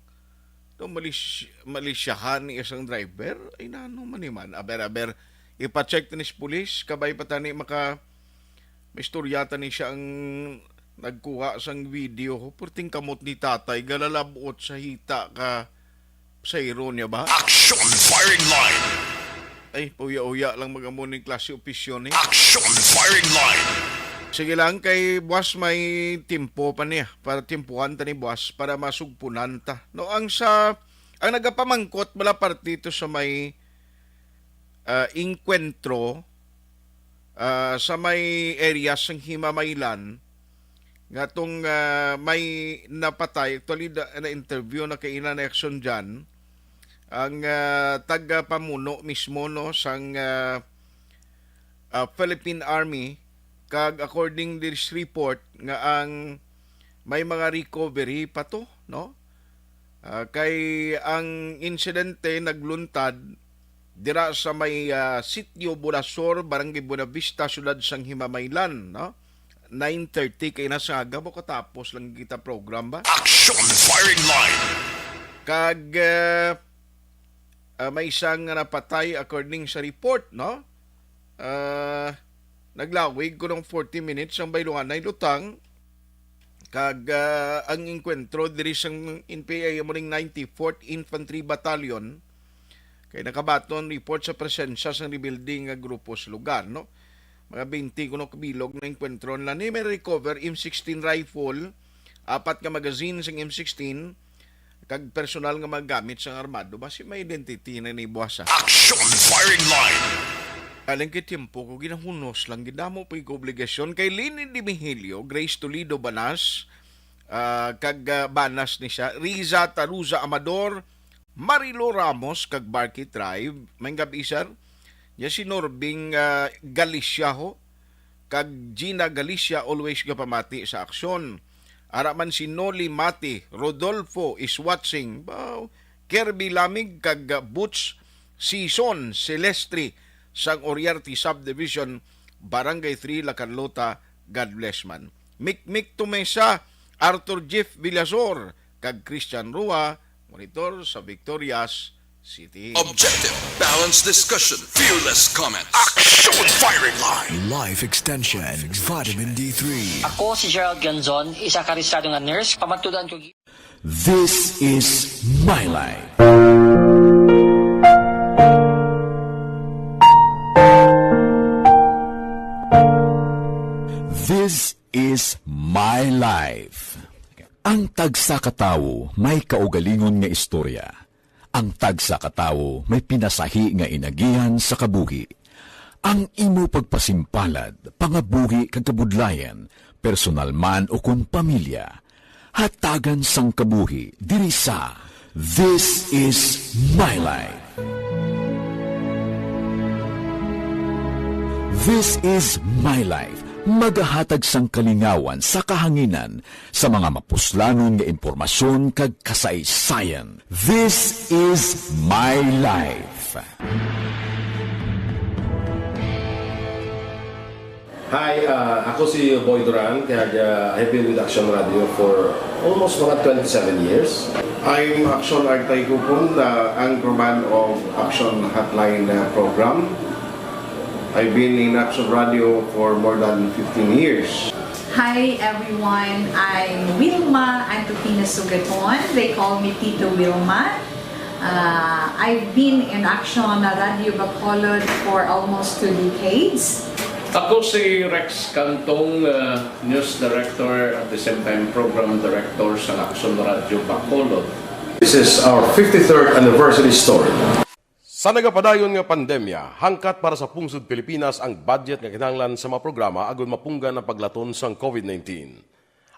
no, malis malisyahan ni isang driver. Ay nano man ni man. Aber aber ipa-check ni sa pulis kabay pa tani maka maistorya tani siya ang nagkuha sang video. Perting kamot ni tatay galalabot sa hita ka pasahero niya ba? Action Firing Line. Ay, pauya-uya lang mga muning klase opisyon, eh. Action Firing Line. Sige lang, kay buwas may timpo pa niya. Para timpuhan ta ni buwas, para masugpunan ta. No, ang sa, ang nagapamangkot bala parte ito sa may, ah, inkwentro, ah, sa may area sang Himamaylan, nga tong, ah, may napatay. Actually, da-, na-interview na kay Ina Nexon dyan, ang, ah, tagapamuno mismo, no, sang, ah, ah, Philippine Army, kag according this report nga ang may mga recovery pa to, no? Ah, kay ang insidente nagluntad dira sa may, ah, Sitio Bulasor, Barangay Buenavista, Siyudad sang Himamaylan, no? Nine thirty kay na sa aga, katapos lang kita program ba? Action Firing Line. Kag, ah, ah, may isang nga napatay according sa report, no? Ah, naglawig ko ng forty minutes ang bayluanay lutang. Kag, ah, ang inkwentro diri sang N P A amo ning ninety-fourth Infantry Battalion. Kay nakabaton report sa presensya sang rebelde nga grupo sa lugar, no? Mga twenty kuno kabilog na inkwentro nila ni may recover M sixteen rifle, apat ka magazine sang M sixteen, kag personal nga mga gamit sang armado. Basi may identity na ni buwasa. Action Firing Line. Aling kay tiempo ko, ginahunos lang, gidamo pa yung obligasyon kay Lini Dimihilio, Grace Toledo Banas, ah, kag, ah, Banas ni siya, Riza Taruza Amador, Marilo Ramos, kag Barky Tribe. May gabi, sir. Ya si Norbing, ah, Galicia ho, kag Gina Galicia, always gapamati sa aksyon. Ara man si Noli Mati, Rodolfo is watching. Wow. Kirby Lamig kag Butch Sison Silestre sang Oriarte Subdivision, Barangay three, La Carlota. God bless man. Mikmik Tumesa, Arthur Jeff Villasor, kag Christian Rua, monitor sa Victorias City. Objective, balanced discussion, fearless comments. Action Firing Line. Life Extension, Vitamin D three. Ako si Gerald Ganzon, isa ka rehistrado nga nurse. Pamatudan ko gi- This is my life. This is my life. Ang tagsa ka tawo may kaugalingon nga istorya. Ang tagsa ka tawo may pinasahi nga inagihan sa kabuhi. Ang imo pagpasimpalad, pangabuhi kag kabudlayan, personal man ukon pamilya, hatagan sang kabuhi diri sa This Is My Life. This Is My Life, magahatag sang kalingawan sa kahanginan sa mga mapuslanon nga impormasyon kag kasaysayan. This Is My Life. Hi, uh, ako si Boy Duran, kag, uh, I've been with Action Radio for almost mga twenty-seven years. I'm Action Artay Kupon, the anchorman of Action Hotline, uh, program. I've been in Action Radio for more than fifteen years. Hi everyone, I'm Wilma Antupina Sugaton. They call me Tito Wilma. Uh, I've been in Action Radio Bacolod for almost two decades. Ako si Rex Cantong, uh, news director, at the same time program director sa Action Radio Bacolod. This is our fifty-third anniversary story. Sa nagapadayon nga pandemya, hangkat para sa pungsod Pilipinas ang budget nga kinahanglan sa mga programa agud mapunggan ang paglaton sang COVID nineteen.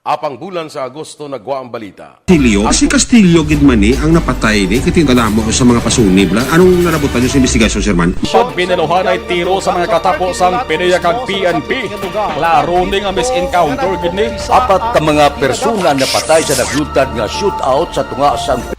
Apang bulan sa Agosto nagwa ang balita. Castillo? Si Castillo gid man ni ang napatay ni, kay kadamo sa mga pasunib la. Anong nalabutan niyo sa investigasyon, Sir Man? Pag binaluhanay tiro sa mga katapo sang PDEA kag P N P, klaro ni nga misencounter gid ni. Apat ka mga persona napatay sa nagluntad nga shootout sa tunga sang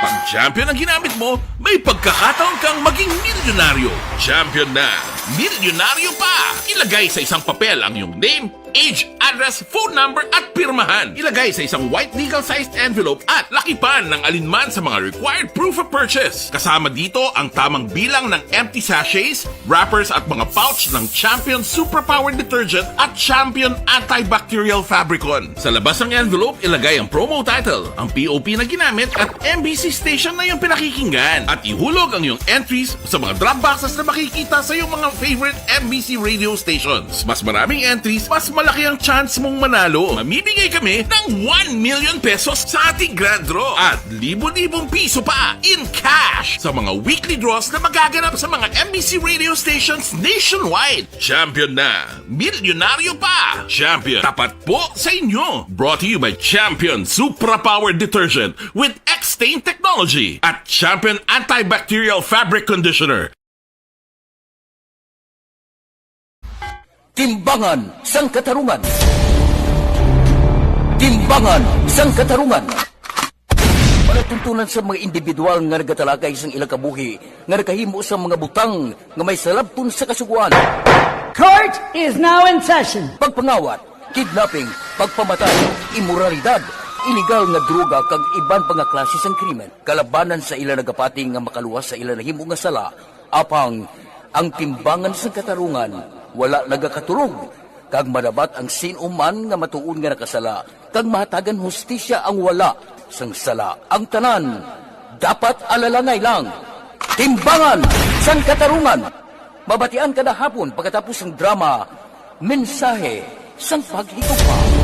Pag champion ang ginamit mo, may pagkakataon kang maging milyonaryo. Champion na, milyonaryo pa! Ilagay sa isang papel ang iyong name, age, address, phone number, at pirmahan. Ilagay sa isang white legal-sized envelope at lakipan ng alinman sa mga required proof of purchase. Kasama dito ang tamang bilang ng empty sachets, wrappers, at mga pouch ng Champion Superpower Detergent at Champion Antibacterial Fabricon. Sa labas ng envelope, ilagay ang promo title, ang P O P na ginamit, at M B C station na iyong pinakikinggan. At ihulog ang iyong entries sa mga drop boxes na makikita sa iyong mga favorite M B C radio stations. Mas maraming entries, mas malaki ang chance mong manalo. Mamimigay kami ng one million pesos sa ating grand draw at libo-libong piso pa in cash sa mga weekly draws na magaganap sa mga M B C radio stations nationwide. Champion na! Milyonaryo pa! Champion, tapat po sa inyo! Brought to you by Champion Supra Power Detergent with X-Stain Technology at Champion Antibacterial Fabric Conditioner. Timbangan sang Katarungan. Timbangan sang Katarungan. Palatuntunan sa mga individual nga nagatalakay sang ilang kabuhi nga nakahimo sa mga butang nga may salabton sa Kasugoan. Court is now in session. Pagpangawat, kidnapping, pagpamatay, imoralidad, iligal nga droga kag iban pa nga klase sang krimen. Kalabanan sa ila nagapati nga makaluwas sa ila nahimo nga sala, apang ang timbangan sang katarungan wala nagakaturog, kag madabat ang sin-o man nga matuod nga nakasala, kag mahatagan hustisya ang wala sang sala. Ang tanan dapat alalangay lang. Timbangan sang Katarungan. Mabatian kada hapon pagkatapos sang drama, Mensahe sang Paghigugma.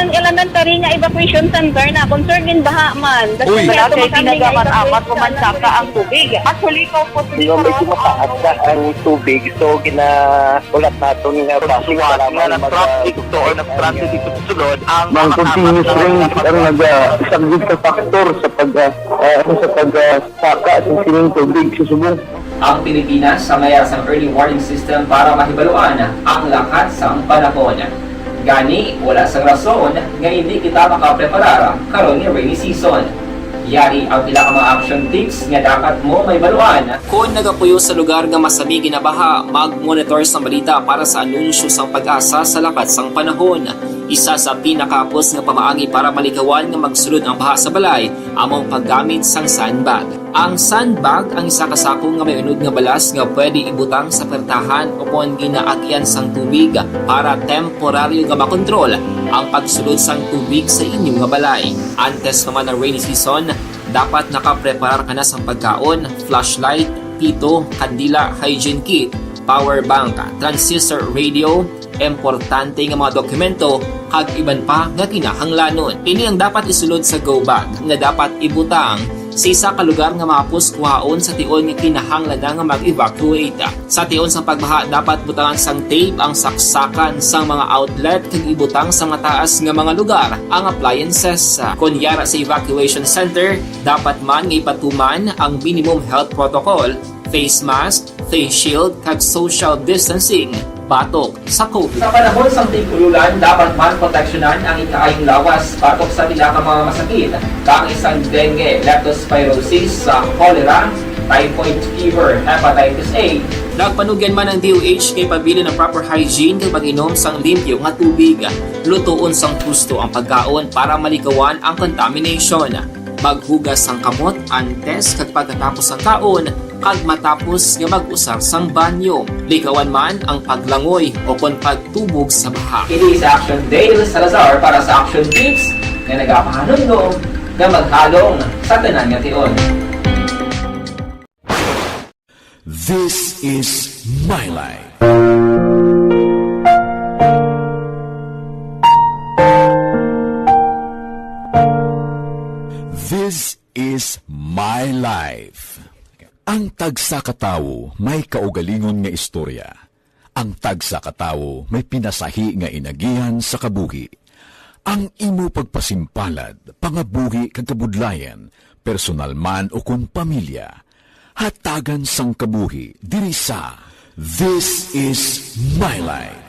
Ang elementary nga evacuation center na concerned in baha man. Uy. Wala kay ginagamat-amat o mansaka ang tubig. Actually, kaupos ni Medyo mataas na ang tubig, so ginaulat naton nga base nga mag- nag-traffic to or nag-transit dito sa sulod ang Ang continuous rain ang nagasaglit sa factor sa pag, ah, ah, ano, sa pag, ah, saka sa sining tubig sa subong. Ang Pilipinas sa mayar sang early warning system para mahibaluan ang lakat sang panahon. Gani, wala sang rason nga indi kita makapreparar karon nga rainy season. Yari ang pila ka mga action tips nga dapat mo mahibaluan. Kon nagapuyo sa lugar nga masami ginabaha, mag-monitor sang balita para sa anunsyo sang PAGASA sa lakat sang panahon. Isa sa pinakahapos nga pamaagi para malikawan nga magsulod ang baha sa balay amo ang paggamit sang sandbag. Ang sandbag ang isa ka sako nga may unod nga balas nga pwede ibutang sa pertahan o kon ginaagian sang tubig para temporaryo nga makontrol ang pagsulod sang tubig sa inyo nga balay. Antes pa man ang rainy season, dapat nakapreparar ka na sang pagkaon, flashlight, pito, kandila, hygiene kit, power bank, transistor radio, importante nga mga dokumento, kag iban pa nga kinahanglanon. Ini ang dapat isulod sa go bag nga dapat ibutang sa isa ka lugar nga mahapos kuhaon sa tion nga kinahanglan na nga mag-evacuate. Sa tion sang pagbaha, dapat butangan sang tape ang saksakan sang mga outlet kag ibutang sa mataas nga mga lugar ang appliances. Kon yara sa evacuation center, dapat man nga ipatuman ang minimum health protocol, face mask, face shield, kag social distancing batok sa COVID. Sa panahon sang tig-ululan, dapat man proteksyonan ang ikaayong lawas batok sa pila ka mga masakit, kaangay sang dengue, leptospirosis, sa cholera, typhoid fever, hepatitis A. Nagpanugyan man ang D O H nga ipabilin ang proper hygiene kag pag-inom sang limpyo nga tubig. Lutoon sang husto ang pagkaon para malikawan ang contamination. Maghugas sang kamot antes kag pagkatapos sang kaon, kag matapos nga mag-usar sang banyo. Likawan man ang paglangoy o kon pagtubog sa baha. Kini si Action Dale Salazar para sa Action Tips nga nagapahanumdom nga maghalong sa tanan nga tion. This is my life. This is my life. Ang tagsa ka tawo may kaugalingon nga istorya. Ang tagsa ka tawo may pinasahi nga inagihan sa kabuhi. Ang imo pagpasimpalad, pangabuhi kag kabudlayan, personal man ukon pamilya, hatagan sang kabuhi diri sa This is My Life.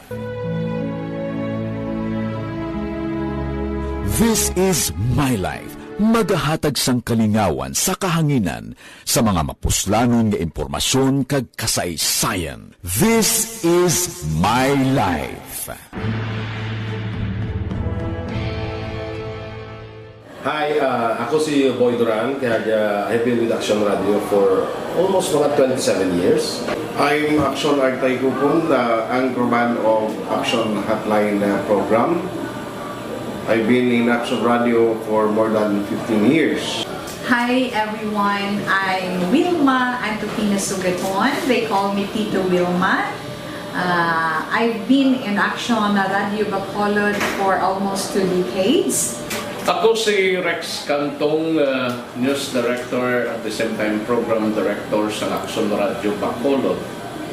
This is My Life, Magahatag sang kalingawan sa kahanginan sa mga mapuslanon nga impormasyon kag kasaysayan. This is My Life. Hi, ah, ako si Boy Duran, kag, ah, I've been with Action Radio for almost mga twenty-seven years. I'm Action Artay Kupon, the anchorman of Action Hotline, uh, program. I've been in Action Radio for more than fifteen years. Hi everyone, I'm Wilma Antokina Sugaton. They call me Tito Wilma. Uh, I've been in Action Radio Bacolod for almost two decades. Ako si Rex Cantong, uh, news director, at the same time program director sa Action Radio Bacolod.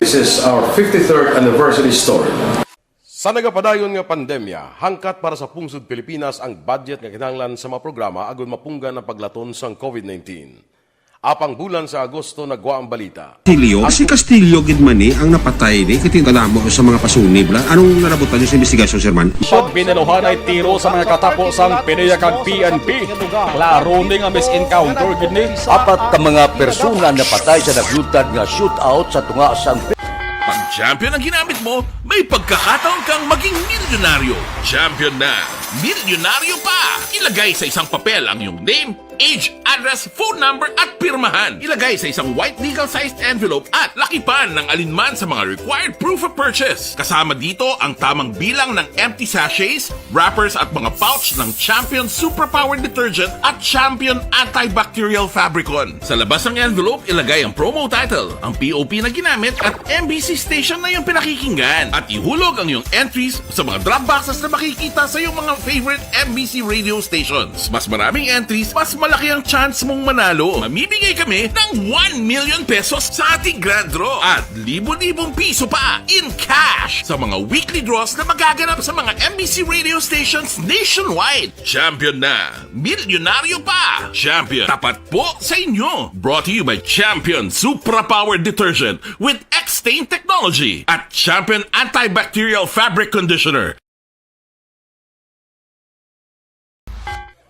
This is our fifty-third anniversary story. Sa nagapadayon nga pandemya, hangkat para sa pungsod Pilipinas ang budget nga kinahanglan sa mga programa agud mapunggan ang paglaton sang covid nineteen. Apang bulan sa Agosto nagwa ang balita. Castillo? Si Castillo gid man ni ang napatay ni, kay tingala mo sa mga pasunib la. Anong narabutan niyo sa investigasyon, Sir Man? Pag binaluhanay tiro sa mga katapo sang PDEA kag P N P, klaro ni nga mis-encounter gid ni. Apat ka mga persona napatay sa naglutad nga shootout sa tunga sang Pag champion ang ginamit mo, may pagkakataon kang maging milyonaryo. Champion na! Milyonaryo pa! Ilagay sa isang papel ang iyong name, age, address, phone number, at pirmahan. Ilagay sa isang white legal-sized envelope at lakipan ng alinman sa mga required proof of purchase. Kasama dito ang tamang bilang ng empty sachets, wrappers, at mga pouch ng Champion Superpower Detergent at Champion Antibacterial Fabricon. Sa labas ng envelope, ilagay ang promo title, ang P O P na ginamit, at M B C station na iyong pinakikinggan. At ihulog ang iyong entries sa mga drop boxes na makikita sa iyong mga favorite M B C radio stations. Mas maraming entries, mas malaki ang chance mong manalo. Mamimigay kami ng one million pesos sa ating grand draw at libo-libong piso pa in cash sa mga weekly draws na magaganap sa mga M B C radio stations nationwide. Champion na! Milyonaryo pa! Champion, tapat po sa inyo! Brought to you by Champion Supra Power Detergent with X-Stain Technology at Champion Antibacterial Fabric Conditioner.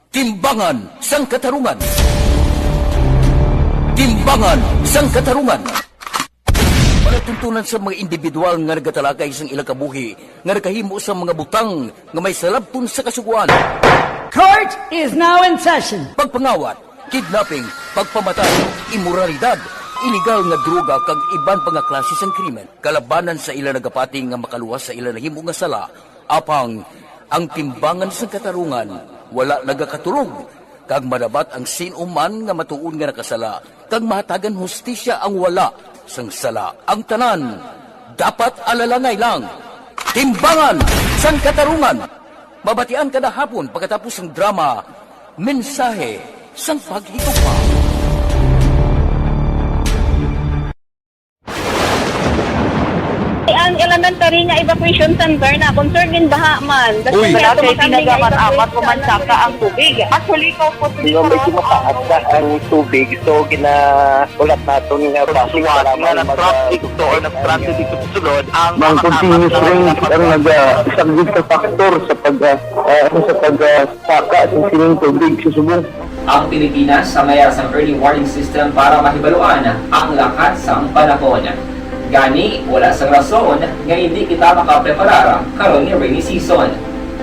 Timbangan sang Katarungan. Timbangan sang Katarungan. Palatuntunan sa mga individual nga nagatalakay sang ilang kabuhi nga nakahimo sa mga butang nga may salabton sa Kasugoan. Court is now in session. Pagpangawat, kidnapping, pagpamatay, imoralidad, iligal nga droga, kag iban pa nga klase sang krimen. Kalabanan sa ila nagapati nga makaluwas sa ila nahimo nga sala, apang ang timbangan sang katarungan wala nagakatulog, kag madabat ang sin-o man nga matuod nga nakasala, kag mahatagan hustisya ang wala sang sala. Ang tanan dapat alalangay lang. Timbangan sang Katarungan. Mabatian kada hapon pagkatapos sang drama, Mensahe sang Paghigugma. Ang elementary nga evacuation center na concerned in baha man. Uy. Wala kay tinaga man amat pumansaka ang tubig. Actually, ko po. Nga medyo mataas na ang tubig, so ginaulat naton nga basi nga kailangan nag-traffic to or nag-traffic dito sa sulod ang mga continuous rain ang nagasaglit sa factor sa pag, ah, ah, ano, sa pag, ah, saka sa sining tubig sa subong. Ang Pilipinas sa mayara sang early warning system para mahibaluan ang lakat sang panahon. Gani, wala sang rason nga hindi kita makapreparar karon nga rainy season.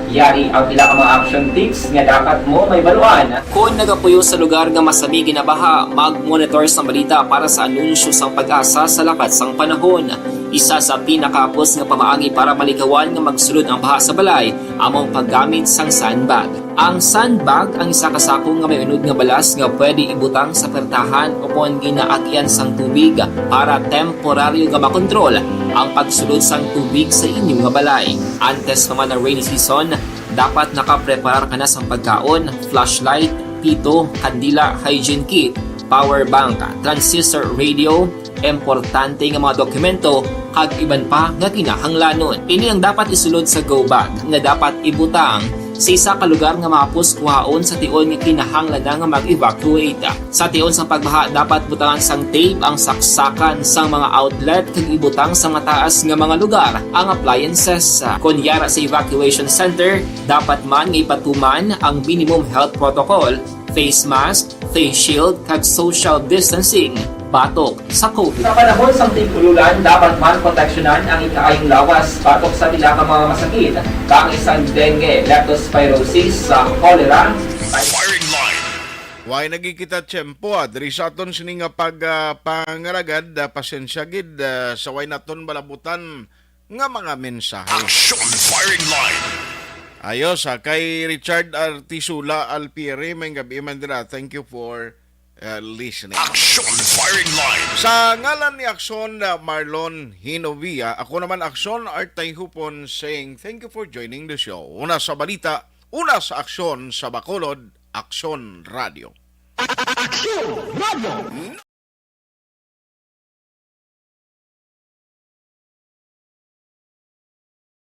Yari ang pila ka mga action tips nga dapat mo mahibaluan. Kon nagapuyo sa lugar nga masami ginabaha, mag-monitor sang balita para sa anunsyo sang PAGASA sa lakat sang panahon. Isa sa pinakahapos nga pamaagi para malikawan nga magsulod ang baha sa balay amo ang paggamit sang sandbag. Ang sandbag ang isa ka sako nga may unod nga balas nga pwede ibutang sa pertahan o kon ginaagyan sang tubig para temporaryo nga makontrol ang pagsulod sang tubig sa inyo nga balay. Antes pa man ang rainy season, dapat nakapreparar ka na sang pagkaon, flashlight, pito, kandila, hygiene kit, power bank, transistor radio, importante nga mga dokumento, kag iban pa nga kinahanglanon. Ini ang dapat isulod sa go bag nga dapat ibutang sa isa ka lugar nga mahapos kuhaon sa tion nga kinahanglan na nga mag-evacuate. Sa tion sang pagbaha, dapat butangan sang tape ang saksakan sang mga outlet kag ibutang sa mataas nga mga lugar ang appliances. Kon yara sa evacuation center, dapat man nga ipatuman ang minimum health protocol Face mask, face shield, kag social distancing batok sa COVID. Sa panahon sang tig-ululan, dapat man proteksyonan ang ikaayong lawas batok sa pila ka mga masakit, kaangay sang dengue, leptospirosis, sa cholera. Firing line. Way nagikita tiyempo, ah, diri sa aton sini nga pag ah, pangaragad, ah, pasensya gid ah, sa way naton malabutan nga mga mensahe. Action firing line. Ayos, ah, kay Richard Artisula Alpiere, may gabi man dira. Thank you for uh, listening. Action firing line. Sa ngalan ni Action uh, Marlon Hinovia, ako naman Action Art Tayhupon saying thank you for joining the show. Una sa balita, una sa aksyon sa Bacolod, Action Radio. Action Radio.